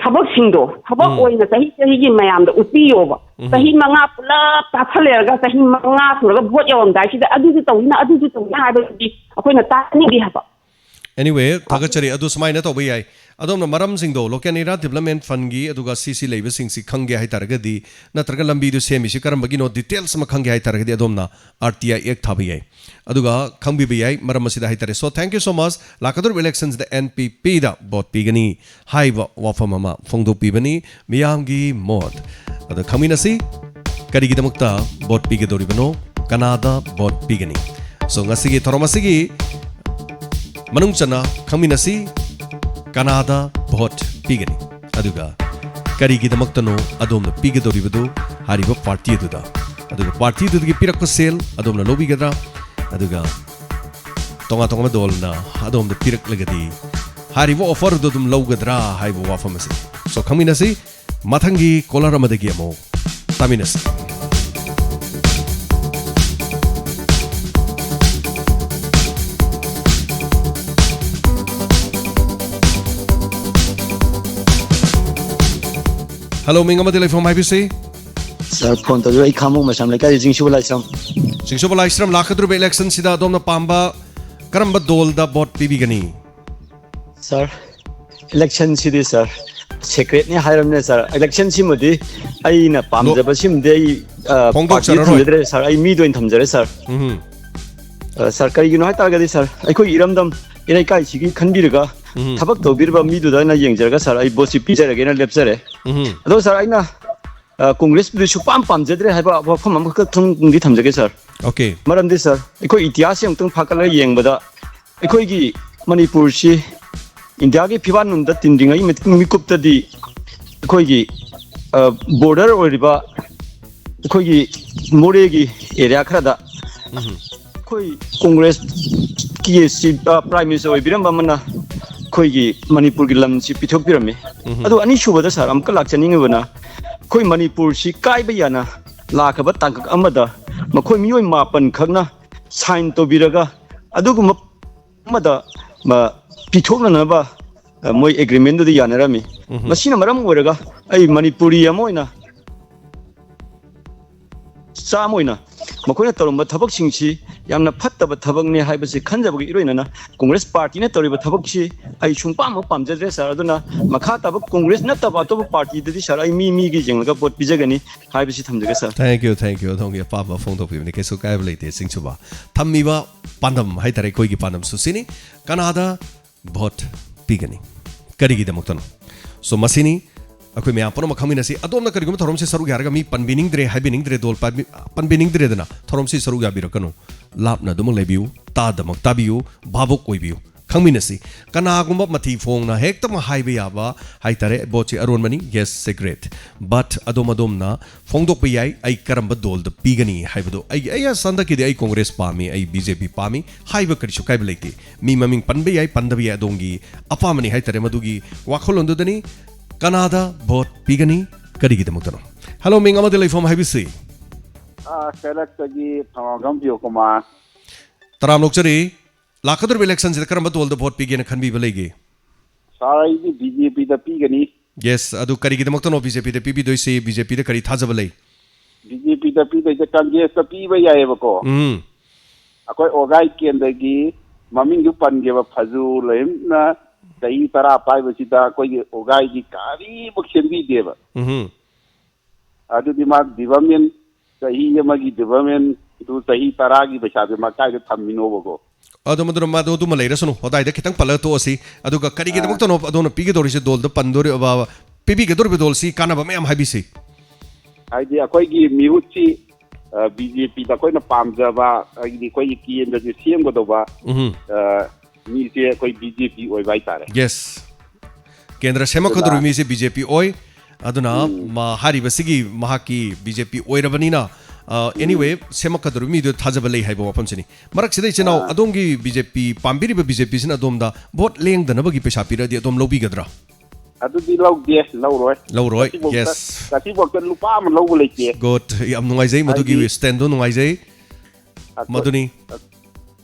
ꯊꯕꯛꯁꯤꯡꯗꯣ, ꯊꯕꯛ ꯎꯝ꯫ ꯑꯣꯏꯅ ꯆꯍꯤ ꯆꯍꯤꯒꯤ ꯃꯌꯥꯝꯗ ꯎꯠꯄꯤꯌꯣꯕ꯫ ꯎꯝ꯫ ꯆꯍꯤ ꯃꯉꯥ ꯄꯨꯂꯞ ꯇꯥꯁꯜꯂꯦꯔꯒ ꯆꯍꯤ ꯃꯉꯥ ꯁꯨꯔꯒ ꯚꯣꯠ ꯌꯧꯔꯝꯗꯥꯏꯁꯤꯗ ꯑꯗꯨꯁꯨ ꯇꯧꯅꯤꯅ, ꯑꯗꯨꯁꯨ ꯇꯧꯅꯤ ꯍꯥꯏꯕꯗꯨꯗꯤ ꯑꯩꯈꯣꯏꯅ ꯇꯥꯅꯤꯡꯗꯦ ꯍꯥꯏꯕ꯫ Anyway, ꯊꯥꯒꯠꯆꯔꯤ꯫ ꯑꯗꯨ ꯁꯨꯃꯥꯏꯅ ꯇꯧꯕ ꯌꯥꯏ, ꯑꯗꯣꯝꯅ ꯃꯔꯝꯁꯤꯡꯗꯣ, Local Area Development Fundꯒꯤ ꯑꯗꯨꯒ ꯁꯤ ꯁꯤ ꯂꯩꯕꯁꯤꯡꯁꯤ ꯈꯪꯒꯦ ꯍꯥꯏꯇꯥꯔꯒꯗꯤ, ꯅꯠꯇ꯭ꯔꯒ ꯂꯝꯕꯤꯗꯨ ꯁꯦꯝꯃꯤꯁꯤ ꯀꯔꯝꯕꯒꯤꯅꯣ, details ꯑꯃ ꯈꯪꯒꯦ ꯍꯥꯏꯇꯥꯔꯒꯗꯤ, ꯑꯗꯣꯝꯅ R T I Act ꯊꯥꯕ ꯌꯥꯏ꯫ ꯑꯗꯨꯒ ꯈꯪꯕꯤꯕ ꯌꯥꯏ ꯃꯔꯝ ꯑꯁꯤꯗ ꯍꯥꯏꯇꯥꯔꯦ꯫ So, thank you so much꯫ ꯂꯥꯛꯀꯗꯧꯔꯤꯕ electionꯁꯤꯗ N P Pꯗ vote ꯄꯤꯒꯅꯤ ꯍꯥꯏꯕ ꯋꯥꯐꯝ ꯑꯃ ꯐꯣꯡꯗꯣꯛꯄꯤꯕꯅꯤ ꯃꯤꯌꯥꯝꯒꯤ ꯃꯣꯠ꯫ ꯑꯗꯣ ꯈꯪꯃꯤꯟꯅꯁꯤ, ꯀꯔꯤꯒꯤꯗꯃꯛꯇ vote ꯄꯤꯒꯗꯧꯔꯤꯕꯅꯣ, ꯀꯅꯥꯗ vote ꯄꯤꯒꯅꯤ? So, ꯉꯁꯤꯒꯤ ꯊꯧꯔꯝ ꯑꯁꯤꯒꯤ ꯃꯅꯨꯡ ꯆꯟꯅ ꯈꯪꯃꯤꯟꯅꯁꯤ, ꯀꯅꯥꯗ vote ꯄꯤꯒꯅꯤ, ꯑꯗꯨꯒ ꯀꯔꯤꯒꯤꯗꯃꯛꯇꯅꯣ ꯑꯗꯣꯝꯅ ꯄꯤꯒꯗꯧꯔꯤꯕꯗꯨ ꯍꯥꯏꯔꯤꯕ party ꯑꯗꯨꯗ, ꯑꯗꯨꯒ party ꯑꯗꯨꯗꯒꯤ ꯄꯤꯔꯛꯄ ꯁꯦꯜ ꯑꯗꯣꯝꯅ ꯂꯧꯕꯤꯒꯗ꯭ꯔꯥ, ꯑꯗꯨꯒ ꯇꯣꯉꯥꯟ ꯇꯣꯉꯥꯟꯕ ꯗꯣꯜꯅ ꯑꯗꯣꯝꯗ ꯄꯤꯔꯛꯂꯒꯗꯤ ꯍꯥꯏꯔꯤꯕ offer ꯑꯗꯨ ꯑꯗꯨꯝ ꯂꯧꯒꯗ꯭ꯔꯥ ꯍꯥꯏꯕ ꯋꯥꯐꯝ ꯑꯁꯤ꯫ So, ꯈꯪꯃꯤꯟꯅꯁꯤ꯫ ꯃꯊꯪꯒꯤ caller ꯑꯃꯗꯒꯤ ꯑꯃꯨꯛ ꯇꯥꯃꯤꯟꯅꯁꯤ꯫ Hello, ꯃꯤꯡ ꯑꯃꯗꯤ ꯂꯩꯐꯝ ꯍꯥꯏꯕꯤꯁꯤ꯫ Sir, phone ꯇꯧꯖꯔꯛꯏ ꯈꯥꯃꯣ ꯃꯩꯁꯥꯝ ꯂꯩꯀꯥꯏꯗ ꯆꯤꯡꯁꯨꯕ ꯂꯥꯏꯁ꯭ꯔꯝ꯫ ꯆꯤꯡꯁꯨꯕ ꯂꯥꯏꯁ꯭ꯔꯝ, ꯂꯥꯛꯀꯗꯧꯔꯤꯕ electionꯁꯤꯗ ꯑꯗꯣꯝꯅ ꯄꯥꯝꯕ ꯀꯔꯝꯕ ꯗꯣꯜꯗ vote ꯄꯤꯕꯤꯒꯅꯤ? Sir, electionꯁꯤꯗꯤ, sir, secretꯅꯤ ꯍꯥꯏꯔꯕꯅꯤꯅ, sir, electionꯁꯤꯃꯗꯤ ꯑꯩꯅ ꯄꯥꯝꯖꯕꯁꯤꯃꯗꯤ ꯑꯩ, ꯑ, party ꯐꯣꯡꯗꯣꯛꯆꯔꯔꯣꯏ꯫ ꯊꯝꯖꯗ꯭ꯔꯦ, sir, ꯑꯩ ꯃꯤꯗ ꯑꯣꯏꯅ ꯊꯝꯖꯔꯦ, sir꯫ ꯎꯝ꯫ ꯑ, sir, ꯀꯔꯤꯒꯤꯅꯣ ꯍꯥꯏꯇꯥꯔꯒꯗꯤ, sir, ꯑꯩꯈꯣꯏ ꯏꯔꯝꯗꯝ ꯏꯔꯩꯀꯥꯏꯁꯤꯒꯤ ꯈꯟꯕꯤꯔꯒ ꯎꯝ꯫ ꯊꯕꯛ ꯇꯧꯕꯤꯔꯤꯕ ꯃꯤꯗꯨꯗ ꯑꯩꯅ ꯌꯦꯡꯖꯔꯒ, sir, ꯑꯩ voteꯁꯤ ꯄꯤꯖꯔꯒꯦꯅ ꯂꯦꯞꯆꯔꯦ꯫ ꯎꯝ꯫ ꯑꯗꯣ, sir, ꯑꯩꯅ, ꯑ, Congressꯄꯨꯗꯤ ꯁꯨꯄꯥꯝ ꯄꯥꯝꯖꯗ꯭ꯔꯦ ꯍꯥꯏꯕ ꯋꯥꯐꯝ ꯑꯃꯈꯛꯇꯪꯗꯤ ꯊꯝꯖꯒꯦ, sir꯫ Okay꯫ ꯃꯔꯝꯗꯤ, sir, ꯑꯩꯈꯣꯏ ꯏꯇꯤꯍꯥꯁꯁꯤ ꯑꯃꯨꯛꯇꯪ ꯐꯥꯀꯠꯂꯒ ꯌꯦꯡꯕꯗ, ꯑꯩꯈꯣꯏꯒꯤ ꯃꯅꯤꯄꯨꯔꯁꯤ ꯏꯟꯗꯤꯌꯥꯒꯤ ꯐꯤꯕꯥꯛꯅꯨꯡꯗ ꯇꯤꯟꯗ꯭ꯔꯤꯉꯩ ꯃꯇꯤꯛ ꯃꯤꯀꯨꯞꯇꯗꯤ ꯑꯩꯈꯣꯏꯒꯤ, ꯑ, border ꯑꯣꯏꯔꯤꯕ ꯑꯩꯈꯣꯏꯒꯤ ꯃꯣꯔꯦꯒꯤ area ꯈꯔꯗ ꯎꯝ꯫ ꯑꯩꯈꯣꯏ Congressꯀꯤ ꯁꯤ, ꯑ, Prime Minister ꯑꯣꯏꯕꯤꯔꯝꯕ ꯑꯃꯅ ꯑꯩꯈꯣꯏꯒꯤ ꯃꯅꯤꯄꯨꯔꯒꯤ ꯂꯝꯁꯤ ꯄꯤꯊꯣꯛꯄꯤꯔꯝꯃꯤ꯫ ꯎꯝ꯫ ꯑꯗꯨ ꯑꯅꯤꯁꯨꯕꯗ, sir, ꯑꯃꯨꯛꯀ ꯂꯥꯛꯆꯅꯤꯡꯉꯤꯕꯅ, ꯑꯩꯈꯣꯏ ꯃꯅꯤꯄꯨꯔꯁꯤ ꯀꯥꯏꯕ ꯌꯥꯅ ꯂꯥꯛꯈ꯭ꯔꯕ ꯇꯥꯡꯀꯛ ꯑꯃꯗ ꯃꯈꯣꯏ ꯃꯤꯑꯣꯏ ꯃꯥꯄꯟ ꯈꯛꯅ ꯁꯥꯏꯟ ꯇꯧꯕꯤꯔꯒ ꯑꯗꯨꯒꯨꯝꯕ ꯑꯃꯗ, ꯃ, ꯄꯤꯊꯣꯛꯅꯅꯕ, ꯑ, ꯃꯣꯏ ꯑꯦꯒ꯭ꯔꯤꯃꯦꯟꯗꯨꯗ ꯌꯥꯅꯔꯝꯃꯤ꯫ ꯃꯁꯤꯅ ꯃꯔꯝ ꯑꯣꯏꯔꯒ ꯑꯩ ꯃꯅꯤꯄꯨꯔꯤ ꯑꯃ ꯑꯣꯏꯅ ꯆꯥꯝꯃ ꯑꯣꯏꯅ ꯃꯈꯣꯏꯅ ꯇꯧꯔꯝꯕ ꯊꯕꯛꯁꯤꯡꯁꯤ ꯌꯥꯝꯅ ꯐꯠꯇꯕ ꯊꯕꯛꯅꯤ ꯍꯥꯏꯕꯁꯤ ꯈꯟꯖꯕꯒꯤ ꯏꯔꯣꯏꯅꯅ ꯀꯣꯡꯒ꯭ꯔꯦꯁ ꯄꯥꯔꯇꯤꯅ ꯇꯧꯔꯤꯕ ꯊꯕꯛꯁꯤ ꯑꯩ ꯁꯨꯡꯄꯥꯝ ꯑꯃ ꯄꯥꯝꯖꯗ꯭ꯔꯦ, ꯁꯥꯔ꯫ ꯑꯗꯨꯅ ꯃꯈꯥ ꯇꯥꯕ ꯀꯣꯡꯒ꯭ꯔꯦꯁ ꯅꯠꯇꯕ ꯑꯇꯣꯞꯄ ꯄꯥꯔꯇꯤꯗꯗꯤ, ꯁꯥꯔ, ꯑꯩ ꯃꯤ ꯃꯤꯒꯤ ꯌꯦꯡꯂꯒ ꯚꯣꯠ ꯄꯤꯖꯒꯅꯤ ꯍꯥꯏꯕꯁꯤ ꯊꯝꯖꯒꯦ, ꯁꯥꯔ꯫ Thank you, thank you, ꯑꯗꯣꯝꯒꯤ ꯑꯄꯥꯝꯕ ꯐꯣꯡꯗꯣꯛꯄꯤꯕꯅꯤ, ꯀꯩꯁꯨ ꯀꯥꯏꯕ ꯂꯩꯇꯦ꯫ ꯆꯤꯡꯁꯨꯕ ꯊꯝꯃꯤꯕ ꯄꯥꯟꯗꯝ ꯍꯥꯏꯇꯥꯔꯦ, ꯑꯩꯈꯣꯏꯒꯤ ꯄꯥꯟꯗꯝꯁꯨ ꯁꯤꯅꯤ꯫ ꯀꯅꯥꯗ ꯚꯣꯠ ꯄꯤꯒꯅꯤ? ꯀꯔꯤꯒꯤꯗꯃꯛꯇꯅꯣ? So, ꯃꯁꯤꯅꯤ ꯑꯩꯈꯣꯏ ꯃꯌꯥꯝ ꯄꯨꯝꯅꯃꯛ ꯈꯪꯃꯤꯟꯅꯁꯤ꯫ ꯑꯗꯣꯝꯅ ꯀꯔꯤꯒꯨꯝꯕ ꯊꯧꯔꯝꯁꯤ ꯁꯔꯨꯛ ꯌꯥꯔꯒ ꯃꯤ ꯄꯟꯕꯤꯅꯤꯡꯗ꯭ꯔꯦ, ꯍꯥꯏꯕꯤꯅꯤꯡꯗ꯭ꯔꯦ, ꯗꯣꯜ ꯄꯥꯟꯕꯤ-, ꯄꯟꯕꯤꯅꯤꯡꯗ꯭ꯔꯦꯗꯅ, ꯊꯧꯔꯝꯁꯤ ꯁꯔꯨꯛ ꯌꯥꯕꯤꯔꯛꯀꯅꯨ꯫ ꯂꯥꯞꯅ ꯑꯗꯨꯃꯛ ꯂꯩꯕꯤꯌꯨ, ꯇꯥꯗꯃꯛ ꯇꯥꯕꯤꯌꯨ, ꯚꯥꯕꯨꯛ ꯑꯣꯏꯕꯤꯌꯨ꯫ ꯈꯪꯃꯤꯟꯅꯁꯤ꯫ ꯀꯅꯥꯒꯨꯝꯕ ꯃꯊꯤ ꯐꯣꯡꯅ ꯍꯦꯛꯇꯃꯛ ꯍꯥꯏꯕ ꯌꯥꯕ ꯍꯥꯏꯇꯥꯔꯦ, ꯚꯣꯠꯁꯤ ꯑꯔꯣꯟꯕꯅꯤ, yes, secret꯫ But ꯑꯗꯣꯝ ꯑꯗꯣꯝꯅ ꯐꯣꯡꯗꯣꯛꯄ ꯌꯥꯏ, ꯑꯩ ꯀꯔꯝꯕ ꯗꯣꯜꯗ ꯄꯤꯒꯅꯤ ꯍꯥꯏꯕꯗꯣ꯫ ꯑꯩꯒꯤ, ꯑꯩ ꯑꯁ ꯍꯟꯗꯛꯀꯤꯗꯤ ꯑꯩ ꯀꯣꯡꯒ꯭ꯔꯦꯁ ꯄꯥꯝꯃꯤ, ꯑꯩ ꯕꯤ ꯖꯦ ꯄꯤ ꯄꯥꯝꯃꯤ ꯍꯥꯏꯕ ꯀꯔꯤꯁꯨ ꯀꯥꯏꯕ ꯂꯩꯇꯦ꯫ ꯃꯤ ꯃꯃꯤꯡ ꯄꯟꯕ ꯌꯥꯏ, ꯄꯟꯗꯕ ꯌꯥꯏ, ꯑꯗꯣꯝꯒꯤ ꯑꯄꯥꯝꯕꯅꯤ ꯍꯥꯏꯇꯥꯔꯦ꯫ ꯃꯗꯨꯒꯤ ꯋꯥꯈꯜꯂꯣꯟꯗꯨꯗꯅꯤ꯫ ꯀꯅꯥꯗ ꯚꯣꯠ ꯄꯤꯒꯅꯤ? ꯀꯔꯤꯒꯤꯗꯃꯛꯇꯅꯣ? ꯍꯜꯂꯣ, ꯃꯤꯡ ꯑꯃꯗꯤ ꯂꯩꯐꯝ ꯍꯥꯏꯕꯤꯁꯤ? ꯑꯥ, ꯀꯩꯔꯛꯇꯒꯤ ꯊꯧꯅꯥꯝꯖꯝ ꯄꯤꯌꯣ ꯀꯨꯃꯥꯔ꯫ ꯇꯔꯥꯝꯅ ꯑꯣꯛꯆꯔꯤ꯫ ꯂꯥꯛꯀꯗꯧꯔꯤꯕ election ꯁꯤꯗ ꯀꯔꯝꯕ ꯗꯣꯜꯗ ꯚꯣꯠ ꯄꯤꯒꯦꯅ ꯈꯟꯕꯤꯕ ꯂꯩꯒꯦ? ꯁꯥꯔ, ꯑꯩꯗꯤ ꯕꯤ ꯖꯦ ꯄꯤꯗ ꯄꯤꯒꯅꯤ꯫ Yes, ꯑꯗꯨ ꯀꯔꯤꯒꯤꯗꯃꯛꯇꯅꯣ ꯕꯤ ꯖꯦ ꯄꯤꯗ ꯄꯤꯕꯤꯗꯣꯏꯁꯤ? ꯕꯤ ꯖꯦ ꯄꯤꯗ ꯀꯔꯤ ꯊꯥꯖꯕ ꯂꯩ? ꯕꯤ ꯖꯦ ꯄꯤꯗ ꯄꯤꯗꯣꯏꯁꯦ ꯀꯪꯒ꯭ꯔꯦꯁꯇ ꯄꯤꯕ ꯌꯥꯏꯌꯦꯕꯀꯣ꯫ ꯎꯝ꯫ ꯑꯩꯈꯣꯏ ꯑꯣꯒꯥꯏ ꯀꯦꯟꯗ꯭ꯔꯒꯤ ꯃꯃꯤꯡꯁꯨ ꯄꯟꯒꯦꯕ, ꯐꯖꯨ ꯂꯩꯝꯅ ꯆꯍꯤ ꯇꯔꯥ ꯄꯥꯏꯕꯁꯤꯗ ꯑꯩꯈꯣꯏꯒꯤ ꯑꯣꯒꯥꯏꯒꯤ ꯀꯔꯤꯃꯨꯛ ꯁꯦꯝꯕꯤꯗꯦꯕ꯫ ꯎꯝ꯫ ꯑꯗꯨꯗꯤ ꯃꯥ development, ꯆꯍꯤ ꯑꯃꯒꯤ development ꯗꯨ ꯆꯍꯤ ꯇꯔꯥꯒꯤ ꯄꯩꯁꯥꯗꯨ ꯃꯥ ꯀꯥꯏꯗ ꯊꯝꯃꯤꯅꯣꯕꯀꯣ? ꯑꯗꯨ ꯃꯗꯨꯅ ꯃꯥꯗꯣ ꯑꯗꯨꯃ ꯂꯩꯔꯁꯅꯨ, ꯍꯣꯗꯥꯏꯗ ꯈꯤꯇꯪ ꯄꯜꯂꯒ ꯇꯣꯛꯑꯁꯤ꯫ ꯑꯗꯨꯒ ꯀꯔꯤꯒꯤꯗꯃꯛꯇꯅꯣ ꯑꯗꯣꯝꯅ ꯄꯤꯒꯗꯧꯔꯤꯁꯦ, ꯗꯣꯜꯗ ꯄꯟꯗꯣꯔꯤꯕ, ꯄꯤꯕꯤꯒꯗꯧꯔꯤꯕ ꯗꯣꯜꯁꯤ ꯀꯥꯟꯅꯕ ꯃꯌꯥꯝ ꯍꯥꯏꯕꯤꯁꯤ? ꯍꯥꯏꯗꯤ ꯑꯩꯈꯣꯏꯒꯤ ꯃꯤꯍꯨꯠꯁꯤ, ꯑ, ꯕꯤ ꯖꯦ ꯄꯤꯗ ꯑꯩꯈꯣꯏꯅ ꯄꯥꯝꯖꯕ, ꯍꯥꯏꯗꯤ ꯑꯩꯈꯣꯏꯒꯤ ꯀꯦꯟꯗ꯭ꯔꯁꯦ ꯁꯦꯝꯒꯗꯧꯕ, ꯎꯝ꯫ ꯑ, ꯃꯤꯁꯦ ꯑꯩꯈꯣꯏ ꯕꯤ ꯖꯦ ꯄꯤ ꯑꯣꯏꯕ ꯍꯥꯏꯇꯥꯔꯦ꯫ Yes꯫ ꯀꯦꯟꯗ꯭ꯔ ꯁꯦꯝꯃꯛꯀꯗꯧꯔꯤꯕ ꯑꯗꯨꯅ ꯃꯤꯁꯦ ꯕꯤ ꯖꯦ ꯄꯤ ꯑꯣꯏ꯫ ꯑꯗꯨꯅ ꯎꯝ꯫ ꯃꯥ-, ꯍꯥꯏꯔꯤꯕꯁꯤꯒꯤ ꯃꯍꯥꯛꯀꯤ ꯕꯤ ꯖꯦ ꯄꯤ ꯑꯣꯏꯔꯕꯅꯤꯅ, ꯑ, ꯎꯝ꯫ Anyway, ꯁꯦꯝꯃꯛꯀꯗꯧꯔꯤꯕ ꯃꯤꯗꯨ ꯊꯥꯖꯕ ꯂꯩ ꯍꯥꯏꯕ ꯋꯥꯐꯝꯁꯤꯅꯤ꯫ ꯃꯔꯛꯁꯤꯗ ꯏꯆꯤꯟ ꯏꯅꯥꯎ, ꯑꯥ꯫ ꯑꯗꯣꯝꯒꯤ ꯕꯤ ꯖꯦ ꯄꯤ ꯄꯥꯝꯕꯤꯔꯤꯕ ꯕꯤ ꯖꯦ ꯄꯤꯁꯤꯅ ꯑꯗꯣꯝꯗ ꯚꯣꯠ ꯂꯦꯡꯗꯅꯕꯒꯤ ꯄꯩꯁꯥ ꯄꯤꯔꯛꯑꯗꯤ ꯑꯗꯣꯝ ꯂꯧꯕꯤꯒꯗ꯭ꯔꯥ? ꯑꯗꯨꯗꯤ ꯂꯧꯗꯦ, ꯂꯧꯔꯣꯏ꯫ ꯂꯧꯔꯣꯏ, ꯉꯁꯤꯐꯥꯎꯗ, yes꯫ ꯉꯁꯤꯐꯥꯎꯗ ꯂꯨꯄꯥ ꯑꯃ ꯂꯧꯕ ꯂꯩꯇꯦ꯫ Good, ꯌꯥꯝ ꯅꯨꯡꯉꯥꯏꯖꯩ ꯃꯗꯨꯒꯤ ꯍꯥꯏꯗꯤ, stand-ꯗꯣ ꯅꯨꯡꯉꯥꯏꯖꯩ꯫ ꯑꯩꯈꯣꯏ, ꯃꯗꯨꯅꯤ꯫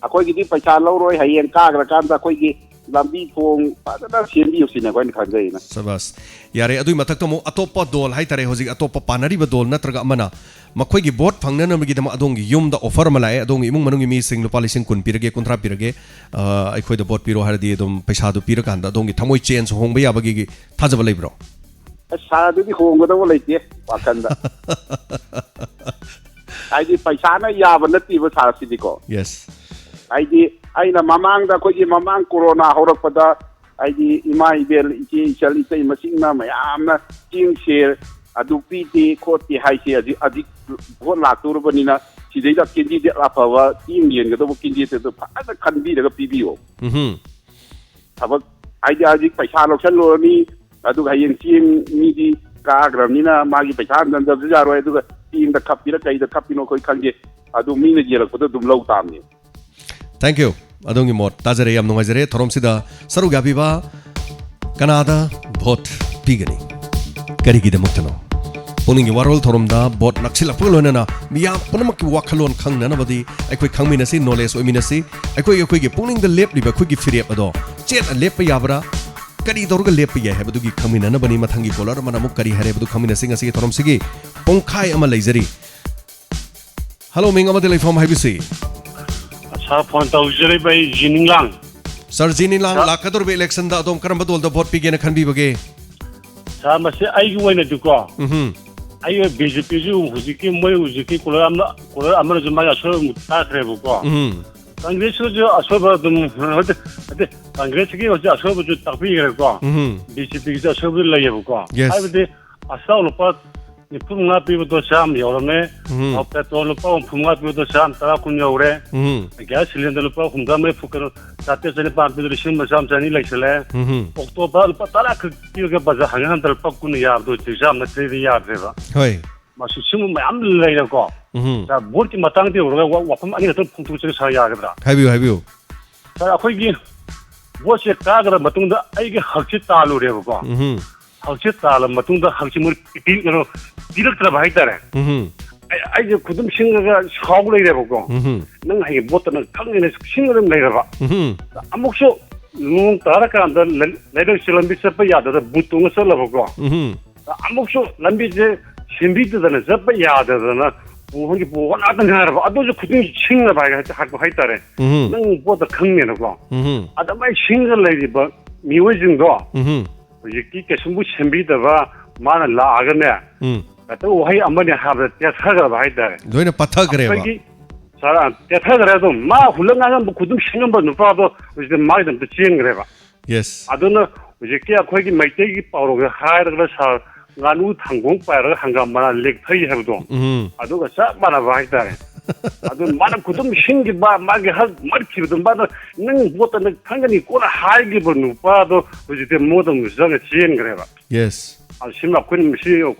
ꯑꯩꯈꯣꯏꯒꯤꯗꯤ ꯄꯩꯁꯥ ꯂꯧꯔꯣꯏ, ꯍꯌꯦꯡ ꯀꯥꯈ꯭ꯔꯀꯥꯟꯗ ꯑꯩꯈꯣꯏꯒꯤ ꯂꯝꯕꯤ ꯊꯣꯡ ꯐꯖꯅ ꯁꯦꯝꯕꯤꯌꯨ ꯁꯤꯅꯦ ꯑꯩꯈꯣꯏꯅ ꯈꯟꯖꯩꯅ꯫ ꯁꯕꯥꯁ꯫ ꯌꯥꯔꯦ, ꯑꯗꯨꯒꯤ ꯃꯊꯛꯇ ꯑꯃꯨꯛ ꯑꯇꯣꯞꯄ ꯗꯣꯜ ꯍꯥꯏꯇꯥꯔꯦ, ꯍꯧꯖꯤꯛ ꯑꯇꯣꯞꯄ ꯄꯥꯟꯅꯔꯤꯕ ꯗꯣꯜ ꯅꯠꯇ꯭ꯔꯒ ꯑꯃꯅ ꯃꯈꯣꯏꯒꯤ ꯚꯣꯠ ꯐꯪꯅꯅꯕꯒꯤꯗꯃꯛ ꯑꯗꯣꯝꯒꯤ ꯌꯨꯝꯗ offer ꯑꯃ ꯂꯥꯛꯑꯦ, ꯑꯗꯣꯝꯒꯤ ꯏꯃꯨꯡ ꯃꯅꯨꯡꯒꯤ ꯃꯤꯁꯤꯡ ꯂꯨꯄꯥ ꯂꯤꯁꯤꯡ ꯀꯨꯟ ꯄꯤꯔꯒꯦ, ꯀꯨꯟꯊ꯭ꯔꯥ ꯄꯤꯔꯒꯦ, ꯑ, ꯑꯩꯈꯣꯏꯗ ꯚꯣꯠ ꯄꯤꯔꯣ ꯍꯥꯏꯔꯗꯤ ꯑꯗꯨꯝ ꯄꯩꯁꯥꯗꯨ ꯄꯤꯔꯀꯥꯟꯗ ꯑꯗꯣꯝꯒꯤ ꯊꯃꯣꯏ change ꯍꯣꯡꯕ ꯌꯥꯕꯒꯤ ꯊꯥꯖꯕ ꯂꯩꯕ꯭ꯔꯣ? ꯑꯁ, ꯁꯥꯔ, ꯑꯗꯨꯗꯤ ꯍꯣꯡꯒꯗꯧꯕ ꯂꯩꯇꯦ ꯋꯥꯈꯟꯗ꯫ ꯍꯥꯏꯗꯤ ꯄꯩꯁꯥꯅ ꯌꯥꯕ ꯅꯠꯇꯦꯕ ꯁꯥꯔꯁꯤꯗꯤꯀꯣ꯫ Yes꯫ ꯍꯥꯏꯗꯤ ꯑꯩꯅ ꯃꯃꯥꯡꯗ, ꯑꯩꯈꯣꯏꯒꯤ ꯃꯃꯥꯡ ꯀꯣꯔꯣꯅꯥ ꯍꯧꯔꯛꯄꯗ, ꯍꯥꯏꯗꯤ ꯏꯃꯥ ꯏꯕꯦꯜ, ꯏꯆꯦ ꯏꯆꯜ ꯏꯇꯩ ꯃꯁꯤꯡꯅ ꯃꯌꯥꯝꯅ ꯆꯦꯡ ꯁꯦꯔ ꯑꯗꯨ ꯄꯤꯗꯦ ꯈꯣꯠꯇꯦ ꯍꯥꯏꯁꯦ, ꯍꯧꯖꯤꯛ, ꯍꯧꯖꯤꯛ ꯚꯣꯠ ꯂꯥꯛꯇꯧꯔꯕꯅꯤꯅ ꯁꯤꯗꯩꯗ candidate ꯑꯐꯕ ꯆꯦꯡ ꯌꯦꯟꯒꯗꯧꯕ candidate ꯑꯗꯨ ꯐꯖꯅ ꯈꯟꯕꯤꯔꯒ ꯄꯤꯕꯤꯌꯣ꯫ ꯎꯝꯍꯨꯝ꯫ ꯊꯕꯛ ꯍꯥꯏꯗꯤ ꯍꯧꯖꯤꯛ ꯄꯩꯁꯥ ꯂꯧꯁꯜꯂꯨꯔꯅꯤ, ꯑꯗꯨꯒ ꯍꯌꯦꯡ ꯆꯦꯡ ꯃꯤꯗꯤ ꯀꯥꯈ꯭ꯔꯕꯅꯤꯅ ꯃꯥꯒꯤ ꯄꯩꯁꯥ ꯍꯟꯖꯟꯗꯕꯁꯨ ꯌꯥꯔꯣꯏ, ꯑꯗꯨꯒ ꯆꯦꯡꯗ ꯈꯞꯄꯤꯔ ꯀꯩꯗ ꯈꯞꯄꯤꯅꯣ ꯑꯩꯈꯣꯏ ꯈꯪꯗꯦ, ꯑꯗꯨ ꯃꯤꯅ ꯌꯦꯜꯂꯛꯄꯗ ꯑꯗꯨꯝ ꯂꯧ ꯇꯥꯕꯅꯤ꯫ Thank you꯫ ꯑꯗꯣꯝꯒꯤ ꯃꯣꯠ ꯇꯥꯖꯔꯦ, ꯌꯥꯝ ꯅꯨꯡꯉꯥꯏꯖꯔꯦ꯫ ꯊꯧꯔꯝꯁꯤꯗ ꯁꯔꯨꯛ ꯌꯥꯕꯤꯕ ꯀꯅꯥꯗ ꯚꯣꯠ ꯄꯤꯒꯅꯤ? ꯀꯔꯤꯒꯤꯗꯃꯛꯇꯅꯣ? ꯄꯨꯛꯅꯤꯡꯒꯤ ꯋꯥꯔꯣꯜ ꯊꯧꯔꯝꯗ ꯚꯣꯠ ꯅꯛꯁꯤꯜꯂꯛꯄꯒ ꯂꯣꯏꯅꯅ ꯃꯤꯌꯥꯝ ꯄꯨꯝꯅꯃꯛꯀꯤ ꯋꯥꯈꯜꯂꯣꯟ ꯈꯪꯅꯅꯕꯗꯤ ꯑꯩꯈꯣꯏ ꯈꯪꯃꯤꯟꯅꯁꯤ, knowledge ꯑꯣꯏꯃꯤꯟꯅꯁꯤ꯫ ꯑꯩꯈꯣꯏ, ꯑꯩꯈꯣꯏꯒꯤ ꯄꯨꯛꯅꯤꯡꯗ ꯂꯦꯞꯂꯤꯕ ꯑꯩꯈꯣꯏꯒꯤ ꯐꯤꯔꯦꯞ ꯑꯗꯣ ꯆꯦꯠꯅ ꯂꯦꯞꯄ ꯌꯥꯕ꯭ꯔꯥ? ꯀꯔꯤ ꯇꯧꯔꯒ ꯂꯦꯞꯄ ꯌꯥꯏ ꯍꯥꯏꯕꯗꯨꯒꯤ ꯈꯪꯃꯤꯟꯅꯅꯕꯅꯤ꯫ ꯃꯊꯪꯒꯤ caller ꯑꯃꯅ ꯑꯃꯨꯛ ꯀꯔꯤ ꯍꯥꯏꯔꯦ ꯍꯥꯏꯕꯗꯨ ꯈꯪꯃꯤꯟꯅꯁꯤ꯫ ꯉꯁꯤꯒꯤ ꯊꯧꯔꯝꯁꯤꯒꯤ ꯄꯨꯡꯈꯥꯏ ꯑꯃ ꯂꯩꯖꯔꯤ꯫ Hello, ꯃꯤꯡ ꯑꯃꯗꯤ ꯂꯩꯐꯝ ꯍꯥꯏꯕꯤꯁꯤ꯫ ꯁꯥꯔ, ꯐꯣꯟ ꯇꯧꯖꯔꯤꯕ ꯑꯩ ꯖꯤ ꯅꯤꯡꯂꯥꯡ꯫ ꯁꯥꯔ, ꯖꯤ ꯅꯤꯡꯂꯥꯡ, ꯁꯥꯔ, ꯂꯥꯛꯀꯗꯧꯔꯤꯕ election-ꯗ ꯑꯗꯣꯝ ꯀꯔꯝꯕ ꯗꯣꯜꯗ ꯚꯣꯠ ꯄꯤꯒꯦꯅ ꯈꯟꯕꯤꯕꯒꯦ? ꯁꯥꯔ, ꯃꯁꯤ ꯑꯩꯒꯤ ꯑꯣꯏꯅꯗꯤꯀꯣ, ꯎꯝꯍꯨꯝ꯫ ꯑꯩ ꯕꯤ ꯖꯦ ꯄꯤꯁꯨ ꯍꯧꯖꯤꯛꯀꯤ, ꯃꯣꯏ ꯍꯧꯖꯤꯛꯀꯤ caller ꯑꯃ, caller ꯑꯃꯅꯁꯨ ꯃꯥꯒꯤ ꯑꯁꯣꯏꯕ ꯑꯃꯨꯛ ꯇꯥꯈ꯭ꯔꯦꯕꯀꯣ꯫ ꯎꯝꯍꯨꯝ꯫ ꯀꯪꯒ꯭ꯔꯦꯁꯁꯨ ꯑꯁꯣꯏꯕ ꯑꯗꯨꯝ, ꯅꯠꯇꯦ, ꯅꯠꯇꯦ, ꯀꯪꯒ꯭ꯔꯦꯁꯀꯤ ꯍꯧꯖꯤꯛ ꯑꯁꯣꯏꯕꯁꯨ ꯇꯥꯛꯄꯤꯈ꯭ꯔꯦꯀꯣ꯫ ꯎꯝꯍꯨꯝ꯫ ꯕꯤ ꯖꯦ ꯄꯤꯒꯤꯁꯨ ꯑꯁꯣꯏꯕ ꯂꯩꯌꯦꯕꯀꯣ꯫ Yes꯫ ꯍꯥꯏꯕꯗꯤ ꯑꯆꯥꯎ ꯂꯨꯄꯥ ꯅꯤꯐꯨ ꯃꯉꯥ ꯄꯤꯕꯗꯣ ꯆꯥꯝꯃ ꯌꯧꯔꯝꯃꯦ꯫ ꯎꯝ꯫ ꯑꯣ, petrol ꯂꯨꯄꯥ ꯍꯨꯝꯐꯨ ꯃꯉꯥ ꯄꯤꯕꯗꯣ ꯆꯥꯝꯃ ꯇꯔꯥ ꯀꯨꯟ ꯌꯧꯔꯦ꯫ ꯎꯝ꯫ Gas cylinder ꯂꯨꯄꯥ ꯍꯨꯝꯗ꯭ꯔꯥ ꯃꯔꯤꯐꯨ, ꯀꯩꯅꯣ, ꯆꯥꯇ꯭ꯔꯦꯠ ꯆꯅꯤꯄꯥꯟ ꯄꯤꯕꯗꯣ ꯂꯤꯁꯤꯡ ꯑꯃ ꯆꯥꯝꯃ ꯆꯅꯤ ꯂꯩꯁꯜꯂꯦ꯫ ꯎꯝ꯫ October ꯂꯨꯄꯥ ꯇꯔꯥ ꯈꯛ ꯄꯤꯔꯒ ꯕꯖꯥꯔ ꯍꯪꯒꯠ ꯍꯟꯗ ꯂꯨꯄꯥ ꯀꯨꯟ ꯌꯥꯕꯗꯣ ꯍꯧꯖꯤꯛ ꯆꯥꯝꯃ ꯅꯠꯇ꯭ꯔꯗꯤ ꯌꯥꯗ꯭ꯔꯦꯕ꯫ ꯍꯣꯏ꯫ ꯃꯁꯤ ꯁꯤꯒꯨꯝꯕ ꯃꯌꯥꯝ ꯂꯩꯔꯦꯀꯣ꯫ ꯎꯝ꯫ ꯁꯥꯔ, ꯚꯣꯠꯀꯤ ꯃꯇꯥꯡꯗ ꯌꯧꯔꯒ ꯋꯥ-, ꯋꯥꯐꯝ ꯑꯅꯤ ꯈꯛꯇꯪ ꯐꯣꯡꯗꯣꯛꯆꯒꯦ ꯁꯥꯔ, ꯌꯥꯒꯗ꯭ꯔꯥ? ꯍꯥꯏꯕꯤꯌꯨ, ꯍꯥꯏꯕꯤꯌꯨ꯫ ꯁꯥꯔ, ꯑꯩꯈꯣꯏꯒꯤ ꯚꯣꯠꯁꯦ ꯀꯥꯈ꯭ꯔ ꯃꯇꯨꯡꯗ ꯑꯩꯒꯤ ꯍꯛꯁꯦ ꯇꯥꯜꯂꯨꯔꯦꯕꯀꯣ꯫ ꯎꯝ꯫ ꯍꯛꯁꯦ ꯇꯥꯜꯂ ꯃꯇꯨꯡꯗ ꯍꯛꯁꯦ ꯃꯣꯏ ꯄꯤ-, ꯀꯩꯅꯣ, ꯄꯤꯔꯛꯇ꯭ꯔꯕ ꯍꯥꯏꯇꯥꯔꯦ꯫ ꯎꯝ꯫ ꯑꯩ, ꯑꯩꯁꯦ ꯈꯨꯗꯨꯝ ꯁꯤꯡꯉꯒ ꯁꯥꯎ ꯂꯩꯔꯦꯕꯀꯣ꯫ ꯎꯝ꯫ ꯅꯪ ꯍꯌꯦꯡ ꯚꯣꯠꯇ ꯅꯪ ꯈꯪꯉꯦꯅ ꯁꯤꯡꯉ ꯑꯗꯨꯝ ꯂꯩꯔꯕ꯫ ꯎꯝ꯫ ꯑꯃꯨꯛꯁꯨ ꯅꯣꯡ ꯇꯥꯔꯀꯥꯟꯗ ꯂꯩ-, ꯂꯩꯔꯛꯁꯦ ꯂꯝꯕꯤ ꯆꯠꯄ ꯌꯥꯗꯗꯅ ꯕꯨꯠ ꯇꯣꯡꯉ ꯆꯠꯂꯕꯀꯣ꯫ ꯎꯝ꯫ ꯑꯃꯨꯛꯁꯨ ꯂꯝꯕꯤꯁꯦ ꯁꯦꯝꯕꯤꯗꯗꯅ ꯆꯠꯄ ꯌꯥꯗꯗꯅ ꯄꯨ ꯍꯣꯏꯒꯤ ꯄꯨ ꯍꯣꯏ ꯉꯥꯛꯇ ꯉꯥꯏꯔꯕ꯫ ꯑꯗꯨꯁꯨ ꯈꯨꯗꯤꯡ ꯁꯤꯡꯅꯕ ꯍꯥꯏ-, ꯍꯥꯏ-, ꯍꯥꯏꯇꯥꯔꯦ꯫ ꯎꯝ꯫ ꯅꯪ ꯚꯣꯠꯇ ꯈꯪꯉꯦꯅꯀꯣ꯫ ꯎꯝ꯫ ꯑꯗꯨꯃꯥꯏꯅ ꯁꯤꯡꯉ ꯂꯩꯔꯤꯕ ꯃꯤꯑꯣꯏꯁꯤꯡꯗꯣ ꯎꯝ꯫ ꯍꯧꯖꯤꯛꯇꯤ ꯀꯩꯁꯨꯝꯕꯨ ꯁꯦꯝꯕꯤꯗꯕ, ꯃꯥꯅ ꯂꯥꯛꯑꯒꯅꯦ, ꯎꯝ꯫ ꯍꯦꯛꯇ ꯋꯥꯍꯩ ꯑꯃꯅꯤ ꯍꯥꯏꯕꯗ ꯇꯦꯊꯈ꯭ꯔꯕ ꯍꯥꯏꯇꯥꯔꯦ꯫ ꯂꯣꯏꯅ ꯄꯠꯊꯈ꯭ꯔꯦꯕ꯫ ꯑꯩꯈꯣꯏꯒꯤ ꯁꯥꯔ, ꯇꯦꯊꯈ꯭ꯔꯦ ꯑꯗꯨꯝ꯫ ꯃꯥ ꯍꯨꯜꯂ ꯉꯥꯡꯉꯝꯕ ꯈꯨꯗꯨꯝ ꯁꯤꯡꯉꯝꯕ ꯅꯨꯄꯥꯗꯣ ꯍꯧꯖꯤꯛꯇꯤ ꯃꯥꯒꯤꯗꯃꯛꯇ ꯆꯦꯟꯈ꯭ꯔꯦꯕ꯫ ꯌꯦꯁ꯫ ꯑꯗꯨꯅ ꯍꯧꯖꯤꯛꯀꯤ ꯑꯩꯈꯣꯏꯒꯤ ꯃꯩꯇꯩꯒꯤ ꯄꯥꯎꯔꯧꯁꯦ ꯍꯥꯏꯔꯒꯅ, ꯁꯥꯔ, "ꯉꯥꯅꯨ ꯊꯥꯡꯒꯣꯡ ꯄꯥꯏꯔꯒ ꯍꯪꯒꯥꯝ ꯃꯅꯥ ꯂꯦꯛꯊꯩ" ꯍꯥꯏꯕꯗꯣ, ꯎꯝ꯫ ꯑꯗꯨꯒ ꯆꯞ ꯃꯥꯟꯅꯕ ꯍꯥꯏꯇꯥꯔꯦ꯫ ꯑꯗꯨ ꯃꯥꯅ ꯈꯨꯗꯨꯝ ꯁꯤꯡꯈꯤꯕ, ꯃꯥꯒꯤ ꯍꯛ ꯃꯠꯈꯤꯕꯗꯣ, ꯃꯥꯅ "ꯅꯪ ꯚꯣꯠꯇ ꯅꯪ ꯈꯪꯒꯅꯤ" ꯀꯣꯟꯅ ꯍꯥꯏꯈꯤꯕ ꯅꯨꯄꯥꯗꯣ ꯍꯧꯖꯤꯛꯇꯤ ꯃꯣꯏꯗ ꯑꯃꯨꯛ ꯆꯪꯉ ꯆꯦꯟꯈ꯭ꯔꯦꯕ꯫ ꯌꯦꯁ꯫ ꯑꯗꯨ ꯁꯤꯃ ꯑꯩꯈꯣꯏꯅ ꯃꯁꯤ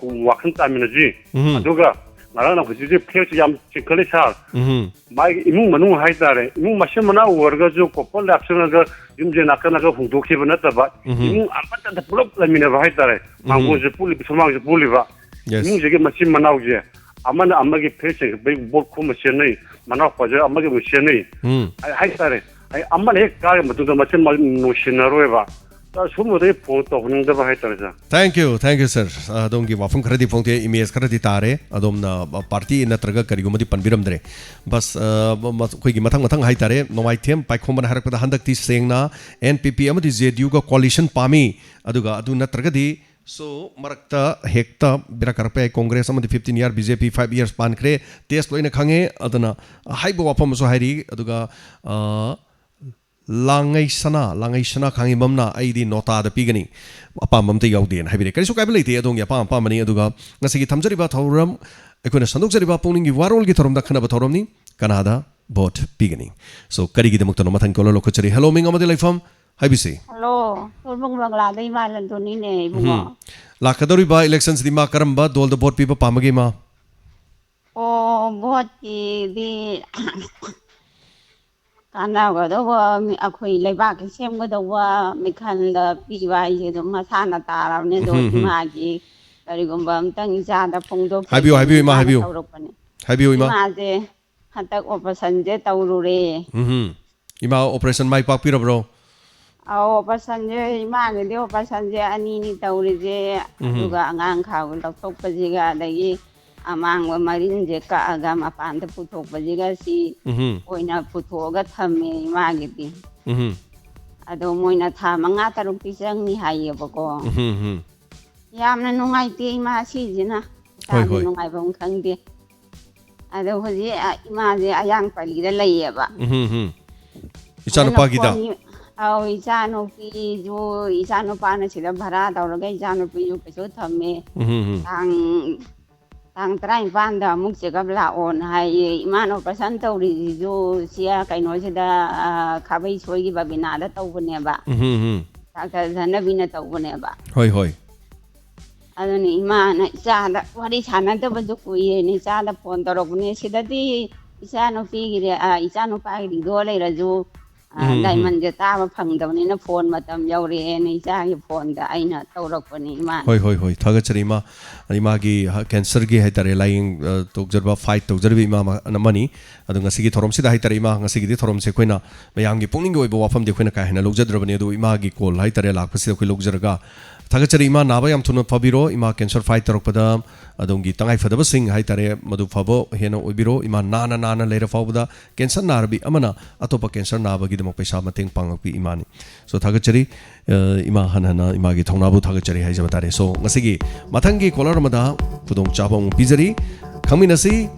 ꯋꯥꯈꯜ ꯇꯥꯃꯤꯟꯅꯁꯤ꯫ ꯎꯝ꯫ ꯑꯗꯨꯒ ꯉꯔꯥꯡꯅ ꯍꯧꯖꯤꯛ ꯍꯧꯖꯤꯛ ꯐ꯭ꯂꯦꯛꯁ ꯌꯥꯝ ꯆꯤꯡꯈꯠꯂꯤ, ꯁꯥꯔ꯫ ꯎꯝ꯫ ꯃꯥꯒꯤ ꯏꯃꯨꯡ ꯃꯅꯨꯡ ꯍꯥꯏꯇꯥꯔꯦ, ꯏꯃꯨꯡ ꯃꯆꯤꯟ ꯃꯅꯥꯎ ꯑꯣꯏꯔꯒꯁꯨ ꯀꯣꯄꯜ ꯂꯥꯞꯁꯤꯜꯂꯒ ꯌꯨꯝꯁꯦ ꯅꯥꯀꯟ ꯅꯥꯀꯟ ꯍꯣꯡꯗꯣꯛꯈꯤꯕ ꯅꯠꯇꯕ, ꯎꯝ꯫ ꯏꯃꯨꯡ ꯑꯃꯠꯇꯗ ꯄꯨꯂꯞ ꯂꯩꯃꯤꯟꯅꯕ ꯍꯥꯏꯇꯥꯔꯦ꯫ ꯎꯝ꯫ ꯃꯥꯡꯒꯣꯟꯁꯨ ꯄꯨꯜꯂꯤꯕ, ꯁꯨꯃꯥꯡꯁꯨ ꯄꯨꯜꯂꯤꯕ꯫ ꯌꯦꯁ꯫ ꯏꯃꯨꯡꯁꯤꯒꯤ ꯃꯆꯤꯟ ꯃꯅꯥꯎꯁꯦ ꯑꯃꯅ ꯑꯃꯒꯤ ꯐ꯭ꯂꯦꯛꯁ ꯆꯤꯡꯈꯠꯄꯒꯤ ꯕꯣꯠ ꯈꯣꯝꯕ ꯆꯦꯟꯅꯩ, ꯃꯅꯥꯎꯄꯥꯁꯦ ꯑꯃꯒꯤ ꯑꯃꯨꯛ ꯆꯦꯟꯅꯩ꯫ ꯎꯝ꯫ ꯑꯩ ꯍꯥꯏꯇꯥꯔꯦ, ꯑꯩ ꯑꯃꯅ ꯍꯦꯛ ꯀꯥꯔ ꯃꯇꯨꯡꯗ ꯃꯆꯤꯟ ꯃꯅꯥꯎ ꯅꯨꯡꯁꯤꯅꯔꯣꯏꯕ꯫ ꯁꯨꯝꯕꯗꯒꯤ ꯐꯣꯟ ꯇꯧꯍꯟꯅꯤꯡꯗꯕ ꯍꯥꯏꯇꯥꯔꯦ, ꯁꯥꯔ꯫ Thank you, thank you, sir꯫ ꯑꯗꯣꯝꯒꯤ ꯋꯥꯐꯝ ꯈꯔꯗꯤ ꯐꯣꯡꯗꯣꯛꯑꯦ, image ꯈꯔꯗꯤ ꯇꯥꯔꯦ꯫ ꯑꯗꯣꯝꯅ ꯄꯥꯔꯇꯤ ꯅꯠꯇ꯭ꯔꯒ ꯀꯔꯤꯒꯨꯝꯕꯗꯤ ꯄꯟꯕꯤꯔꯝꯗ꯭ꯔꯦ꯫ ꯕꯁ, ꯑ, ꯃ-, ꯃ-, ꯑꯩꯈꯣꯏꯒꯤ ꯃꯊꯪ ꯃꯊꯪ ꯍꯥꯏꯇꯥꯔꯦ, ꯅꯣꯡꯃꯥꯏꯊꯦꯝ ꯄꯥꯏꯈꯣꯝꯕꯅ ꯍꯥꯏꯔꯛꯄꯗ ꯍꯟꯗꯛꯇꯤ ꯁꯦꯡꯅ N P P ꯑꯃꯗꯤ J D U ꯒ coalition ꯄꯥꯝꯃꯤ, ꯑꯗꯨꯒ ꯑꯗꯨ ꯅꯠꯇ꯭ꯔꯒꯗꯤ, so, ꯃꯔꯛꯇ ꯍꯦꯛꯇ ꯕꯦꯔꯥ ꯀꯥꯔꯛꯄ ꯌꯥꯏ꯫ ꯀꯣꯡꯒ꯭ꯔꯦꯁ ꯑꯃꯗꯤ fifteen year, B J P five years ꯄꯥꯟꯈ꯭ꯔꯦ, test ꯂꯣꯏꯅ ꯈꯪꯉꯦ꯫ ꯑꯗꯨꯅ ꯍꯥꯏꯕ ꯋꯥꯐꯝ ꯑꯃꯁꯨ ꯍꯥꯏꯔꯤ꯫ ꯑꯗꯨꯒ, ꯑ, ꯂꯥꯡꯉꯩ ꯁꯅꯥ, ꯂꯥꯡꯉꯩ ꯁꯅꯥ ꯈꯥꯡꯉꯦꯝꯕꯝꯅ "ꯑꯩꯗꯤ ꯅꯣꯇꯥꯗ ꯄꯤꯒꯅꯤ, ꯑꯄꯥꯝꯕ ꯑꯝꯇ ꯌꯥꯎꯗꯦꯅ" ꯍꯥꯏꯕꯤꯔꯦ꯫ ꯀꯔꯤꯁꯨ ꯀꯥꯏꯕ ꯂꯩꯇꯦ, ꯑꯗꯣꯝꯒꯤ ꯑꯄꯥꯝ ꯑꯄꯥꯝꯕꯅꯤ꯫ ꯑꯗꯨꯒ ꯉꯁꯤꯒꯤ ꯊꯝꯖꯔꯤꯕ ꯊꯧꯔꯝ, ꯑꯩꯈꯣꯏꯅ ꯁꯟꯗꯣꯛꯆꯔꯤꯕ ꯄꯨꯛꯅꯤꯡꯒꯤ ꯋꯥꯔꯣꯜꯒꯤ ꯊꯧꯔꯝꯗ ꯈꯟꯅꯕ ꯊꯧꯔꯝꯅꯤ, "ꯀꯅꯥꯗ ꯚꯣꯠ ꯄꯤꯒꯅꯤ?" So, ꯀꯔꯤꯒꯤꯗꯃꯛꯇꯅꯣ? ꯃꯊꯪ caller ꯂꯧꯈꯠꯆꯔꯤ꯫ Hello, ꯃꯤꯡ ꯑꯃꯗꯤ ꯂꯩꯐꯝ ꯍꯥꯏꯕꯤꯁꯤ꯫ Hello, ꯇꯣꯜꯕꯪ ꯕꯪꯒ꯭ꯂꯥꯗꯩ ꯏꯃꯥ ꯂꯟꯗꯨꯅꯤꯅꯦ, ꯏꯕꯨꯡꯉꯣ꯫ ꯎꯝ꯫ ꯂꯥꯛꯀꯗꯧꯔꯤꯕ elections ꯗꯤ ꯃꯥ ꯀꯔꯝꯕ ꯗꯣꯜꯗ ꯚꯣꯠ ꯄꯤꯕ ꯄꯥꯝꯕꯒꯦ, ꯏꯃꯥ? ꯑꯣ, ꯚꯣꯠꯀꯤꯗꯤ ꯀꯥꯟꯅꯒꯗꯧꯕ, ꯃꯤ-, ꯑꯩꯈꯣꯏ ꯂꯩꯕꯥꯛꯀꯤ ꯁꯦꯝꯒꯗꯧꯕ ꯃꯤꯈꯜꯗ ꯄꯤꯕ ꯍꯥꯏꯁꯦ ꯑꯗꯨꯝ ꯃꯁꯥꯅ ꯇꯥꯔꯕꯅꯦ꯫ ꯑꯗꯣ ꯎꯝ, ꯎꯝ, ꯎꯝ꯫ ꯏꯃꯥꯒꯤ ꯀꯔꯤꯒꯨꯝꯕ ꯑꯝꯇꯪ ꯏꯆꯥꯗ ꯐꯣꯡꯗꯣꯛꯆꯒꯦ꯫ ꯍꯥꯏꯕꯤꯌꯨ, ꯍꯥꯏꯕꯤꯌꯨ, ꯏꯃꯥ, ꯏꯃꯥꯅ ꯍꯥꯏꯕꯤꯌꯨ꯫ ꯇꯧꯔꯛꯄꯅꯦ꯫ ꯍꯥꯏꯕꯤꯌꯨ, ꯏꯃꯥ꯫ ꯏꯃꯥꯁꯦ ꯍꯟꯗꯛ operation ꯁꯦ ꯇꯧꯔꯨꯔꯦ꯫ ꯎꯝ, ꯎꯝ꯫ ꯏꯃꯥ operation ꯃꯥꯏ ꯄꯥꯛꯄꯤꯔꯕ꯭ꯔꯣ? ꯑꯧ, operation ꯁꯦ, ꯏꯃꯥꯒꯤꯗꯤ operation ꯁꯦ ꯑꯅꯤꯅꯤ ꯇꯧꯔꯤꯁꯦ꯫ ꯎꯝ, ꯎꯝ꯫ ꯑꯗꯨꯒ ꯑꯉꯥꯡ ꯈꯥꯎ ꯂꯧꯊꯣꯛꯄꯁꯤꯒ, ꯑꯗꯒꯤ ꯑꯃꯥꯡꯕ ꯃꯔꯤꯟꯁꯦ ꯀꯛꯑꯒ ꯃꯄꯥꯟꯗ ꯄꯨꯊꯣꯛꯄꯁꯤꯒ, ꯁꯤ ꯎꯝ, ꯎꯝ꯫ ꯑꯣꯏꯅ ꯄꯨꯊꯣꯛꯑꯒ ꯊꯝꯃꯦ ꯏꯃꯥꯒꯤꯗꯤ꯫ ꯎꯝ, ꯎꯝ꯫ ꯑꯗꯣ ꯃꯣꯏꯅ ꯊꯥ ꯃꯉꯥ ꯇꯔꯨꯛꯇꯤ ꯆꯪꯅꯤ ꯍꯥꯏꯌꯦꯕꯀꯣ꯫ ꯎꯝ, ꯎꯝ, ꯎꯝ꯫ ꯌꯥꯝꯅ ꯅꯨꯡꯉꯥꯏꯇꯦ ꯏꯃꯥ ꯁꯤꯁꯤꯅ꯫ ꯍꯣꯏ, ꯏꯁꯥꯁꯦ ꯍꯣꯏ꯫ ꯅꯨꯡꯉꯥꯏꯐꯝ ꯈꯪꯗꯦ꯫ ꯑꯗꯣ ꯍꯧꯖꯤꯛ, ꯑ, ꯏꯃꯥꯁꯦ ꯑꯌꯥꯡ ꯄꯜꯂꯤꯗ ꯂꯩꯌꯦꯕ꯫ ꯎꯝ, ꯎꯝ, ꯎꯝ꯫ ꯑꯗꯨꯅ ꯏꯆꯥꯅꯨꯄꯥꯒꯤꯗ? ꯐꯣꯟ-, ꯑꯧ, ꯏꯆꯥꯅꯨꯄꯤꯁꯨ, ꯏꯆꯥꯅꯨꯄꯥꯅ ꯁꯤꯗ ꯚꯔꯥ ꯇꯧꯔꯒ ꯏꯆꯥꯅꯨꯄꯤꯁꯨ ꯀꯩꯁꯨ ꯊꯝꯃꯦ꯫ ꯎꯝ, ꯎꯝ, ꯎꯝ꯫ ꯇꯥꯡ, ꯇꯥꯡ ꯇꯔꯥꯅꯤꯄꯥꯟꯗ ꯑꯃꯨꯛ check up ꯂꯥꯛꯑꯣꯅ ꯍꯥꯏꯌꯦ꯫ ꯏꯃꯥꯅ operation ꯇꯧꯔꯤꯁꯤꯁꯨ ꯁꯤ, ꯑ, ꯀꯩꯅꯣꯁꯤꯗ, ꯑ, ꯈꯥꯕꯩ ꯁꯣꯏꯒꯤ ꯕꯕꯤꯅꯥꯗ ꯇꯧꯕꯅꯦꯕ꯫ ꯎꯝ, ꯎꯝ, ꯎꯝ꯫ ꯗꯥꯛꯇꯔ ꯙꯅꯕꯤꯅ ꯇꯧꯕꯅꯦꯕ꯫ ꯍꯣꯏ, ꯍꯣꯏ꯫ ꯑꯗꯨꯅ ꯏꯃꯥꯅ ꯏꯆꯥꯗ ꯋꯥꯔꯤ ꯁꯥꯟꯅꯗꯕꯁꯨ ꯀꯨꯏꯔꯦꯅ ꯏꯆꯥꯗ ꯐꯣꯟ ꯇꯧꯔꯛꯄꯅꯦ꯫ ꯁꯤꯗꯗꯤ ꯏꯆꯥꯅꯨꯄꯤꯒꯤꯗꯤ, ꯑ, ꯏꯆꯥꯅꯨꯄꯥꯒꯤꯗꯤ ꯏꯗꯣ ꯂꯩꯔꯁꯨ, ꯑ, ꯎꯝ, ꯎꯝ꯫ ꯗꯥꯏꯃꯟꯁꯦ ꯇꯥꯕ ꯐꯪꯗꯕꯅꯤꯅ ꯐꯣꯟ ꯃꯇꯝ ꯌꯧꯔꯛꯑꯦꯅ ꯏꯆꯥꯒꯤ ꯐꯣꯟꯗ ꯑꯩꯅ ꯇꯧꯔꯛꯄꯅꯦ ꯏꯃꯥꯅ꯫ ꯍꯣꯏ, ꯍꯣꯏ, ꯍꯣꯏ꯫ ꯊꯥꯒꯠꯆꯔꯤ ꯏꯃꯥ꯫ ꯏꯃꯥꯒꯤ ꯍ-, cancer ꯒꯤ ꯍꯥꯏꯇꯥꯔꯦ, ꯂꯥꯏꯌꯦꯡ, ꯑ, ꯇꯧꯖꯔꯕ, fight ꯇꯧꯖꯔꯤꯕ ꯏꯃꯥ ꯑꯃ-, ꯑꯃꯅꯤ꯫ ꯑꯗꯣ ꯉꯁꯤꯒꯤ ꯊꯧꯔꯝꯁꯤꯗ ꯍꯥꯏꯇꯥꯔꯦ, ꯏꯃꯥ, ꯉꯁꯤꯒꯤꯗꯤ ꯊꯧꯔꯝꯁꯦ ꯑꯩꯈꯣꯏꯅ ꯃꯌꯥꯝꯒꯤ ꯄꯨꯛꯅꯤꯡꯒꯤ ꯑꯣꯏꯕ ꯋꯥꯐꯝꯗꯤ ꯑꯩꯈꯣꯏꯅ ꯀꯥ ꯍꯦꯟꯅ ꯂꯧꯖꯗ꯭ꯔꯕꯅꯤ꯫ ꯑꯗꯨ ꯏꯃꯥꯒꯤ call ꯍꯥꯏꯇꯥꯔꯦ, ꯂꯥꯛꯄꯁꯤꯗ ꯑꯩꯈꯣꯏ ꯂꯧꯖꯔꯒ, ꯊꯥꯒꯠꯆꯔꯤ ꯏꯃꯥ, ꯅꯥꯕ ꯌꯥꯝ ꯊꯨꯅ ꯐꯕꯤꯔꯣ꯫ ꯏꯃꯥ cancer fight ꯇꯧꯔꯛꯄꯗ ꯑꯗꯣꯝꯒꯤ ꯇꯉꯥꯏꯐꯗꯕꯁꯤꯡ ꯍꯥꯏꯇꯥꯔꯦ, ꯃꯗꯨ ꯐꯕ ꯍꯦꯟꯅ ꯑꯣꯏꯕꯤꯔꯣ꯫ ꯏꯃꯥ ꯅꯥꯅ ꯅꯥꯅ ꯂꯩꯔ ꯐꯥꯎꯕꯗ cancer ꯅꯥꯔꯕꯤ ꯑꯃꯅ ꯑꯇꯣꯞꯄ cancer ꯅꯥꯕꯒꯤꯗꯃꯛ ꯄꯩꯁꯥ ꯃꯇꯦꯡ ꯄꯥꯡꯉꯛꯄꯤ ꯏꯃꯥꯅꯤ꯫ So, ꯊꯥꯒꯠꯆꯔꯤ꯫ ꯑ, ꯏꯃꯥ ꯍꯟꯅ ꯍꯟꯅ ꯏꯃꯥꯒꯤ ꯊꯧꯅꯥꯕꯨ ꯊꯥꯒꯠꯆꯔꯤ ꯍꯥꯏꯖꯕ ꯇꯥꯔꯦ꯫ So, ꯉꯁꯤꯒꯤ caller ꯑꯃꯗ ꯈꯨꯗꯣꯡꯆꯥꯕ ꯑꯃꯨꯛ ꯄꯤꯖꯔꯤ꯫ ꯈꯪꯃꯤꯟꯅꯁꯤ,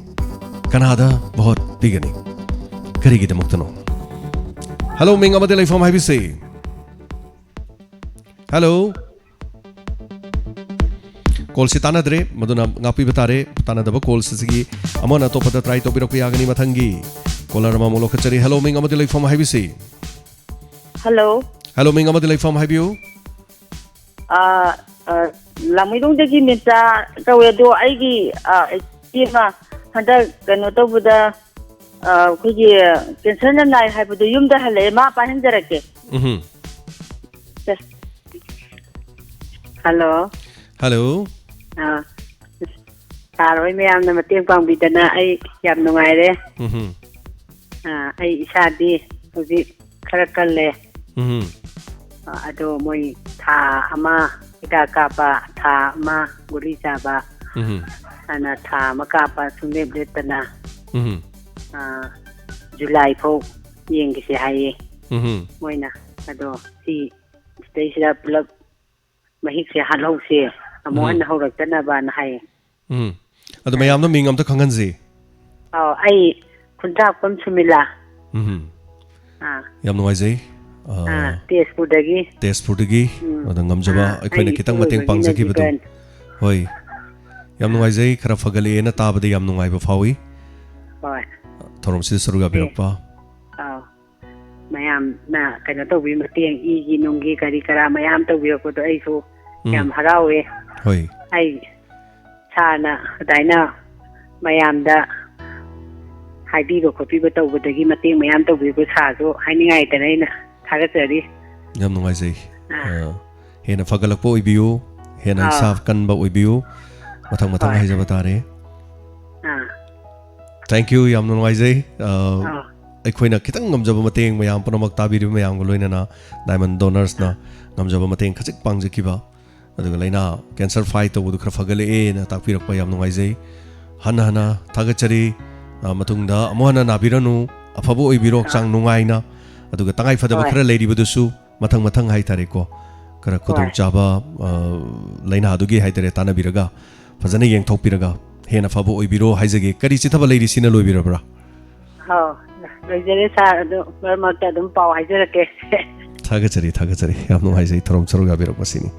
ꯀꯅꯥꯗ vote ꯄꯤꯒꯅꯤ? ꯀꯔꯤꯒꯤꯗꯃꯛꯇꯅꯣ? Hello, ꯃꯤꯡ ꯑꯃꯗꯤ ꯂꯩꯐꯝ ꯍꯥꯏꯕꯤꯁꯤ꯫ Hello꯫ Call ꯁꯤ ꯇꯥꯟꯅꯗ꯭ꯔꯦ, ꯃꯗꯨꯅ ꯉꯥꯛꯄꯤꯕ ꯇꯥꯔꯦ꯫ ꯇꯥꯟꯅꯗꯕ call ꯁꯤꯒꯤ ꯑꯃꯅ ꯑꯇꯣꯞꯄꯗ try ꯇꯧꯕꯤꯔꯛꯄ ꯌꯥꯒꯅꯤ꯫ ꯃꯊꯪꯒꯤ caller ꯑꯃꯃꯨꯛ ꯂꯧꯈꯠꯆꯔꯤ꯫ Hello, ꯃꯤꯡ ꯑꯃꯗꯤ ꯂꯩꯐꯝ ꯍꯥꯏꯕꯤꯁꯤ꯫ Hello꯫ Hello, ꯃꯤꯡ ꯑꯃꯗꯤ ꯂꯩꯐꯝ ꯍꯥꯏꯕꯤꯌꯨ꯫ ꯑꯥ, ꯑꯥ, ꯂꯥꯡꯃꯩꯗꯣꯡꯗꯒꯤ ꯃꯦꯝꯆꯥ ꯀꯧꯋꯦ꯫ ꯑꯗꯣ ꯑꯩꯒꯤ, ꯑꯥ, ꯏꯆꯦ ꯑꯃ ꯍꯟꯗꯛ ꯀꯩꯅꯣ ꯇꯧꯕꯗ, ꯑ, ꯑꯩꯈꯣꯏꯒꯤ ꯀꯦꯟꯁꯔꯅ ꯅꯥꯏ ꯍꯥꯏꯕꯗꯣ ꯌꯨꯝꯗ ꯍꯜꯂꯛꯑꯦ, ꯃꯥ ꯄꯥꯏꯍꯟꯖꯔꯛꯀꯦ꯫ ꯎꯝꯍꯨꯝ꯫ ꯍꯜꯂꯣ꯫ ꯍꯜꯂꯣ꯫ ꯑꯥ, ꯁꯥꯔ ꯍꯣꯏ ꯃꯌꯥꯝꯅ ꯃꯇꯦꯡ ꯄꯥꯡꯕꯤꯗꯅ ꯑꯩ ꯌꯥꯝ ꯅꯨꯡꯉꯥꯏꯔꯦ꯫ ꯎꯝꯍꯨꯝ꯫ ꯑꯥ, ꯑꯩ ꯏꯁꯥꯗꯤ ꯍꯧꯖꯤꯛ ꯈꯔ ꯀꯜꯂꯦ꯫ ꯎꯝꯍꯨꯝ꯫ ꯑꯥ, ꯑꯗꯣ ꯃꯣꯏ ꯊꯥ ꯑꯃ ꯍꯤꯗꯥꯛ ꯀꯥꯞꯄ, ꯊꯥ ꯑꯃ ꯒꯨꯂꯤ ꯆꯥꯕ, ꯎꯝꯍꯨꯝ꯫ ꯑꯅ ꯊꯥ ꯑꯃ ꯀꯥꯞꯄ ꯁꯨꯡꯂꯦꯞ ꯂꯦꯞꯇꯅ, ꯎꯝꯍꯨꯝ꯫ ꯑꯥ, ꯖꯨꯂꯥꯏ ꯐꯥꯎ ꯌꯦꯡꯈꯤꯁꯦ ꯍꯥꯏꯌꯦ ꯎꯝꯍꯨꯝ꯫ ꯃꯣꯏꯅ꯫ ꯑꯗꯣ ꯁꯤ ꯁꯤꯗꯩꯁꯤꯗ ꯄꯨꯂꯞ ꯃꯍꯤꯛꯁꯦ ꯍꯥꯠꯍꯧꯁꯦ, ꯑꯃꯨꯛ ꯎꯝ꯫ ꯍꯟꯅ ꯍꯧꯔꯛꯇꯅꯕꯅ ꯍꯥꯏꯌꯦ꯫ ꯎꯝ꯫ ꯑꯗꯣ ꯃꯌꯥꯝꯗ ꯃꯤꯡ ꯑꯝꯇ ꯈꯪꯍꯟꯁꯤ꯫ ꯑꯧ, ꯑꯩ ꯈꯨꯟꯗ꯭ꯔꯥꯛꯄꯝ ꯁꯨꯃꯤꯂꯥ꯫ ꯎꯝ꯫ ꯑꯥ꯫ ꯌꯥꯝ ꯅꯨꯡꯉꯥꯏꯖꯩ꯫ ꯑꯥ, ꯑꯥ, ꯇꯦꯖꯄꯨꯔꯗꯒꯤ꯫ ꯇꯦꯖꯄꯨꯔꯗꯒꯤ꯫ ꯎꯝ꯫ ꯑꯗ ꯉꯝꯖꯕ ꯑꯥ, ꯑꯩꯈꯣꯏꯅ ꯑꯩ ꯈꯤꯇꯪ ꯃꯇꯦꯡ ꯏꯄꯨꯔꯣꯏꯕꯒꯤ ꯄꯥꯡꯖꯈꯤꯕꯗꯣ꯫ ꯅꯖꯤꯀꯟ꯫ ꯍꯣꯏ꯫ ꯌꯥꯝ ꯅꯨꯡꯉꯥꯏꯖꯩ, ꯈꯔ ꯐꯒꯠꯂꯛꯑꯦꯅ ꯇꯥꯕꯗ ꯌꯥꯝ ꯅꯨꯡꯉꯥꯏꯕ ꯐꯥꯎꯏ꯫ ꯍꯣꯏ꯫ ꯊꯧꯔꯝꯁꯤꯗ ꯁꯔꯨꯛ ꯌꯥꯕꯤꯔꯛꯄ꯫ ꯑꯥꯎ꯫ ꯃꯌꯥꯝꯅ ꯀꯩꯅꯣ ꯇꯧꯕꯤ ꯃꯇꯦꯡ, ꯏꯒꯤ ꯅꯨꯡꯒꯤ ꯀꯔꯤ ꯀꯔꯥ ꯃꯌꯥꯝ ꯇꯧꯕꯤꯔꯛꯄꯗꯣ ꯑꯩꯁꯨ ꯎꯝ꯫ ꯌꯥꯝ ꯍꯔꯥꯎꯋꯦ꯫ ꯍꯣꯏ꯫ ꯑꯩ ꯁꯥꯔꯅ ꯑꯗꯨꯃꯥꯏꯅ ꯃꯌꯥꯝꯗ ꯍꯥꯏꯕꯤꯕ ꯈꯣꯠꯄꯤꯕ ꯇꯧꯕꯗꯒꯤ ꯃꯇꯦꯡ ꯃꯌꯥꯝ ꯇꯧꯕꯤꯕ ꯁꯥꯔꯁꯨ ꯍꯥꯏꯅꯤꯡꯉꯥꯏꯗꯅ ꯑꯩꯅ ꯊꯥꯒꯠꯆꯔꯤ꯫ ꯌꯥꯝ ꯅꯨꯡꯉꯥꯏꯖꯩ꯫ ꯑꯥ꯫ ꯑ, ꯍꯦꯟꯅ ꯐꯒꯠꯂꯛꯄ ꯑꯣꯏꯕꯤꯌꯨ, ꯍꯦꯟꯅ ꯑꯥ꯫ ꯏꯁꯥ ꯀꯟꯕ ꯑꯣꯏꯕꯤꯌꯨ꯫ ꯃꯊꯪ ꯃꯊꯪ ꯍꯣꯏ꯫ ꯍꯥꯏꯖꯕ ꯇꯥꯔꯦ꯫ ꯑꯥ꯫ Thank you, ꯌꯥꯝꯅ ꯅꯨꯡꯉꯥꯏꯖꯩ꯫ ꯑ, ꯑꯥ꯫ ꯑꯩꯈꯣꯏꯅ ꯈꯤꯇꯪ ꯉꯝꯖꯕ ꯃꯇꯦꯡ ꯃꯌꯥꯝ ꯄꯨꯝꯅꯃꯛ ꯇꯥꯕꯤꯔꯤꯕ ꯃꯌꯥꯝꯒ ꯂꯣꯏꯅꯅ Diamond Donors-ꯅ ꯑꯥ꯫ ꯉꯝꯖꯕ ꯃꯇꯦꯡ ꯈꯖꯤꯛ ꯄꯥꯡꯖꯈꯤꯕ, ꯑꯗꯨꯒ ꯂꯥꯏꯅꯥ cancer fight ꯇꯧꯕꯗꯨ ꯈꯔ ꯐꯒꯠꯂꯛꯑꯦꯅ ꯇꯥꯛꯄꯤꯔꯛꯄ ꯌꯥꯝ ꯅꯨꯡꯉꯥꯏꯖꯩ꯫ ꯍꯟꯅ ꯍꯟꯅ ꯊꯥꯒꯠꯆꯔꯤ꯫ ꯑ, ꯃꯇꯨꯡꯗ ꯑꯃꯨꯛ ꯍꯟꯅ ꯅꯥꯕꯤꯔꯅꯨ, ꯑꯐꯕ ꯑꯣꯏꯕꯤꯔꯣ, ꯍꯛꯆꯥꯡ ꯑꯥ꯫ ꯅꯨꯡꯉꯥꯏꯅ꯫ ꯑꯗꯨꯒ ꯇꯉꯥꯏ ꯐꯗꯕ ꯍꯣꯏ꯫ ꯈꯔ ꯂꯩꯔꯤꯕꯗꯨꯁꯨ ꯃꯊꯪ ꯃꯊꯪ ꯍꯥꯏꯇꯥꯔꯦꯀꯣ, ꯈꯔ ꯍꯣꯏ꯫ ꯈꯨꯗꯣꯡꯆꯥꯕ, ꯑ, ꯂꯥꯏꯅꯥꯗꯨꯒꯤ ꯍꯥꯏꯇꯥꯔꯦ, ꯇꯥꯟꯅꯕꯤꯔꯒ ꯐꯖꯅ ꯌꯦꯡꯊꯣꯛꯄꯤꯔꯒ ꯍꯦꯟꯅ ꯐꯕ ꯑꯣꯏꯕꯤꯔꯣ ꯍꯥꯏꯖꯒꯦ꯫ ꯀꯔꯤ ꯆꯤꯊꯕ ꯂꯩꯔꯤ, ꯁꯤꯅ ꯂꯣꯏꯕꯤꯔꯕ꯭ꯔꯥ? ꯑꯧ, ꯂꯣꯏꯖꯔꯦ ꯁꯥꯔ꯫ ꯑꯗꯨ ꯃꯔꯛ ꯃꯔꯛꯇ ꯑꯗꯨꯝ ꯄꯥꯎ ꯍꯥꯏꯖꯔꯛꯀꯦ꯫ ꯊꯥꯒꯠꯆꯔꯤ, ꯊꯥꯒꯠꯆꯔꯤ꯫ ꯌꯥꯝ ꯅꯨꯡꯉꯥꯏꯖꯩ ꯊꯧꯔꯝ ꯁꯔꯨꯛ ꯌꯥꯕꯤꯔꯛꯄꯁꯤꯅꯤ꯫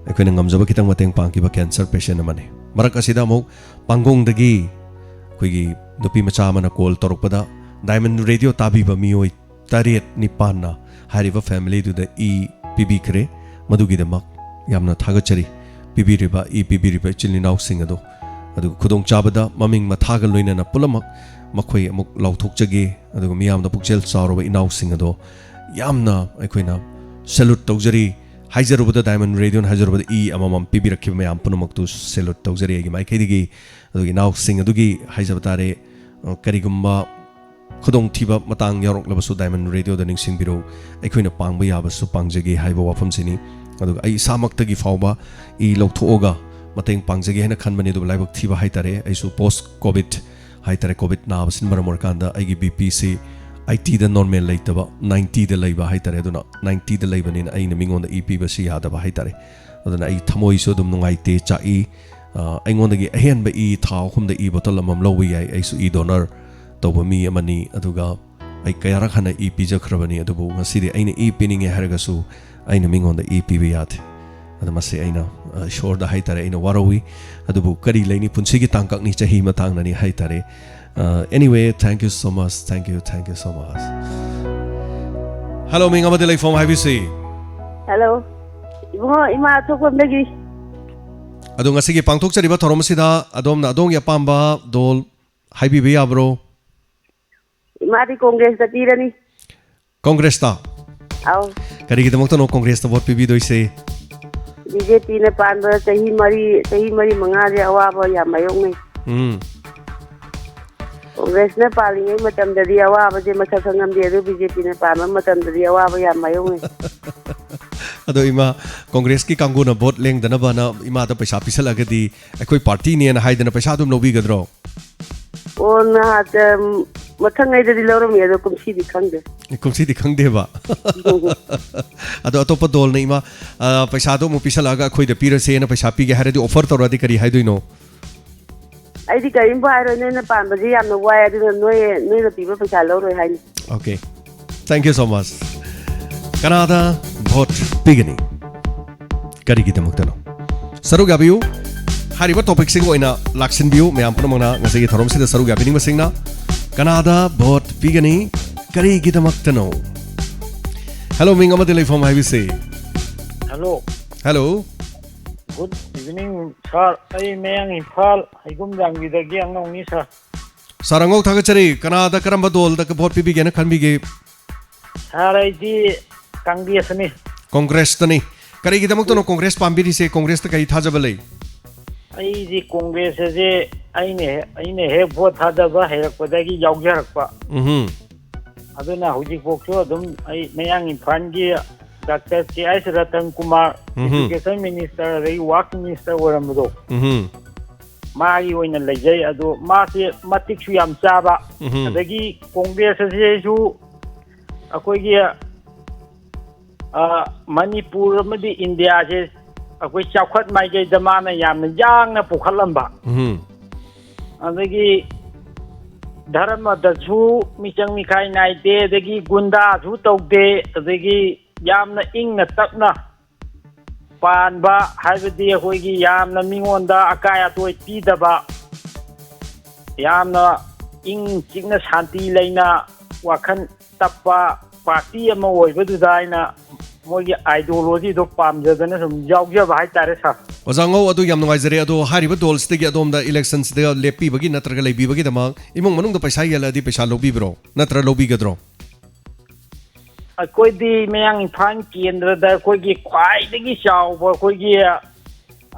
ꯑꯩꯈꯣꯏꯅ ꯉꯝꯖꯕ ꯈꯤꯇꯪ ꯃꯇꯦꯡ ꯄꯥꯡꯈꯤꯕ cancer patient ꯑꯃꯅꯤ꯫ ꯃꯔꯛ ꯑꯁꯤꯗ ꯑꯃꯨꯛ ꯄꯥꯡꯒꯣꯡꯗꯒꯤ ꯑꯩꯈꯣꯏꯒꯤ ꯅꯨꯄꯤ ꯃꯆꯥ ꯑꯃꯅ call ꯇꯧꯔꯛꯄꯗ, Diamond Radio ꯇꯥꯕꯤꯕ ꯃꯤꯑꯣꯏ ꯇꯔꯦꯠ ꯅꯤꯄꯥꯟꯅ ꯍꯥꯏꯔꯤꯕ family-ꯗꯨꯗ ꯏ ꯄꯤꯕꯤꯈ꯭ꯔꯦ꯫ ꯃꯗꯨꯒꯤꯗꯃꯛ ꯌꯥꯝꯅ ꯊꯥꯒꯠꯆꯔꯤ꯫ ꯄꯤꯕꯤꯔꯤꯕ, ꯏ ꯄꯤꯕꯤꯔꯤꯕ ꯏꯆꯤꯜ ꯏꯅꯥꯎꯁꯤꯡ ꯑꯗꯣ, ꯑꯗꯨꯒ ꯈꯨꯗꯣꯡꯆꯥꯕꯗ ꯃꯃꯤꯡ ꯃꯊꯥꯒ ꯂꯣꯏꯅꯅ ꯄꯨꯝꯅꯃꯛ ꯃꯈꯣꯏ ꯑꯃꯨꯛ ꯂꯥꯎꯊꯣꯛꯆꯒꯦ꯫ ꯑꯗꯨꯒ ꯃꯤꯌꯥꯝꯗ ꯄꯨꯛꯆꯦꯜ ꯆꯥꯎꯔꯕ ꯏꯅꯥꯎꯁꯤꯡ ꯑꯗꯣ ꯌꯥꯝꯅ ꯑꯩꯈꯣꯏꯅ salute ꯇꯧꯖꯔꯤ꯫ ꯍꯥꯏꯖꯔꯨꯕꯗ, Diamond Radio ꯅ ꯍꯥꯏꯖꯔꯨꯕꯗ ꯏ ꯑꯃꯃꯝ ꯄꯤꯕꯤꯔꯛꯈꯤꯕ ꯃꯌꯥꯝ ꯄꯨꯝꯅꯃꯛꯇꯨ salute ꯇꯧꯖꯔꯤ ꯑꯩꯒꯤ ꯃꯥꯏꯀꯩꯗꯒꯤ꯫ ꯑꯗꯨꯒ ꯏꯅꯥꯎꯁꯤꯡ ꯑꯗꯨꯒꯤ ꯍꯥꯏꯖꯕ ꯇꯥꯔꯦ, ꯑ, ꯀꯔꯤꯒꯨꯝꯕ ꯈꯨꯗꯣꯡꯊꯤꯕ ꯃꯇꯥꯡ ꯌꯥꯎꯔꯛꯂꯕꯁꯨ Diamond Radio ꯗ ꯅꯤꯡꯁꯤꯡꯕꯤꯔꯧ꯫ ꯑꯩꯈꯣꯏꯅ ꯄꯥꯡꯕ ꯌꯥꯕꯁꯨ ꯄꯥꯡꯖꯒꯦ ꯍꯥꯏꯕ ꯋꯥꯐꯝꯁꯤꯅꯤ꯫ ꯑꯗꯨꯒ ꯑꯩ ꯏꯁꯥꯃꯛꯇꯒꯤ ꯐꯥꯎꯕ ꯏ ꯂꯧꯊꯣꯛꯑꯒ ꯃꯇꯦꯡ ꯄꯥꯡꯖꯒꯦ ꯍꯥꯏꯅ ꯈꯟꯕꯅꯤ, ꯑꯗꯨꯕꯨ ꯂꯥꯏꯕꯛ ꯊꯤꯕ ꯍꯥꯏꯇꯥꯔꯦ, ꯑꯩꯁꯨ post COVID ꯍꯥꯏꯇꯥꯔꯦ, COVID ꯅꯥꯕꯁꯤꯅ ꯃꯔꯝ ꯑꯣꯏꯔꯀꯥꯟꯗ ꯑꯩꯒꯤ BP ꯁꯤ eighty ꯗ normal ꯂꯩꯇꯕ, ninety ꯗ ꯂꯩꯕ ꯍꯥꯏꯇꯥꯔꯦ꯫ ꯑꯗꯨꯅ ninety ꯗ ꯂꯩꯕꯅꯤꯅ ꯑꯩꯅ ꯃꯤꯉꯣꯟꯗ ꯏ ꯄꯤꯕꯁꯤ ꯌꯥꯗꯕ ꯍꯥꯏꯇꯥꯔꯦ꯫ ꯑꯗꯨꯅ ꯑꯩ ꯊꯃꯣꯏꯁꯨ ꯑꯗꯨꯝ ꯅꯨꯡꯉꯥꯏꯇꯦ, ꯆꯥꯛꯏ꯫ ꯑ, ꯑꯩꯉꯣꯟꯗꯒꯤ ꯑꯍꯦꯟꯕ ꯏ ꯊꯥ ꯑꯍꯨꯝꯗ ꯏ bottle ꯑꯃꯃꯝ ꯂꯧꯕ ꯌꯥꯏ꯫ ꯑꯩꯁꯨ ꯏ donor ꯇꯧꯕ ꯃꯤ ꯑꯃꯅꯤ꯫ ꯑꯗꯨꯒ ꯑꯩ ꯀꯌꯥꯔꯛ ꯍꯟꯅ ꯏ ꯄꯤꯖꯈ꯭ꯔꯕꯅꯤ, ꯑꯗꯨꯕꯨ ꯉꯁꯤꯗꯤ ꯑꯩꯅ ꯏ ꯄꯤꯅꯤꯡꯉꯦ ꯍꯥꯏꯔꯒꯁꯨ ꯑꯩꯅ ꯃꯤꯉꯣꯟꯗ ꯏ ꯄꯤꯕ ꯌꯥꯗꯦ꯫ ꯑꯗꯣ ꯃꯁꯤ ꯑꯩꯅ, ꯑ, ꯏꯁꯣꯔꯗ ꯍꯥꯏꯇꯥꯔꯦ, ꯑꯩꯅ ꯋꯥꯔꯧꯏ꯫ ꯑꯗꯨꯕꯨ ꯀꯔꯤ ꯂꯩꯅꯤ, ꯄꯨꯟꯁꯤꯒꯤ ꯇꯥꯡꯀꯛꯅꯤ, ꯆꯍꯤ ꯃꯇꯥꯡꯅꯅꯤ ꯍꯥꯏꯇꯥꯔꯦ꯫ ꯑ, anyway, thank you so much, thank you, thank you so much꯫ Hello, ꯃꯤꯡ ꯑꯃꯗꯤ ꯂꯩꯐꯝ ꯍꯥꯏꯕꯤꯁꯤ꯫ Hello, ꯏꯕꯨꯡꯉꯣ, ꯏꯃꯥ ꯑꯊꯣꯛꯄꯝꯗꯒꯤ꯫ ꯑꯗꯣ ꯉꯁꯤꯒꯤ ꯄꯥꯡꯊꯣꯛꯆꯔꯤꯕ ꯊꯧꯔꯝ ꯑꯁꯤꯗ ꯑꯗꯣꯝꯅ ꯑꯗꯣꯝꯒꯤ ꯑꯄꯥꯝꯕ ꯗꯣꯜ ꯍꯥꯏꯕꯤꯕ ꯌꯥꯕ꯭ꯔꯣ? ꯏꯃꯥꯗꯤ ꯀꯣꯡꯒ꯭ꯔꯦꯁꯇ ꯄꯤꯔꯅꯤ꯫ ꯀꯣꯡꯒ꯭ꯔꯦꯁꯇ? ꯑꯧ꯫ ꯀꯔꯤꯒꯤꯗꯃꯛꯇꯅꯣ ꯀꯣꯡꯒ꯭ꯔꯦꯁꯇ ꯚꯣꯠ ꯄꯤꯕꯤꯗꯣꯏꯁꯦ? BJP ꯅ ꯄꯥꯟꯕ ꯆꯍꯤ ꯃꯔꯤ, ꯆꯍꯤ ꯃꯔꯤ ꯃꯉꯥꯁꯦ ꯑꯋꯥꯕ ꯌꯥꯝ ꯃꯥꯌꯣꯛꯅꯩ꯫ ꯎꯝ꯫ ꯀꯣꯡꯒ꯭ꯔꯦꯁꯅ ꯄꯥꯜꯂꯤꯉꯩ ꯃꯇꯝꯗꯗꯤ ꯑꯋꯥꯕꯁꯦ ꯃꯁꯛ ꯈꯪꯉꯝꯗꯦ, ꯑꯗꯨ BJP ꯅ ꯄꯥꯟꯕ ꯃꯇꯝꯗꯗꯤ ꯑꯋꯥꯕ ꯌꯥꯝ ꯃꯥꯌꯣꯛꯅꯩ꯫ ꯑꯗꯣ ꯏꯃꯥ, ꯀꯣꯡꯒ꯭ꯔꯦꯁꯀꯤ ꯀꯥꯡꯕꯨꯅ ꯚꯣꯠ ꯂꯦꯡꯗꯅꯕꯅ ꯏꯃꯥꯗ ꯄꯩꯁꯥ ꯄꯤꯁꯜꯂꯛꯑꯒꯗꯤ ꯑꯩꯈꯣꯏ ꯄꯥꯔꯇꯤꯅꯦꯅ ꯍꯥꯏꯗꯅ ꯄꯩꯁꯥ ꯑꯗꯨꯝ ꯂꯧꯕꯤꯒꯗ꯭ꯔꯣ? ꯑꯣ, ꯅꯍꯥꯟ, ꯎꯝ, ꯃꯊꯪꯉꯩꯗꯗꯤ ꯂꯧꯔꯝꯃꯤ, ꯑꯗꯣ ꯀꯨꯝꯁꯤꯗꯤ ꯈꯪꯗꯦ꯫ ꯀꯨꯝꯁꯤꯗꯤ ꯈꯪꯗꯦꯕ꯫ ꯑꯗꯣ ꯑꯇꯣꯞꯄ ꯗꯣꯜꯅ ꯏꯃꯥ, ꯑ, ꯄꯩꯁꯥꯗꯣ ꯑꯃꯨꯛ ꯄꯤꯁꯜꯂꯛꯑꯒ ꯑꯩꯈꯣꯏꯗ ꯄꯤꯔꯁꯦꯅ ꯄꯩꯁꯥ ꯄꯤꯒꯦ ꯍꯥꯏꯔꯗꯤ offer ꯇꯧꯔꯛꯑꯗꯤ ꯀꯔꯤ ꯍꯥꯏꯗꯣꯏꯅꯣ? ꯑꯩꯗꯤ ꯀꯔꯤꯝꯕꯨ ꯍꯥꯏꯔꯣꯏ, ꯅꯣꯏꯅ ꯄꯥꯟꯕꯁꯦ ꯌꯥꯝꯅ ꯋꯥꯏ, ꯑꯗꯨꯅ ꯅꯣꯏ, ꯅꯣꯏꯅ ꯄꯤꯕ ꯄꯩꯁꯥ ꯂꯧꯔꯣꯏ ꯍꯥꯏꯅꯤ꯫ Okay, thank you so much꯫ ꯀꯅꯥꯗ ꯚꯣꯠ ꯄꯤꯒꯅꯤ? ꯀꯔꯤꯒꯤꯗꯃꯛꯇꯅꯣ? ꯁꯔꯨꯛ ꯌꯥꯕꯤꯌꯨ꯫ ꯍꯥꯏꯔꯤꯕ topic ꯁꯤꯡ ꯑꯣꯏꯅ ꯂꯥꯛꯁꯤꯟꯕꯤꯌꯨ꯫ ꯃꯌꯥꯝ ꯄꯨꯝꯅꯃꯛꯅ ꯉꯁꯤꯒꯤ ꯊꯧꯔꯝꯁꯤꯗ ꯁꯔꯨꯛ ꯌꯥꯕꯤꯅꯤꯡꯕꯁꯤꯡꯅ ꯀꯅꯥꯗ ꯚꯣꯠ ꯄꯤꯒꯅꯤ? ꯀꯔꯤꯒꯤꯗꯃꯛꯇꯅꯣ? Hello, ꯃꯤꯡ ꯑꯃꯗꯤ ꯂꯩꯐꯝ ꯍꯥꯏꯕꯤꯁꯤ꯫ Hello꯫ Hello꯫ Good evening, sir꯫ ꯑꯩ ꯃꯌꯥꯡ ꯏꯝꯐꯥꯜ ꯍꯩꯒꯨꯝꯖꯥꯡꯕꯤꯗꯒꯤ ꯑꯉꯧꯅꯤ, sir꯫ ꯁꯥꯔ ꯑꯉꯧ, ꯊꯥꯒꯠꯆꯔꯤ꯫ ꯀꯅꯥꯗ, ꯀꯔꯝꯕ ꯗꯣꯜꯗ ꯚꯣꯠ ꯄꯤꯕꯤꯒꯦꯅ ꯈꯟꯕꯤꯒꯦ? ꯁꯥꯔ, ꯑꯩꯗꯤ ꯀꯪꯒ꯭ꯔꯦꯁꯅꯤ꯫ ꯀꯣꯡꯒ꯭ꯔꯦꯁꯇꯅꯤ꯫ ꯀꯔꯤꯒꯤꯗꯃꯛꯇꯅꯣ ꯀꯣꯡꯒ꯭ꯔꯦꯁ ꯄꯥꯝꯕꯤꯔꯤꯁꯦ? ꯀꯣꯡꯒ꯭ꯔꯦꯁꯇ ꯀꯔꯤ ꯊꯥꯖꯕ ꯂꯩ? ꯑꯩꯗꯤ ꯀꯣꯡꯒ꯭ꯔꯦꯁ ꯑꯁꯦ ꯑꯩꯅ ꯍꯦ-, ꯑꯩꯅ ꯍꯦꯛ ꯚꯣꯠ ꯊꯥꯗꯕ ꯍꯩꯔꯛꯄꯗꯒꯤ ꯌꯥꯎꯖꯔꯛꯄ꯫ ꯎꯝꯍꯨꯝ꯫ ꯑꯗꯨꯅ ꯍꯧꯖꯤꯛꯐꯥꯎꯁꯨ ꯑꯗꯨꯝ ꯑꯩ ꯃꯌꯥꯡ ꯏꯝꯐꯥꯜꯒꯤ ꯗꯥꯛꯇꯔ ꯀꯦ ꯑꯩꯆ ꯔꯇꯟ ꯀꯨꯃꯥꯔ, ꯎꯝꯍꯨꯝ꯫ ꯏꯗꯨꯀꯦꯁꯟ ꯃꯤꯅꯤꯁꯇꯔ ꯑꯗꯒꯤ ꯋꯥꯔꯛ ꯃꯤꯅꯤꯁꯇꯔ ꯑꯣꯏꯔꯝꯕꯗꯣ, ꯎꯝꯍꯨꯝ꯫ ꯃꯥꯒꯤ ꯑꯣꯏꯅ ꯂꯩꯖꯩ꯫ ꯑꯗꯣ ꯃꯥꯁꯦ ꯃꯇꯤꯛꯁꯨ ꯌꯥꯝ ꯆꯥꯕ, ꯎꯝꯍꯨꯝ꯫ ꯑꯗꯒꯤ ꯀꯣꯡꯒ꯭ꯔꯦꯁ ꯑꯁꯤꯁꯨ ꯑꯩꯈꯣꯏꯒꯤ, ꯑ, ꯃꯅꯤꯄꯨꯔ ꯑꯃꯗꯤ ꯏꯟꯗꯤꯌꯥꯁꯦ ꯑꯩꯈꯣꯏ ꯆꯥꯎꯈꯠ ꯃꯥꯏꯀꯩꯗ ꯃꯥꯅ ꯌꯥꯝꯅ ꯌꯥꯡꯅ ꯄꯨꯈꯠꯂꯝꯕ꯫ ꯎꯝꯍꯨꯝ꯫ ꯑꯗꯒꯤ ꯙꯔꯃꯗꯁꯨ ꯃꯤꯆꯪ ꯃꯤꯈꯥꯏ ꯅꯥꯏꯗꯦ, ꯑꯗꯒꯤ ꯒꯨꯟꯗꯥꯁꯨ ꯇꯧꯗꯦ, ꯑꯗꯒꯤ ꯌꯥꯝꯅ ꯏꯪꯅ ꯇꯞꯅ ꯄꯥꯟꯕ, ꯍꯥꯏꯕꯗꯤ ꯑꯩꯈꯣꯏꯒꯤ ꯌꯥꯝꯅ ꯃꯤꯉꯣꯟꯗ ꯑꯀꯥꯏ ꯑꯇꯣꯏ ꯄꯤꯗꯕ, ꯌꯥꯝꯅ ꯏꯪ ꯆꯤꯛꯅ ꯁꯥꯟꯇꯤ ꯂꯩꯅ ꯋꯥꯈꯜ ꯇꯞꯄ ꯄꯥꯔꯇꯤ ꯑꯃ ꯑꯣꯏꯕꯗꯨꯗ ꯑꯩꯅ ꯃꯣꯏꯒꯤ ideologyꯗꯣ ꯄꯥꯝꯖꯗꯅ ꯁꯨꯝ ꯌꯥꯎꯖꯕ ꯍꯥꯏꯇꯥꯔꯦ, ꯁꯥꯔ꯫ ꯑꯣꯖꯥ ꯉꯧ, ꯑꯗꯨ ꯌꯥꯝ ꯅꯨꯡꯉꯥꯏꯖꯔꯦ꯫ ꯑꯗꯣ ꯍꯥꯏꯔꯤꯕ ꯗꯣꯜꯁꯤꯗꯒꯤ ꯑꯗꯣꯝꯗ electionꯁꯤꯗ ꯂꯦꯞꯄꯤꯕꯒꯤ ꯅꯠꯇ꯭ꯔꯒ ꯂꯩꯕꯤꯕꯒꯤꯗꯃꯛ ꯏꯃꯨꯡ ꯃꯅꯨꯡꯗ ꯄꯩꯁꯥ ꯌꯦꯜꯂꯛꯑꯗꯤ ꯄꯩꯁꯥ ꯂꯧꯕꯤꯕ꯭ꯔꯣ? ꯅꯠꯇ꯭ꯔ ꯂꯧꯕꯤꯒꯗ꯭ꯔꯣ? ꯑꯩꯈꯣꯏꯗꯤ ꯃꯌꯥꯡ ꯏꯝꯐꯥꯜ ꯀꯦꯟꯗ꯭ꯔꯗ ꯑꯩꯈꯣꯏꯒꯤ ꯈ꯭ꯋꯥꯏꯗꯒꯤ ꯆꯥꯎꯕ ꯑꯩꯈꯣꯏꯒꯤ,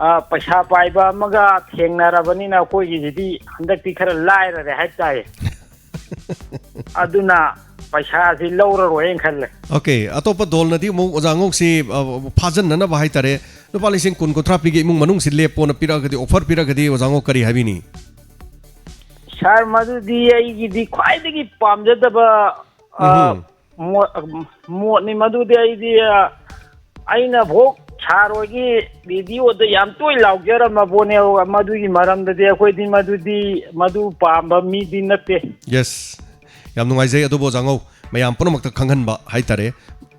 ꯑ, ꯄꯩꯁꯥ ꯄꯥꯏꯕ ꯑꯃꯒ ꯊꯦꯡꯅꯔꯕꯅꯤꯅ ꯑꯩꯈꯣꯏꯒꯤꯁꯤꯗꯤ ꯍꯟꯗꯛꯇꯤ ꯈꯔ ꯂꯥꯏꯔꯔꯦ ꯍꯥꯏꯇꯥꯔꯦ꯫ ꯑꯗꯨꯅ ꯄꯩꯁꯥꯁꯤ ꯂꯧꯔꯔꯣꯏꯅ ꯈꯜꯂꯦ꯫ OK, ꯑꯇꯣꯞꯄ ꯗꯣꯜꯅꯗꯤ ꯑꯃꯨꯛ ꯑꯣꯖꯥ ꯉꯧꯁꯤ, ꯑ, ꯐꯥꯖꯟꯅꯅꯕ ꯍꯥꯏꯇꯥꯔꯦ, ꯂꯨꯄꯥ ꯂꯤꯁꯤꯡ ꯀꯨꯟ ꯀꯨꯟꯊ꯭ꯔꯥ ꯄꯤꯒꯦ, ꯏꯃꯨꯡ ꯃꯅꯨꯡꯁꯤ ꯂꯦꯞꯄꯣꯅ ꯄꯤꯔꯛꯑꯒꯗꯤ, offer ꯄꯤꯔꯛꯑꯒꯗꯤ ꯑꯣꯖꯥ ꯉꯧ ꯀꯔꯤ ꯍꯥꯏꯕꯤꯅꯤ? ꯁꯥꯔ, ꯃꯗꯨꯗꯤ ꯑꯩꯒꯤꯗꯤ ꯈ꯭ꯋꯥꯏꯗꯒꯤ ꯄꯥꯝꯖꯗꯕ, ꯑ, ꯎꯝꯍꯨꯝ꯫ ꯃꯣꯠ-, ꯃꯣꯠꯅꯤ꯫ ꯃꯗꯨꯗꯤ ꯑꯩꯗꯤ, ꯑ, ꯑꯩꯅ ꯚꯣꯛ ꯁꯥꯔ ꯍꯣꯏꯒꯤ radioꯗ ꯌꯥꯝ ꯇꯣꯏ ꯂꯥꯎꯖꯔꯝꯃꯕꯣꯅꯦ꯫ ꯃꯗꯨꯒꯤ ꯃꯔꯝꯗꯗꯤ ꯑꯩꯈꯣꯏꯗꯤ ꯃꯗꯨꯗꯤ, ꯃꯗꯨ ꯄꯥꯝꯕ ꯃꯤꯗꯤ ꯅꯠꯇꯦ꯫ Yes, ꯌꯥꯝ ꯅꯨꯡꯉꯥꯏꯖꯩ꯫ ꯑꯗꯨꯕꯨ ꯑꯣꯖꯥ ꯉꯧ, ꯃꯌꯥꯝ ꯄꯨꯝꯅꯃꯛꯇ ꯈꯪꯍꯟꯕ ꯍꯥꯏꯇꯥꯔꯦ,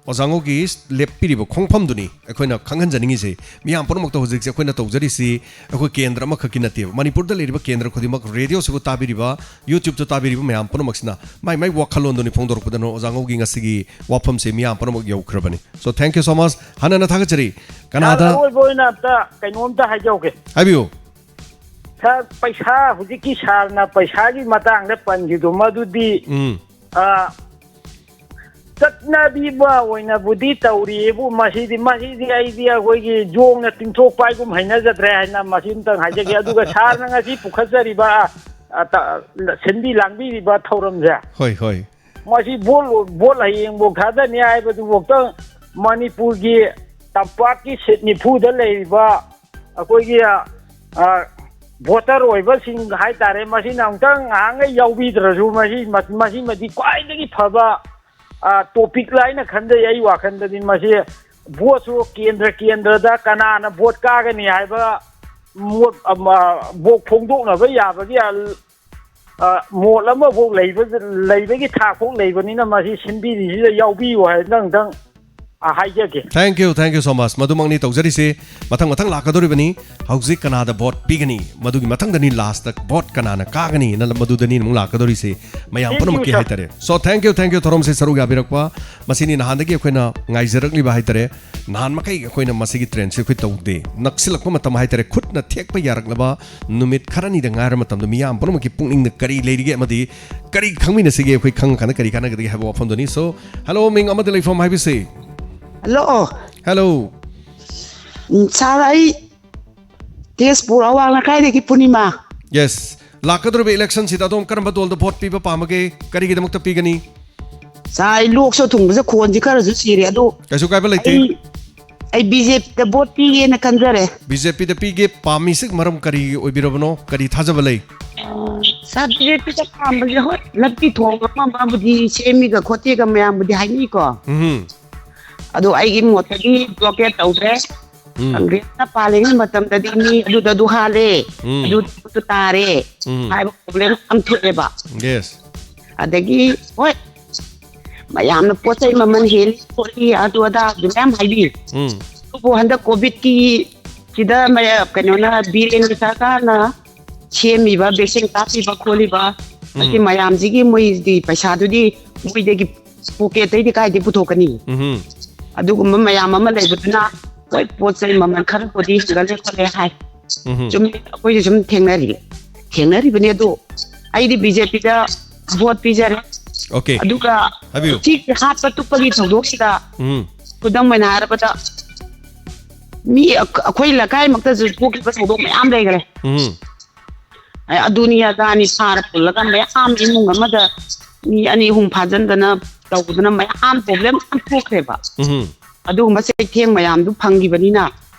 ꯑꯣꯖꯥ ꯉꯧꯒꯤ ꯂꯦꯞꯄꯤꯔꯤꯕ ꯈꯣꯡꯐꯝꯗꯨꯅꯤ ꯑꯩꯈꯣꯏꯅ ꯈꯪꯍꯟꯖꯅꯤꯡꯉꯤꯁꯦ꯫ ꯃꯤꯌꯥꯝ ꯄꯨꯝꯅꯃꯛꯇ ꯍꯧꯖꯤꯛꯁꯦ ꯑꯩꯈꯣꯏꯅ ꯇꯧꯖꯔꯤꯁꯤ ꯑꯩꯈꯣꯏ ꯀꯦꯟꯗ꯭ꯔ ꯑꯃꯈꯛꯀꯤ ꯅꯠꯇꯦꯕ꯫ ꯃꯅꯤꯄꯨꯔꯗ ꯂꯩꯔꯤꯕ ꯀꯦꯟꯗ꯭ꯔ ꯈꯨꯗꯤꯡꯃꯛ, radioꯁꯤꯕꯨ ꯇꯥꯕꯤꯔꯤꯕ, YouTubeꯇ ꯇꯥꯕꯤꯔꯤꯕ ꯃꯌꯥꯝ ꯄꯨꯝꯅꯃꯛꯁꯤꯅ ꯃꯥꯏ ꯃꯥꯏ ꯋꯥꯈꯜꯂꯣꯟꯗꯨꯅꯤ ꯐꯣꯡꯗꯣꯔꯛꯄꯗꯅ ꯑꯣꯖꯥ ꯉꯧꯒꯤ ꯉꯁꯤꯒꯤ ꯋꯥꯐꯝꯁꯦ ꯃꯤꯌꯥꯝ ꯄꯨꯝꯅꯃꯛ ꯌꯧꯈ꯭ꯔꯕꯅꯤ꯫ So, thank you so much꯫ ꯍꯟꯅ ꯍꯟꯅ ꯊꯥꯒꯠꯆꯔꯤ꯫ ꯁꯥꯔ, ꯀꯅꯥꯗ? ꯑꯔꯣꯏꯕ ꯑꯣꯏꯅ ꯑꯝꯇ ꯀꯩꯅꯣꯝꯇ ꯍꯥꯏꯖꯍꯧꯒꯦ꯫ ꯍꯥꯏꯕꯤꯌꯨ꯫ ꯁꯥꯔ, ꯄꯩꯁꯥ, ꯍꯧꯖꯤꯛꯀꯤ ꯁꯥꯔꯅ ꯄꯩꯁꯥꯒꯤ ꯃꯇꯥꯡꯗ ꯄꯟꯈꯤꯕꯗꯣ, ꯃꯗꯨꯗꯤ, ꯎꯝ꯫ ꯑ, ꯆꯠꯅꯕꯤꯕ ꯑꯣꯏꯅꯕꯨꯗꯤ ꯇꯧꯔꯤꯌꯦꯕꯨ, ꯃꯁꯤꯗꯤ, ꯃꯁꯤꯗꯤ ꯑꯩꯗꯤ ꯑꯩꯈꯣꯏꯒꯤ ꯌꯣꯡꯅ ꯇꯤꯡꯊꯣꯛꯄ ꯍꯥꯏꯒꯨꯝ ꯍꯩꯅꯖꯗ꯭ꯔꯦ ꯍꯥꯏꯅ ꯃꯁꯤ ꯑꯝꯇꯪ ꯍꯥꯏꯖꯒꯦ꯫ ꯑꯗꯨꯒ ꯁꯥꯔꯅ ꯉꯁꯤ ꯄꯨꯈꯠꯆꯔꯤꯕ, ꯑ, ꯇ-, ꯁꯤꯟꯕꯤ ꯂꯥꯡꯕꯤꯔꯤꯕ ꯊꯧꯔꯝꯁꯦ, ꯍꯣꯏ, ꯍꯣꯏ꯫ ꯃꯁꯤ ꯚꯣꯠ, ꯚꯣꯠ ꯍꯌꯦꯡꯐꯧ ꯊꯥꯗꯅꯤ ꯍꯥꯏꯕꯗꯨꯐꯥꯎꯗ ꯃꯅꯤꯄꯨꯔꯒꯤ ꯇꯝꯄꯥꯛꯀꯤ ꯁꯤꯠ ꯅꯤꯐꯨꯗ ꯂꯩꯔꯤꯕ ꯑꯩꯈꯣꯏꯒꯤ, ꯑ, ꯑ, ꯚꯣꯇꯔ ꯑꯣꯏꯕꯁꯤꯡ ꯍꯥꯏꯇꯥꯔꯦ, ꯃꯁꯤꯅ ꯑꯃꯨꯛꯇꯪ ꯉꯥꯏꯍꯥꯛꯉꯩ ꯌꯥꯎꯕꯤꯗ꯭ꯔꯁꯨ, ꯃꯁꯤ, ꯃꯁꯤꯃꯗꯤ ꯈ꯭ꯋꯥꯏꯗꯒꯤ ꯐꯕ, ꯑ, ꯇꯣꯄꯤꯛ ꯍꯥꯏꯅ ꯈꯟꯖꯩ꯫ ꯑꯩ ꯋꯥꯈꯜꯗꯗꯤ ꯃꯁꯤ ꯚꯣꯠꯁꯨ ꯀꯦꯟꯗ꯭ꯔ ꯀꯦꯟꯗ꯭ꯔꯗ ꯀꯅꯥꯅ ꯚꯣꯠ ꯀꯥꯒꯅꯤ ꯍꯥꯏꯕ ꯃꯣꯠ ꯑꯃ, ꯚꯣꯠ ꯐꯣꯡꯗꯣꯛꯅꯕ ꯌꯥꯕꯒꯤ, ꯑ, ꯑ, ꯃꯣꯠ ꯑꯃꯐꯥꯎ ꯂꯩꯕ, ꯂꯩꯕꯒꯤ ꯊꯥꯛꯐꯥꯎ ꯂꯩꯕꯅꯤꯅ, ꯃꯁꯤ ꯁꯤꯟꯕꯤꯔꯤꯁꯤꯗ ꯌꯥꯎꯕꯤꯌꯨ ꯍꯥꯏꯅ ꯑꯃꯨꯛꯇꯪ, ꯑ, ꯍꯥꯏꯖꯒꯦ꯫ Thank you, thank you so much. ꯃꯗꯨꯃꯛꯅꯤ ꯇꯧꯖꯔꯤꯁꯦ꯫ ꯃꯊꯪ ꯃꯊꯪ ꯂꯥꯛꯀꯗꯧꯔꯤꯕꯅꯤ꯫ ꯍꯧꯖꯤꯛ ꯀꯅꯥꯗ ꯚꯣꯠ ꯄꯤꯒꯅꯤ? ꯃꯗꯨꯒꯤ ꯃꯊꯪꯗꯅꯤ ꯂꯥꯁꯇ ꯚꯣꯠ ꯀꯅꯥꯅ ꯀꯥꯒꯅꯤꯅ ꯃꯗꯨꯗꯅꯤ ꯑꯃꯨꯛ ꯂꯥꯛꯀꯗꯧꯔꯤꯁꯦ꯫ ꯃꯌꯥꯝ ꯄꯨꯝꯅꯃꯛꯀꯤ ꯍꯥꯏꯇꯥꯔꯦ꯫ So, thank you, thank you, ꯊꯧꯔꯝꯁꯦ ꯁꯔꯨꯛ ꯌꯥꯕꯤꯔꯛꯄ꯫ ꯃꯁꯤꯅꯤ ꯅꯍꯥꯟꯗꯒꯤ ꯑꯩꯈꯣꯏꯅ ꯉꯥꯏꯖꯔꯛꯂꯤꯕ ꯍꯥꯏꯇꯥꯔꯦ꯫ ꯅꯍꯥꯟ ꯃꯈꯩ ꯑꯩꯈꯣꯏꯅ ꯃꯁꯤꯒꯤ ꯇ꯭ꯔꯦꯟꯁꯦ ꯑꯩꯈꯣꯏ ꯇꯧꯗꯦ꯫ ꯅꯛꯁꯤꯜꯂꯛꯄ ꯃꯇꯝ ꯍꯥꯏꯇꯥꯔꯦ, ꯈꯨꯠꯅ ꯊꯦꯛꯄ ꯌꯥꯔꯛꯂꯕ ꯅꯨꯃꯤꯠ ꯈꯔꯅꯤꯗ ꯉꯥꯏꯔ ꯃꯇꯝꯗ ꯃꯤꯌꯥꯝ ꯄꯨꯝꯅꯃꯛꯀꯤ ꯄꯨꯛꯅꯤꯡꯗ ꯀꯔꯤ ꯂꯩꯔꯤꯒꯦ ꯑꯃꯗꯤ ꯀꯔꯤ ꯈꯪꯃꯤꯟꯅꯁꯤꯒꯦ, ꯑꯩꯈꯣꯏ ꯈꯪꯉꯀꯥꯟꯗ ꯀꯔꯤ ꯀꯥꯟꯅꯒꯗꯒꯦ ꯍꯥꯏꯕ ꯋꯥꯐꯝꯗꯨꯅꯤ꯫ So, hello, ꯃꯤꯡ ꯑꯃꯗꯤ ꯂꯩꯐꯝ ꯍꯥꯏꯕꯁꯤ? Hello꯫ Hello꯫ ꯎꯝ, ꯁꯥꯔ, ꯑꯩ ꯇꯦꯖꯄꯨꯔ ꯑꯋꯥꯡ ꯂꯩꯀꯥꯏꯗꯒꯤ ꯄꯨꯔꯅꯤꯃꯥ꯫ Yes꯫ ꯂꯥꯛꯀꯗꯧꯔꯤꯕ election ꯁꯤꯗ ꯑꯗꯣꯝ ꯀꯔꯝꯕ ꯗꯣꯜꯗ ꯚꯣꯠ ꯄꯤꯕ ꯄꯥꯝꯕꯒꯦ? ꯀꯔꯤꯒꯤꯗꯃꯛꯇ ꯄꯤꯒꯅꯤ? ꯁꯥꯔ, ꯑꯩ ꯂꯣꯛꯁꯨ ꯊꯨꯡꯕꯁꯦ ꯈꯣꯟꯁꯦ ꯈꯔꯁꯨ ꯁꯤꯔꯦ, ꯑꯗꯣ ꯀꯩꯁꯨ ꯀꯥꯏꯕ ꯂꯩꯇꯦ꯫ ꯑꯩ, ꯑꯩ BJPꯗ ꯚꯣꯠ ꯄꯤꯒꯦꯅ ꯈꯟꯖꯔꯦ꯫ BJPꯗ ꯄꯤꯒꯦ ꯄꯥꯝꯃꯤꯁꯤ ꯃꯔꯝ ꯀꯔꯤ ꯑꯣꯏꯕꯤꯔꯕꯅꯣ? ꯀꯔꯤ ꯊꯥꯖꯕ ꯂꯩ? ꯁꯥꯔ, BJPꯗ ꯄꯥꯝꯕꯁꯦ, ꯍꯣꯏ, ꯂꯝꯕꯤ ꯊꯣꯡ ꯑꯃ ꯑꯃꯕꯨꯗꯤ ꯁꯦꯝꯃꯤꯒ ꯈꯣꯠꯇꯦꯒ ꯃꯌꯥꯝꯕꯨꯗꯤ ꯍꯥꯏꯅꯩꯀꯣ꯫ ꯎꯝ꯫ ꯑꯗꯣ ꯑꯩꯒꯤ ꯃꯣꯠꯇꯗꯤ blockade ꯇꯧꯗ꯭ꯔꯦ꯫ ꯎꯝ꯫ ꯀꯪꯒ꯭ꯔꯦꯁꯅ ꯄꯥꯜꯂꯤꯉꯩ ꯃꯇꯝꯗꯗꯤ ꯃꯤ ꯑꯗꯨꯗ ꯑꯗꯨ ꯍꯥꯜꯂꯦ, ꯎꯝ꯫ ꯑꯗꯨ ꯇꯥꯔꯦ ꯎꯝ꯫ ꯍꯥꯏꯕ problem ꯌꯥꯝ ꯊꯣꯛꯑꯦꯕ꯫ Yes꯫ ꯑꯗꯒꯤ, ꯍꯣꯏ, ꯃꯌꯥꯝꯅ ꯄꯣꯠ ꯆꯩ ꯃꯃꯜ ꯍꯦꯜꯂꯤ ꯈꯣꯠꯂꯤ ꯑꯗꯨ ꯑꯗꯥ ꯑꯗꯨ ꯃꯌꯥꯝ ꯍꯥꯏꯕꯤ꯫ ꯎꯝ꯫ ꯑꯗꯨꯕꯨ ꯍꯟꯗꯛ COVIDꯀꯤ ꯁꯤꯗ ꯃꯌꯥ-, ꯀꯩꯅꯣꯅ, ꯕꯤꯔꯦꯟꯒꯤ ꯁꯔꯀꯥꯔꯅ ꯁꯦꯝꯃꯤꯕ, vaccine ꯀꯥꯞꯄꯤꯕ ꯈꯣꯠꯂꯤꯕ, ꯎꯝ꯫ ꯃꯁꯤ ꯃꯌꯥꯝꯁꯤꯒꯤ ꯃꯣꯏꯗꯤ ꯄꯩꯁꯥꯗꯨꯗꯤ ꯃꯣꯏꯗꯒꯤ pocketꯇꯩꯗꯤ ꯀꯥꯏꯗꯩ ꯄꯨꯊꯣꯛꯀꯅꯤ? ꯎꯝꯍꯨꯝ꯫ ꯑꯗꯨꯒꯨꯝꯕ ꯃꯌꯥꯝ ꯑꯃ ꯂꯩꯕꯗꯨꯅ ꯍꯣꯏ ꯄꯣꯠ ꯆꯩ ꯃꯃꯜ ꯈꯔꯕꯨꯗꯤ ꯍꯦꯟꯒꯠꯂꯦ ꯈꯣꯠꯂꯦ ꯍꯥꯏ꯫ ꯎꯝ꯫ ꯆꯨꯝꯃꯤ, ꯑꯩꯈꯣꯏꯁꯨ ꯁꯨꯝ ꯊꯦꯡꯅꯔꯤ, ꯊꯦꯡꯅꯔꯤꯕꯅꯤ꯫ ꯑꯗꯨ ꯑꯩꯗꯤ ꯕꯤ ꯖꯦ ꯄꯤꯗ ꯚꯣꯠ ꯄꯤꯖꯔꯦ꯫ ꯑꯣꯀꯦ꯫ ꯑꯗꯨꯒ ꯍꯥꯏꯕꯤꯌꯨ꯫ ꯁꯤ ꯍꯥꯠꯄ ꯇꯨꯞꯄꯒꯤ ꯊꯧꯗꯣꯛꯁꯤꯗ ꯎꯝ꯫ ꯈꯨꯗꯝ ꯑꯣꯏꯅ ꯍꯥꯏꯔꯕꯗ ꯃꯤ ꯑꯩꯈꯣꯏ ꯂꯩꯀꯥꯏꯃꯛꯇꯁꯨ ꯊꯣꯛꯈꯤꯕ ꯊꯧꯗꯣꯛ ꯃꯌꯥꯝ ꯂꯩꯈ꯭ꯔꯦ꯫ ꯎꯝ꯫ ꯑꯗꯨꯅꯤ ꯑꯗꯥꯅꯤ ꯁꯥꯔ ꯄꯨꯜꯂꯒ ꯃꯌꯥꯝ ꯏꯃꯨꯡ ꯑꯃꯗ ꯃꯤ ꯑꯅꯤ ꯑꯍꯨꯝ ꯐꯥꯖꯤꯟꯗꯅ ꯇꯧꯗꯅ ꯃꯌꯥꯝ ꯄ꯭ꯔꯣꯕ꯭ꯂꯦꯝ ꯃꯌꯥꯝ ꯊꯣꯛꯈ꯭ꯔꯦꯕ꯫ ꯎꯝ꯫ ꯑꯗꯨꯒꯨꯝꯕ ꯆꯩꯊꯦꯡ ꯃꯌꯥꯝꯗꯨ ꯐꯪꯈꯤꯕꯅꯤꯅ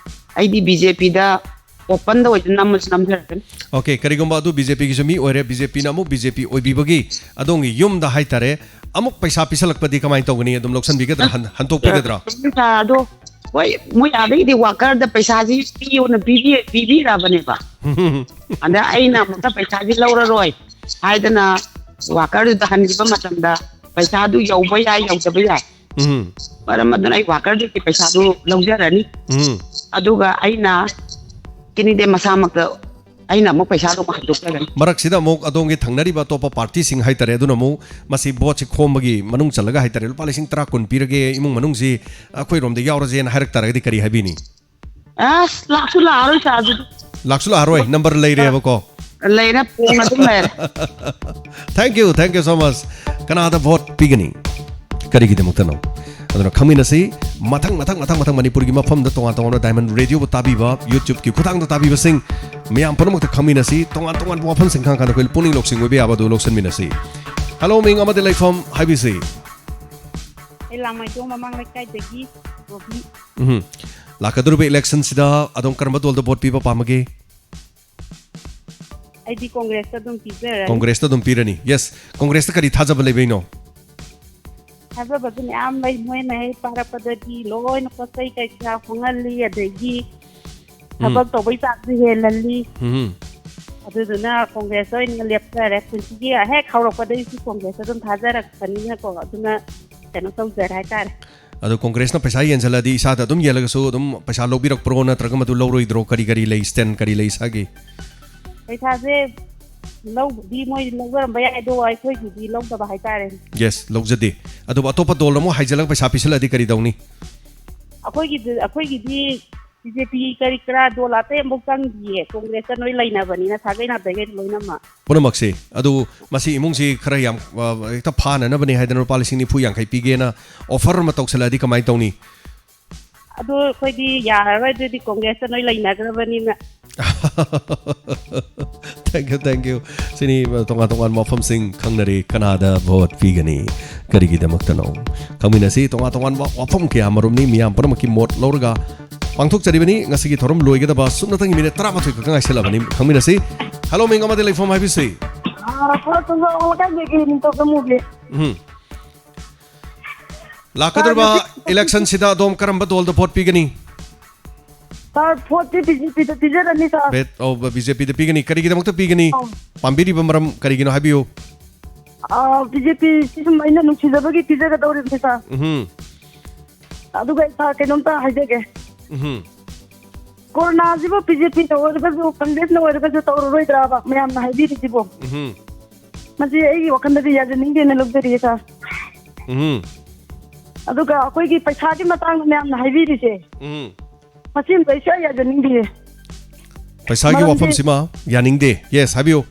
ꯑꯩꯗꯤ ꯕꯤ ꯖꯦ ꯄꯤꯗ ꯑꯣꯄꯟꯗ ꯑꯣꯏꯗꯅ ꯅꯝꯃꯁꯨ ꯅꯝꯖꯔꯛꯀꯅꯤ꯫ ꯑꯣꯀꯦ, ꯀꯔꯤꯒꯨꯝꯕ ꯑꯗꯨ ꯕꯤ ꯖꯦ ꯄꯤꯒꯤꯁꯨ ꯃꯤ ꯑꯣꯏꯔꯦ, ꯕꯤ ꯖꯦ ꯄꯤꯅ ꯑꯃꯨꯛ ꯕꯤ ꯖꯦ ꯄꯤ ꯑꯣꯏꯕꯤꯕꯒꯤ ꯑꯗꯣꯝꯒꯤ ꯌꯨꯝꯗ ꯍꯥꯏꯇꯥꯔꯦ, ꯑꯃꯨꯛ ꯄꯩꯁꯥ ꯄꯤꯁꯜꯂꯛꯄꯗꯤ ꯀꯃꯥꯏꯅ ꯇꯧꯒꯅꯤ? ꯑꯗꯨꯝ ꯂꯧꯁꯟꯕꯤꯒꯗ꯭ꯔꯥ? ꯍꯟ-, ꯍꯟꯇꯣꯛꯄꯤꯒꯗ꯭ꯔꯥ? ꯄꯩꯁꯥꯗꯣ, ꯍꯣꯏ, ꯃꯣꯏ ꯑꯥꯗꯒꯤꯗꯤ ꯋꯥꯀꯔꯗ ꯄꯩꯁꯥꯁꯤ ꯄꯤꯌꯣꯅ ꯄꯤꯕꯤ-, ꯄꯤꯕꯤꯔꯕꯅꯦꯕ꯫ ꯑꯗ ꯑꯩꯅ ꯑꯃꯨꯛꯀ ꯄꯩꯁꯥꯁꯤ ꯂꯧꯔꯔꯣꯏ ꯍꯥꯏꯗꯅ ꯋꯥꯀꯔꯗꯨꯗ ꯍꯟꯈꯤꯕ ꯃꯇꯝꯗ ꯄꯩꯁꯥꯗꯨ ꯌꯧꯕ ꯌꯥꯏ, ꯌꯧꯗꯕ ꯌꯥꯏ꯫ ꯎꯝ꯫ ꯃꯔꯝ ꯑꯗꯨꯅ ꯑꯩ ꯋꯥꯀꯔꯗꯨꯒꯤ ꯄꯩꯁꯥꯗꯨ ꯂꯧꯖꯔꯅꯤ꯫ ꯎꯝ꯫ ꯑꯗꯨꯒ ꯑꯩꯅ ꯀꯦꯟꯗꯤꯗꯦꯠ ꯃꯁꯥꯃꯛꯇ ꯑꯩꯅ ꯑꯃꯨꯛ ꯄꯩꯁꯥꯗꯣ ꯑꯃꯨꯛ ꯍꯟꯗꯣꯛꯆꯒꯅꯤ꯫ ꯃꯔꯛꯁꯤꯗ ꯑꯃꯨꯛ ꯑꯗꯣꯝꯒꯤ ꯊꯪꯅꯔꯤꯕ ꯑꯇꯣꯞꯄ ꯄꯥꯔꯇꯤꯁꯤꯡ ꯍꯥꯏꯇꯥꯔꯦ, ꯑꯗꯨꯅ ꯑꯃꯨꯛ ꯃꯁꯤ ꯚꯣꯠꯁꯤ ꯈꯣꯝꯕꯒꯤ ꯃꯅꯨꯡ ꯆꯜꯂꯒ ꯍꯥꯏꯇꯥꯔꯦ, "ꯂꯨꯄꯥ ꯂꯤꯁꯤꯡ ꯇꯔꯥ ꯀꯨꯟ ꯄꯤꯔꯒꯦ, ꯏꯃꯨꯡ ꯃꯅꯨꯡꯁꯤ ꯑꯩꯈꯣꯏꯔꯣꯝꯗ ꯌꯥꯎꯔꯁꯦꯅ" ꯍꯥꯏꯔꯛ ꯇꯥꯔꯒꯗꯤ ꯀꯔꯤ ꯍꯥꯏꯕꯤꯅꯤ? ꯑꯁ, ꯂꯥꯛꯁꯨ ꯂꯥꯛꯑꯔꯣꯏ ꯁꯥꯔ ꯑꯗꯨꯗꯤ꯫ ꯂꯥꯛꯁꯨ ꯂꯥꯛꯑꯔꯣꯏ, ꯅꯝꯕꯔ ꯂꯩꯔꯦꯕꯀꯣ? ꯂꯩꯔꯦ, ꯄꯣꯡ ꯑꯗꯨꯝ ꯂꯩꯔꯦ꯫ Thank you, thank you so much. ꯀꯅꯥꯗ ꯚꯣꯠ ꯄꯤꯒꯅꯤ? ꯀꯔꯤꯒꯤꯗꯃꯛꯇꯅꯣ? ꯑꯗꯨꯅ ꯈꯪꯃꯤꯟꯅꯁꯤ꯫ ꯃꯊꯪ, ꯃꯊꯪ, ꯃꯊꯪ, ꯃꯊꯪ ꯃꯅꯤꯄꯨꯔꯒꯤ ꯃꯐꯝꯗ ꯇꯣꯉꯥꯟ ꯇꯣꯉꯥꯟꯕ Diamond Radio ꯕꯨ ꯇꯥꯕꯤꯕ, YouTube ꯀꯤ ꯈꯨꯊꯥꯡꯗ ꯇꯥꯕꯤꯕꯁꯤꯡ ꯃꯌꯥꯝ ꯄꯨꯝꯅꯃꯛꯇ ꯈꯪꯃꯤꯟꯅꯁꯤ꯫ ꯇꯣꯉꯥꯟ ꯇꯣꯉꯥꯟꯕ ꯋꯥꯐꯝꯁꯤꯡ ꯈꯪꯉꯀꯥꯟꯗ ꯑꯩꯈꯣꯏ ꯄꯨꯛꯅꯤꯡ ꯂꯧꯁꯤꯡ ꯑꯣꯏꯕ ꯌꯥꯕ ꯑꯗꯨ ꯂꯧꯁꯤꯟꯃꯤꯟꯅꯁꯤ꯫ Hello, ꯃꯤꯡ ꯑꯃꯗꯤ ꯂꯩꯐꯝ ꯍꯥꯏꯕꯤꯁꯤ꯫ ꯑꯩ ꯂꯥꯡꯃꯩꯗꯣꯡ ꯃꯃꯥꯡ ꯂꯩꯀꯥꯏꯗꯒꯤ ꯔꯣꯕꯤ꯫ ꯎꯝ꯫ ꯂꯥꯛꯀꯗꯧꯔꯤꯕ election ꯁꯤꯗ ꯑꯗꯣꯝ ꯀꯔꯝꯕ ꯗꯜꯗ ꯚꯣꯠ ꯄꯤꯕ ꯄꯥꯝꯃꯒꯦ? ꯑꯩꯗꯤ ꯀꯣꯡꯒ꯭ꯔꯦꯁꯇ ꯑꯗꯨꯝ ꯄꯤꯖꯔꯅꯤ꯫ ꯀꯣꯡꯒ꯭ꯔꯦꯁꯇ ꯑꯗꯨꯝ ꯄꯤꯔꯅꯤ꯫ Yes, ꯀꯣꯡꯒ꯭ꯔꯦꯁꯇ ꯀꯔꯤ ꯊꯥꯖꯕ ꯂꯩꯕꯩꯅꯣ? ꯊꯥꯖꯕꯁꯨ ꯃꯌꯥꯝ ꯂꯩ꯫ ꯃꯣꯏꯅ ꯍꯦꯛ ꯄꯥꯏꯔꯛꯄꯗꯗꯤ ꯂꯣꯏꯅ ꯄꯣꯠ ꯆꯩ ꯀꯩꯀꯥ ꯍꯣꯡꯍꯜꯂꯤ, ꯑꯗꯒꯤ ꯎꯝ꯫ ꯊꯕꯛ ꯇꯧꯕꯩ ꯆꯥꯡꯁꯨ ꯍꯦꯜꯍꯜꯂꯤ꯫ ꯎꯝ꯫ ꯑꯗꯨꯗꯨꯅ ꯀꯣꯡꯒ꯭ꯔꯦꯁꯇ ꯑꯣꯏꯅ ꯂꯦꯞꯆꯔꯦ꯫ ꯄꯨꯟꯁꯤꯒꯤ ꯍꯦꯛ ꯍꯧꯔꯛꯄꯗꯒꯤꯁꯨ ꯀꯣꯡꯒ꯭ꯔꯦꯁꯇ ꯑꯗꯨꯝ ꯊꯥꯖꯔꯛꯄꯅꯤꯅꯀꯣ, ꯑꯗꯨꯅ ꯀꯩꯅꯣ ꯇꯧꯖꯔꯦ ꯍꯥꯏꯇꯥꯔꯦ꯫ ꯑꯗꯣ ꯀꯣꯡꯒ꯭ꯔꯦꯁꯅ ꯄꯩꯁꯥ ꯌꯦꯟꯁꯤꯜꯂꯗꯤ ꯏꯁꯥꯗ ꯑꯗꯨꯝ ꯌꯦꯜꯂꯒꯁꯨ ꯑꯗꯨꯝ ꯄꯩꯁꯥ ꯂꯧꯕꯤꯔꯛꯄ꯭ꯔꯣ, ꯅꯠꯇ꯭ꯔꯒ ꯃꯗꯨ ꯂꯧꯔꯣꯏꯗ꯭ꯔꯣ? ꯀꯔꯤ ꯀꯔꯤ ꯂꯩ, stand ꯀꯔꯤ ꯂꯩ ꯏꯁꯥꯒꯤ? ꯄꯩꯁꯥꯁꯦ ꯂꯧꯕꯗꯤ ꯃꯣꯏ ꯂꯧꯖꯔꯝꯕ ꯌꯥꯏ, ꯑꯗꯣ ꯑꯩꯈꯣꯏꯒꯤꯗꯤ ꯂꯧꯗꯕ ꯍꯥꯏꯇꯥꯔꯦ꯫ Yes, ꯂꯧꯖꯗꯦ꯫ ꯑꯗꯨꯕꯨ ꯑꯇꯣꯞꯄ ꯗꯜ ꯑꯃꯨꯛ ꯍꯥꯏꯖꯤꯜꯂꯒ ꯄꯩꯁꯥ ꯄꯤꯁꯤꯜꯂꯗꯤ ꯀꯔꯤ ꯇꯧꯅꯤ? ꯑꯩꯈꯣꯏꯒꯤꯗꯤ, ꯑꯩꯈꯣꯏꯒꯤꯗꯤ ꯕꯤ ꯖꯦ ꯄꯤ ꯀꯔꯤ ꯀꯔꯥ ꯗꯣꯜ ꯑꯇꯩ ꯑꯃꯐꯥꯎ ꯆꯪꯗꯤꯌꯦ, ꯀꯣꯡꯒ꯭ꯔꯦꯁꯇ ꯂꯣꯏ ꯂꯩꯅꯕꯅꯤꯅ ꯁꯥꯒꯩ ꯅꯥꯇꯩꯒꯩ ꯂꯣꯏꯅꯃꯛ꯫ ꯄꯨꯝꯅꯃꯛꯁꯦ꯫ ꯑꯗꯨ ꯃꯁꯤ ꯏꯃꯨꯡꯁꯤ ꯈꯔ ꯌꯥꯝ, ꯑ, ꯍꯦꯛꯇ ꯐꯥꯅꯅꯕꯅꯦ ꯍꯥꯏꯗꯅ ꯂꯨꯄꯥ ꯂꯤꯁꯤꯡ ꯅꯤꯐꯨ ꯌꯥꯡꯈꯩ ꯄꯤꯒꯦꯅ ꯑꯣꯐꯔ ꯑꯃ ꯇꯧꯁꯜꯂꯛꯑꯗꯤ ꯀꯃꯥꯏꯅ ꯇꯧꯅꯤ? ꯑꯗꯨ ꯑꯩꯈꯣꯏꯗꯤ ꯌꯥꯔꯔꯣꯏ, ꯑꯗꯨꯗꯤ ꯀꯣꯡꯒ꯭ꯔꯦꯁꯇ ꯂꯣꯏ ꯂꯩꯅꯈ꯭ꯔꯕꯅꯤꯅ꯫ Thank you, thank you. ꯁꯤꯅꯤ, ꯑ, ꯇꯣꯉꯥꯟ ꯇꯣꯉꯥꯟꯕ ꯋꯥꯐꯝꯁꯤꯡ ꯈꯪꯅꯔꯤ꯫ ꯀꯅꯥꯗ ꯚꯣꯠ ꯄꯤꯒꯅꯤ? ꯀꯔꯤꯒꯤꯗꯃꯛꯇꯅꯣ? ꯈꯪꯃꯤꯟꯅꯁꯤ꯫ ꯇꯣꯉꯥꯟ ꯇꯣꯉꯥꯟꯕ ꯋꯥꯐꯝ ꯀꯌꯥ ꯃꯔꯨꯝꯅꯤ ꯃꯤꯌꯥꯝ ꯄꯨꯝꯅꯃꯛꯀꯤ ꯃꯣꯠ ꯂꯧꯔꯒ ꯄꯥꯡꯊꯣꯛꯆꯔꯤꯕꯅꯤ꯫ ꯉꯁꯤꯒꯤ ꯊꯧꯔꯝ ꯂꯣꯏꯒꯗꯕ ꯁꯨꯞꯅꯇꯪꯒꯤ ꯃꯤꯅꯤꯠ ꯇꯔꯥꯃꯥꯊꯣꯏ ꯈꯛꯇ ꯉꯥꯏꯁꯜꯂꯕꯅꯤ꯫ ꯈꯪꯃꯤꯟꯅꯁꯤ꯫ Hello, ꯃꯤꯡ ꯑꯃꯗꯤ ꯂꯩꯐꯝ ꯍꯥꯏꯕꯤꯁꯤ꯫ ꯑꯥ, ꯈꯔ ꯆꯪꯖꯧ, ꯂꯩꯀꯥꯏꯗꯒꯤ ꯅꯤꯡꯊꯧꯖꯝ ꯃꯨꯕꯤ꯫ ꯎꯝ꯫ ꯂꯥꯛꯀꯗꯧꯔꯤꯕ ꯏꯂꯦꯛꯁꯟꯁꯤꯗ ꯑꯗꯣꯝ ꯀꯔꯝꯕ ꯗꯣꯜꯗ ꯚꯣꯠ ꯄꯤꯒꯅꯤ? ꯁꯥꯔ, ꯚꯣꯠꯇꯤ ꯕꯤ ꯖꯦ ꯄꯤꯗ ꯄꯤꯖꯔꯅꯤ, ꯁꯥꯔ꯫ ꯕꯦꯠ ꯑꯣ, ꯕꯤ ꯖꯦ ꯄꯤꯗ ꯄꯤꯒꯅꯤ꯫ ꯀꯔꯤꯒꯤꯗꯃꯛꯇ ꯄꯤꯒꯅꯤ? ꯑꯧ꯫ ꯄꯥꯝꯕꯤꯔꯤꯕ ꯃꯔꯝ ꯀꯔꯤꯒꯤꯅꯣ ꯍꯥꯏꯕꯤꯌꯨ꯫ ꯑꯥ, ꯕꯤ ꯖꯦ ꯄꯤ ꯁꯤ ꯁꯨꯝ ꯑꯩꯅ ꯅꯨꯡꯁꯤꯖꯕꯒꯤ ꯄꯤꯖꯒꯗꯧꯔꯤꯕꯅꯤ, ꯁꯥꯔ꯫ ꯎꯝ꯫ ꯑꯗꯨꯒ ꯑꯩ, ꯁꯥꯔ, ꯀꯩꯅꯣꯝꯇ ꯍꯥꯏꯖꯒꯦ꯫ ꯎꯝ꯫ ꯀꯣꯔꯣꯅꯥꯁꯤꯕꯨ ꯕꯤ ꯖꯦ ꯄꯤꯅ ꯑꯣꯏꯔꯒꯁꯨ, ꯀꯪꯒ꯭ꯔꯦꯁꯅ ꯑꯣꯏꯔꯒꯁꯨ ꯇꯧꯔꯔꯣꯏꯗ꯭ꯔꯥꯕ ꯃꯌꯥꯝꯅ ꯍꯥꯏꯕꯤꯔꯤꯁꯤꯕꯣ? ꯎꯝ꯫ ꯃꯁꯤ ꯑꯩꯒꯤ ꯋꯥꯈꯜꯗꯗꯤ ꯌꯥꯖꯅꯤꯡꯗꯦꯅ ꯂꯧꯖꯔꯤꯌꯦ, ꯁꯥꯔ꯫ ꯎꯝ꯫ ꯑꯗꯨꯒ ꯑꯩꯈꯣꯏꯒꯤ ꯄꯩꯁꯥꯒꯤ ꯃꯇꯥꯡꯗ ꯃꯌꯥꯝꯅ ꯍꯥꯏꯕꯤꯔꯤꯁꯦ, ꯎꯝ꯫ ꯃꯁꯤꯃꯗꯤ ꯑꯩ ꯁꯨꯡꯌꯥ ꯌꯥꯖꯅꯤꯡꯗꯦ꯫ ꯄꯩꯁꯥꯒꯤ ꯃꯔꯝꯗꯤ ꯋꯥꯐꯝꯁꯤꯃ ꯌꯥꯅꯤꯡꯗꯦ꯫ Yes, ꯍꯥꯏꯕꯤꯌꯨ꯫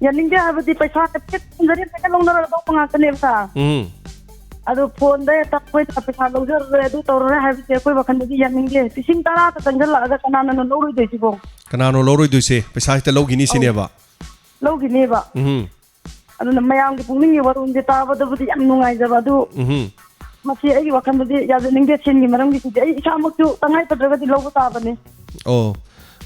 ꯌꯥꯅꯤꯡꯗꯦ ꯍꯥꯏꯕꯗꯤ ꯄꯩꯁꯥ ꯐꯤꯛꯁ ꯊꯝꯖꯔꯤ, ꯍꯦꯛꯇ ꯂꯧꯅꯔꯒ ꯂꯧꯕ ꯉꯥꯛꯇꯅꯦꯕ, ꯁꯥꯔ꯫ ꯎꯝ꯫ ꯑꯗꯣ ꯐꯣꯟꯗ ꯍꯦꯛꯇ ꯑꯩꯈꯣꯏꯅ ꯄꯩꯁꯥ ꯂꯧꯖꯔꯔꯣꯏ, ꯑꯗꯨ ꯇꯧꯔꯔꯣꯏ ꯍꯥꯏꯕꯁꯦ ꯑꯩꯈꯣꯏ ꯋꯥꯈꯜꯗꯗꯤ ꯌꯥꯅꯤꯡꯗꯦ꯫ ꯂꯤꯁꯤꯡ ꯇꯔꯥꯗ ꯆꯪꯁꯤꯜꯂꯛꯑꯒ ꯀꯅꯥꯅꯅꯣ ꯂꯧꯔꯣꯏꯗꯣꯏꯁꯤꯕꯣ? ꯀꯅꯥꯅꯣ ꯂꯧꯔꯣꯏꯗꯣꯏꯁꯦ? ꯄꯩꯁꯥ ꯍꯦꯛꯇ ꯂꯧꯈꯤꯅꯤ ꯁꯤꯅꯦꯕ? ꯂꯧꯈꯤꯅꯦꯕ꯫ ꯎꯝ꯫ ꯑꯗꯨꯅ ꯃꯌꯥꯝꯒꯤ ꯄꯨꯛꯅꯤꯡꯒꯤ ꯋꯥꯔꯣꯜꯁꯦ ꯇꯥꯕꯗꯕꯨꯗꯤ ꯌꯥꯝ ꯅꯨꯡꯉꯥꯏꯖꯕ, ꯑꯗꯨ ꯎꯝ꯫ ꯃꯁꯤ ꯑꯩꯒꯤ ꯋꯥꯈꯜꯗꯗꯤ ꯌꯥꯖꯅꯤꯡꯗꯦ, ꯁꯦꯟꯒꯤ ꯃꯔꯝꯒꯤꯁꯤꯗꯤ꯫ ꯑꯩ ꯏꯁꯥꯃꯛꯁꯨ ꯇꯉꯥꯏ ꯐꯗ꯭ꯔꯒꯗꯤ ꯂꯧꯕ ꯇꯥꯕꯅꯤ꯫ ꯑꯣ,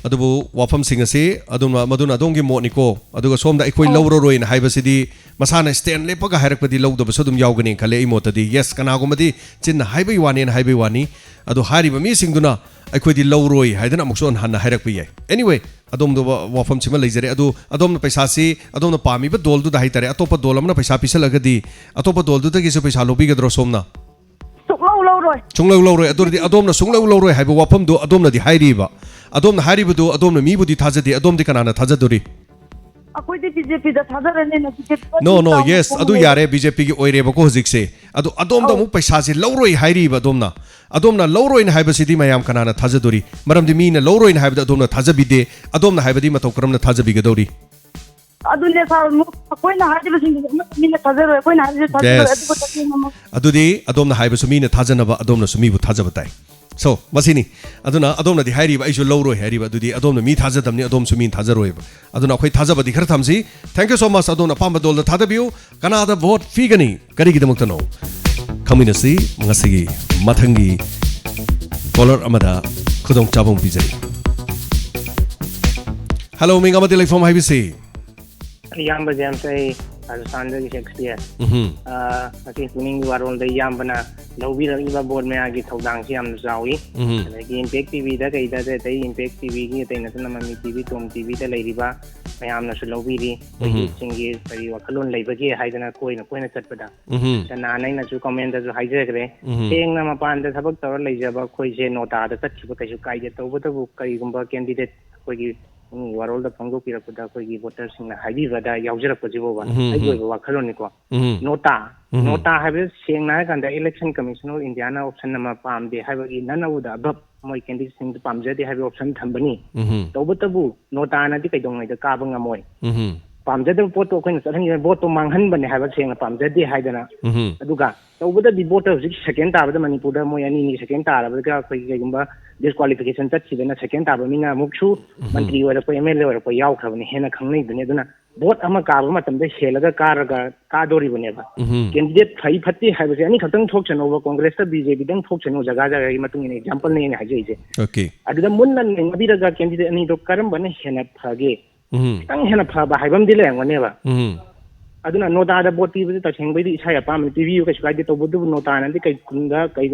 ꯑꯗꯨꯕꯨ ꯋꯥꯐꯝꯁꯤꯡ ꯑꯁꯤ ꯑꯗꯨꯝ, ꯃꯗꯨꯅ ꯑꯗꯣꯝꯒꯤ ꯃꯣꯠꯅꯤꯀꯣ꯫ ꯑꯗꯨꯒ ꯁꯣꯝꯗ ꯑꯩꯈꯣꯏ ꯑꯣ꯫ ꯂꯧꯔꯔꯣꯏꯅ ꯍꯥꯏꯕꯁꯤꯗꯤ ꯃꯁꯥꯅ stand ꯂꯦꯞꯄꯒ ꯍꯥꯏꯔꯛꯄꯗꯤ ꯂꯧꯗꯕꯁꯨ ꯑꯗꯨꯝ ꯌꯥꯎꯒꯅꯤ ꯈꯜꯂꯦ ꯑꯩ ꯃꯣꯠꯇꯗꯤ꯫ Yes, ꯀꯅꯥꯒꯨꯝꯕꯗꯤ ꯆꯤꯟꯅ ꯍꯥꯏꯕꯒꯤ ꯋꯥꯅꯦꯅ ꯍꯥꯏꯕꯒꯤ ꯋꯥꯅꯤ꯫ ꯑꯗꯨ ꯍꯥꯏꯔꯤꯕ ꯃꯤꯁꯤꯡꯗꯨꯅ ꯑꯩꯈꯣꯏꯗꯤ ꯂꯧꯔꯣꯏ ꯍꯥꯏꯗꯅ ꯑꯃꯨꯛꯁꯨ ꯍꯟꯅ ꯍꯥꯏꯔꯛꯄ ꯌꯥꯏ꯫ Anyway, ꯑꯗꯣꯝꯗ ꯋꯥ-, ꯋꯥꯐꯝꯁꯤꯃ ꯂꯩꯖꯔꯦ꯫ ꯑꯗꯨ ꯑꯗꯣꯝꯅ ꯄꯩꯁꯥꯁꯤ ꯑꯗꯣꯝꯅ ꯄꯥꯝꯃꯤꯕ ꯗꯣꯜꯗꯨꯗ ꯍꯥꯏꯇꯥꯔꯦ, ꯑꯇꯣꯞꯄ ꯗꯣꯜ ꯑꯃꯅ ꯄꯩꯁꯥ ꯄꯤꯁꯜꯂꯒꯗꯤ ꯑꯇꯣꯞꯄ ꯗꯣꯜꯗꯨꯗꯒꯤꯁꯨ ꯄꯩꯁꯥ ꯂꯧꯕꯤꯒꯗ꯭ꯔꯣ ꯁꯣꯝꯅ? ꯁꯨꯛꯂꯧ ꯂꯧꯔꯣꯏ꯫ ꯁꯨꯡꯂꯧ ꯂꯧꯔꯣꯏ꯫ ꯑꯗꯨ ꯑꯣꯏꯔꯗꯤ ꯑꯗꯣꯝꯅ ꯁꯨꯡꯂꯧ ꯂꯧꯔꯣꯏ ꯍꯥꯏꯕ ꯋꯥꯐꯝꯗꯨ ꯑꯗꯣꯝꯅꯗꯤ ꯍꯥꯏꯔꯤꯕ꯫ ꯑꯗꯣꯝꯅ ꯍꯥꯏꯔꯤꯕꯗꯨ ꯑꯗꯣꯝꯅ ꯃꯤꯕꯨꯗꯤ ꯊꯥꯖꯗꯦ꯫ ꯑꯗꯣꯝꯗꯤ ꯀꯅꯥꯅ ꯊꯥꯖꯗꯣꯔꯤ? ꯑꯩꯈꯣꯏꯗꯤ ꯕꯤ ꯖꯦ ꯄꯤꯗ ꯊꯥꯖꯔꯅꯤꯅ ꯇꯤꯀꯦꯠ No, no, yes, ꯑꯗꯨ ꯌꯥꯔꯦ, ꯕꯤ ꯖꯦ ꯄꯤꯒꯤ ꯑꯣꯏꯔꯦꯕꯀꯣ ꯍꯧꯖꯤꯛꯁꯦ꯫ ꯑꯗꯣ ꯑꯗꯣꯝꯗ ꯑꯧ꯫ ꯑꯃꯨꯛ ꯄꯩꯁꯥꯁꯦ ꯂꯧꯔꯣꯏ ꯍꯥꯏꯔꯤꯕ ꯑꯗꯣꯝꯅ꯫ ꯑꯗꯣꯝꯅ ꯂꯧꯔꯣꯏꯅ ꯍꯥꯏꯕꯁꯤꯗꯤ ꯃꯌꯥꯝ ꯀꯅꯥꯅ ꯊꯥꯖꯗꯣꯔꯤ? ꯃꯔꯝꯗꯤ ꯃꯤꯅ ꯂꯧꯔꯣꯏꯅ ꯍꯥꯏꯕꯗ ꯑꯗꯣꯝꯅ ꯊꯥꯖꯕꯤꯗꯦ꯫ ꯑꯗꯣꯝꯅ ꯍꯥꯏꯕꯗꯤ ꯃꯇꯧ ꯀꯔꯝꯅ ꯊꯥꯖꯕꯤꯒꯗꯧꯔꯤ? ꯑꯗꯨꯅꯦ ꯁꯥꯔ, ꯑꯩꯈꯣꯏꯅ ꯍꯥꯏꯔꯤꯕꯁꯤꯡꯗꯨꯁꯨ ꯑꯃꯠꯇ ꯃꯤꯅ ꯊꯥꯖꯔꯣꯏ, ꯑꯩꯈꯣꯏꯅ ꯍꯥꯏꯔꯤꯁꯦ ꯊꯥꯖꯔꯣꯏ꯫ Yes. ꯑꯗꯨꯒ ꯇꯁꯦꯡꯅꯃꯛ ꯑꯗꯨꯗꯤ ꯑꯗꯣꯝꯅ ꯍꯥꯏꯕꯁꯨ ꯃꯤꯅ ꯊꯥꯖꯅꯕ ꯑꯗꯣꯝꯅꯁꯨ ꯃꯤꯕꯨ ꯊꯥꯖꯕ ꯇꯥꯏ꯫ So, ꯃꯁꯤꯅꯤ꯫ ꯑꯗꯨꯅ ꯑꯗꯣꯝꯅꯗꯤ ꯍꯥꯏꯔꯤꯕ, "ꯑꯩꯁꯨ ꯂꯧꯔꯣꯏ" ꯍꯥꯏꯔꯤꯕ, ꯑꯗꯨꯗꯤ ꯑꯗꯣꯝꯅ ꯃꯤ ꯊꯥꯖꯗꯕꯅꯤ, ꯑꯗꯣꯝꯁꯨ ꯃꯤ ꯊꯥꯖꯔꯣꯏꯕ꯫ ꯑꯗꯨꯅ ꯑꯩꯈꯣꯏ ꯊꯥꯖꯕꯗꯤ ꯈꯔ ꯊꯝꯁꯤ꯫ Thank you so much꯫ ꯑꯗꯣꯝꯅ ꯑꯄꯥꯝꯕ ꯗꯣꯜꯗ ꯊꯥꯗꯕꯤꯌꯨ꯫ ꯀꯅꯥꯗ ꯚꯣꯠ ꯄꯤꯒꯅꯤ? ꯀꯔꯤꯒꯤꯗꯃꯛꯇꯅꯣ? ꯈꯪꯃꯤꯟꯅꯁꯤ ꯉꯁꯤꯒꯤ ꯃꯊꯪꯒꯤ ꯀꯣꯂꯔ ꯑꯃꯗ ꯈꯨꯗꯣꯡꯆꯥꯕ ꯑꯃ ꯄꯤꯖꯔꯤ꯫ ꯍꯜꯂꯣ, ꯃꯤꯡ ꯑꯃꯗꯤ ꯂꯩꯐꯝ ꯍꯥꯏꯕꯤꯁꯤ꯫ ꯏꯌꯥꯝꯕ ꯖꯦꯝꯁ, ꯑꯩ ꯔꯥꯖꯁꯊꯥꯟꯗꯒꯤ ꯁꯦꯛꯁꯄꯤꯌꯔ꯫ ꯎꯝꯍꯨꯝ꯫ ꯑ, ꯉꯁꯤ ꯄꯨꯛꯅꯤꯡꯒꯤ ꯋꯥꯔꯣꯜꯗ ꯏꯌꯥꯝꯕꯅ ꯂꯧꯕꯤꯔꯛꯂꯤꯕ ꯕꯣꯠ ꯃꯌꯥꯒꯤ ꯊꯧꯗꯥꯡꯁꯤ ꯌꯥꯝꯅ ꯆꯥꯎꯏ꯫ ꯎꯝꯍꯨꯝ꯫ ꯑꯗꯒꯤ ꯏꯝꯄꯦꯛ ꯇꯤꯚꯤꯗ ꯀꯩꯗ ꯑꯇꯩ, ꯑꯇꯩ ꯏꯝꯄꯦꯛ ꯇꯤꯚꯤꯒꯤ ꯑꯇꯩ ꯅꯠꯇꯅ ꯃꯃꯤ ꯇꯤꯚꯤ, ꯇꯣꯝ ꯇꯤꯚꯤꯗ ꯂꯩꯔꯤꯕ ꯃꯌꯥꯝꯅꯁꯨ ꯂꯧꯕꯤꯔꯤ꯫ ꯑꯩꯈꯣꯏꯒꯤ ꯎꯝꯍꯨꯝ꯫ ꯆꯤꯡꯒꯤ ꯀꯔꯤ ꯋꯥꯈꯜꯂꯣꯟ ꯂꯩꯕꯒꯦ ꯍꯥꯏꯗꯅ ꯀꯣꯏꯅ ꯀꯣꯏꯅ ꯆꯠꯄꯗ꯫ ꯎꯝꯍꯨꯝ꯫ ꯅꯍꯥꯟ ꯑꯩꯅꯁꯨ ꯀꯃꯦꯟꯗꯁꯨ ꯍꯥꯏꯖꯈ꯭ꯔꯦ꯫ ꯎꯝꯍꯨꯝ꯫ ꯁꯦꯡꯅ ꯃꯄꯥꯟꯗ ꯊꯕꯛ ꯇꯧꯔ ꯂꯩꯖꯕ ꯑꯩꯈꯣꯏꯁꯦ ꯅꯣꯇꯥꯗ ꯆꯠꯈꯤꯕ ꯀꯩꯁꯨ ꯀꯥꯏꯗꯦ꯫ ꯇꯧꯕꯇꯕꯨ ꯀꯔꯤꯒꯨꯝꯕ ꯀꯦꯟꯗꯤꯗꯦꯠ ꯑꯩꯈꯣꯏꯒꯤ ꯄꯨꯛꯅꯤꯡꯒꯤ ꯋꯥꯔꯣꯜꯗ ꯐꯣꯡꯗꯣꯛꯄꯤꯔꯛꯄꯗ ꯑꯩꯈꯣꯏꯒꯤ ꯚꯣꯇꯔꯁꯤꯡꯅ ꯍꯥꯏꯕꯤꯕꯗ ꯌꯥꯎꯖꯔꯛꯄꯁꯤꯕꯨꯕ ꯎꯝꯍꯨꯝ, ꯑꯩꯒꯤ ꯎꯝꯍꯨꯝ꯫ ꯑꯣꯏꯕ ꯋꯥꯈꯜꯂꯣꯟꯅꯤꯀꯣ꯫ ꯎꯝꯍꯨꯝ꯫ ꯅꯣꯇꯥ, ꯎꯝꯍꯨꯝ꯫ ꯅꯣꯇꯥ ꯍꯥꯏꯕꯁꯤ ꯁꯦꯡꯅ ꯍꯥꯏꯔꯀꯥꯟꯗ Election Commission of Indiaꯅ option ꯑꯃ ꯄꯥꯝꯗꯦ ꯍꯥꯏꯕꯒꯤ none of the above ꯃꯣꯏ candidateꯁꯤꯡꯗꯨ ꯄꯥꯝꯖꯗꯦ ꯍꯥꯏꯕꯒꯤ option ꯊꯝꯕꯅꯤ꯫ ꯎꯝꯍꯨꯝ꯫ ꯇꯧꯕꯇꯕꯨ ꯅꯣꯇꯥꯅꯗꯤ ꯀꯩꯗꯧꯉꯩꯗ ꯀꯥꯕ ꯉꯝꯃꯣꯏ꯫ ꯎꯝꯍꯨꯝ꯫ ꯄꯥꯝꯖꯗꯕ ꯄꯣꯠꯇꯣ ꯑꯩꯈꯣꯏꯅ ꯆꯠꯍꯟꯈꯤꯕ ꯚꯣꯠꯇꯣ ꯃꯥꯡꯍꯟꯕꯅꯦ ꯍꯥꯏꯕ ꯁꯦꯡꯅ ꯄꯥꯝꯖꯗꯦ ꯍꯥꯏꯗꯅ꯫ ꯎꯝꯍꯨꯝ꯫ ꯑꯗꯨꯒ ꯇꯧꯕꯗꯗꯤ ꯚꯣꯠꯇ ꯍꯧꯖꯤꯛ second ꯇꯥꯕꯗ ꯃꯅꯤꯄꯨꯔꯗ ꯃꯣꯏ ꯑꯅꯤꯅꯤ second ꯇꯥꯔꯕꯗ ꯑꯩꯈꯣꯏꯒꯤ ꯀꯩꯒꯨꯝꯕ disqualification ꯆꯠꯈꯤꯗꯅ second ꯇꯥꯕ ꯃꯤꯅ ꯑꯃꯨꯛꯁꯨ ꯎꯝꯍꯨꯝ꯫ ꯃꯟꯇ꯭ꯔꯤ ꯑꯣꯏꯔꯛꯄ, M L A ꯑꯣꯏꯔꯛꯄ ꯌꯥꯎꯈ꯭ꯔꯕꯅꯤ, ꯍꯦꯟꯅ ꯈꯪꯅꯩꯗꯨꯅꯤ꯫ ꯑꯗꯨꯅ ꯚꯣꯠ ꯑꯃ ꯀꯥꯕ ꯃꯇꯝꯗ ꯍꯦꯜꯂꯒ ꯀꯥꯔꯒ ꯀꯥꯗꯣꯔꯤꯕꯅꯦꯕ꯫ ꯎꯝꯍꯨꯝ꯫ Candidate ꯐꯩ ꯐꯠꯇꯦ ꯍꯥꯏꯕꯁꯦ ꯑꯅꯤꯈꯛꯇꯪ ꯊꯣꯛꯁꯅꯨꯕ, ꯀꯣꯡꯒ꯭ꯔꯦꯁꯇ B J Pꯗꯪ ꯊꯣꯛꯁꯅꯨ, ꯖꯒꯥ ꯖꯒꯥꯒꯤ ꯃꯇꯨꯡ ꯏꯟꯅ exampleꯅꯦ ꯑꯩꯅ ꯍꯥꯏꯖꯔꯤꯁꯦ꯫ Okay꯫ ꯑꯗꯨꯗ ꯃꯨꯟꯅ ꯅꯩꯅꯕꯤꯔꯒ candidate ꯑꯅꯤꯗꯣ ꯀꯔꯝꯕꯅ ꯍꯦꯟꯅ ꯐꯒꯦ, ꯎꯝꯍꯨꯝ꯫ ꯈꯤꯇꯪ ꯍꯦꯟꯅ ꯐꯕ ꯍꯥꯏꯕ ꯑꯃꯗꯤ ꯂꯩꯔꯝꯒꯅꯦꯕ꯫ ꯎꯝꯍꯨꯝ꯫ ꯑꯗꯨꯅ ꯅꯣꯇꯥꯗ ꯚꯣꯠ ꯄꯤꯕꯁꯦ ꯇꯁꯦꯡꯕꯩꯗꯤ ꯏꯁꯥꯒꯤ ꯑꯄꯥꯝꯕꯅꯤ, ꯄꯤꯕꯤꯌꯨ, ꯀꯩꯁꯨ ꯀꯥꯏꯗꯦ꯫ ꯇꯧꯕꯇꯕꯨ ꯅꯣꯇꯥꯅꯗꯤ ꯀꯩꯒꯨꯝꯕ ꯀꯩ,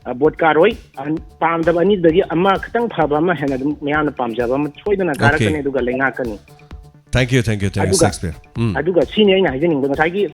ꯑ, ꯚꯣꯠ ꯀꯥꯔꯣꯏ꯫ ꯑ, ꯄꯥꯝꯗꯕ ꯑꯅꯤꯗꯨꯗꯒꯤ ꯑꯃ ꯈꯤꯇꯪ ꯐꯕ ꯑꯃ ꯍꯦꯟꯅ ꯑꯗꯨꯝ ꯃꯌꯥꯝꯅ ꯄꯥꯝꯖꯕ ꯑꯃ ꯁꯣꯏꯗꯅ Okay꯫ ꯀꯥꯔꯛꯀꯅꯤ, ꯑꯗꯨꯒ ꯂꯩꯉꯥꯛꯀꯅꯤ꯫ Thank you, thank you, thank you, ꯑꯗꯨꯒ, ꯁꯦꯛꯁꯄꯤꯌꯔ꯫ ꯎꯝ꯫ ꯑꯗꯨꯒ ꯁꯤꯅꯤ ꯑꯩꯅ ꯍꯥꯏꯖꯅꯤꯡꯕ, ꯉꯁꯥꯏꯒꯤ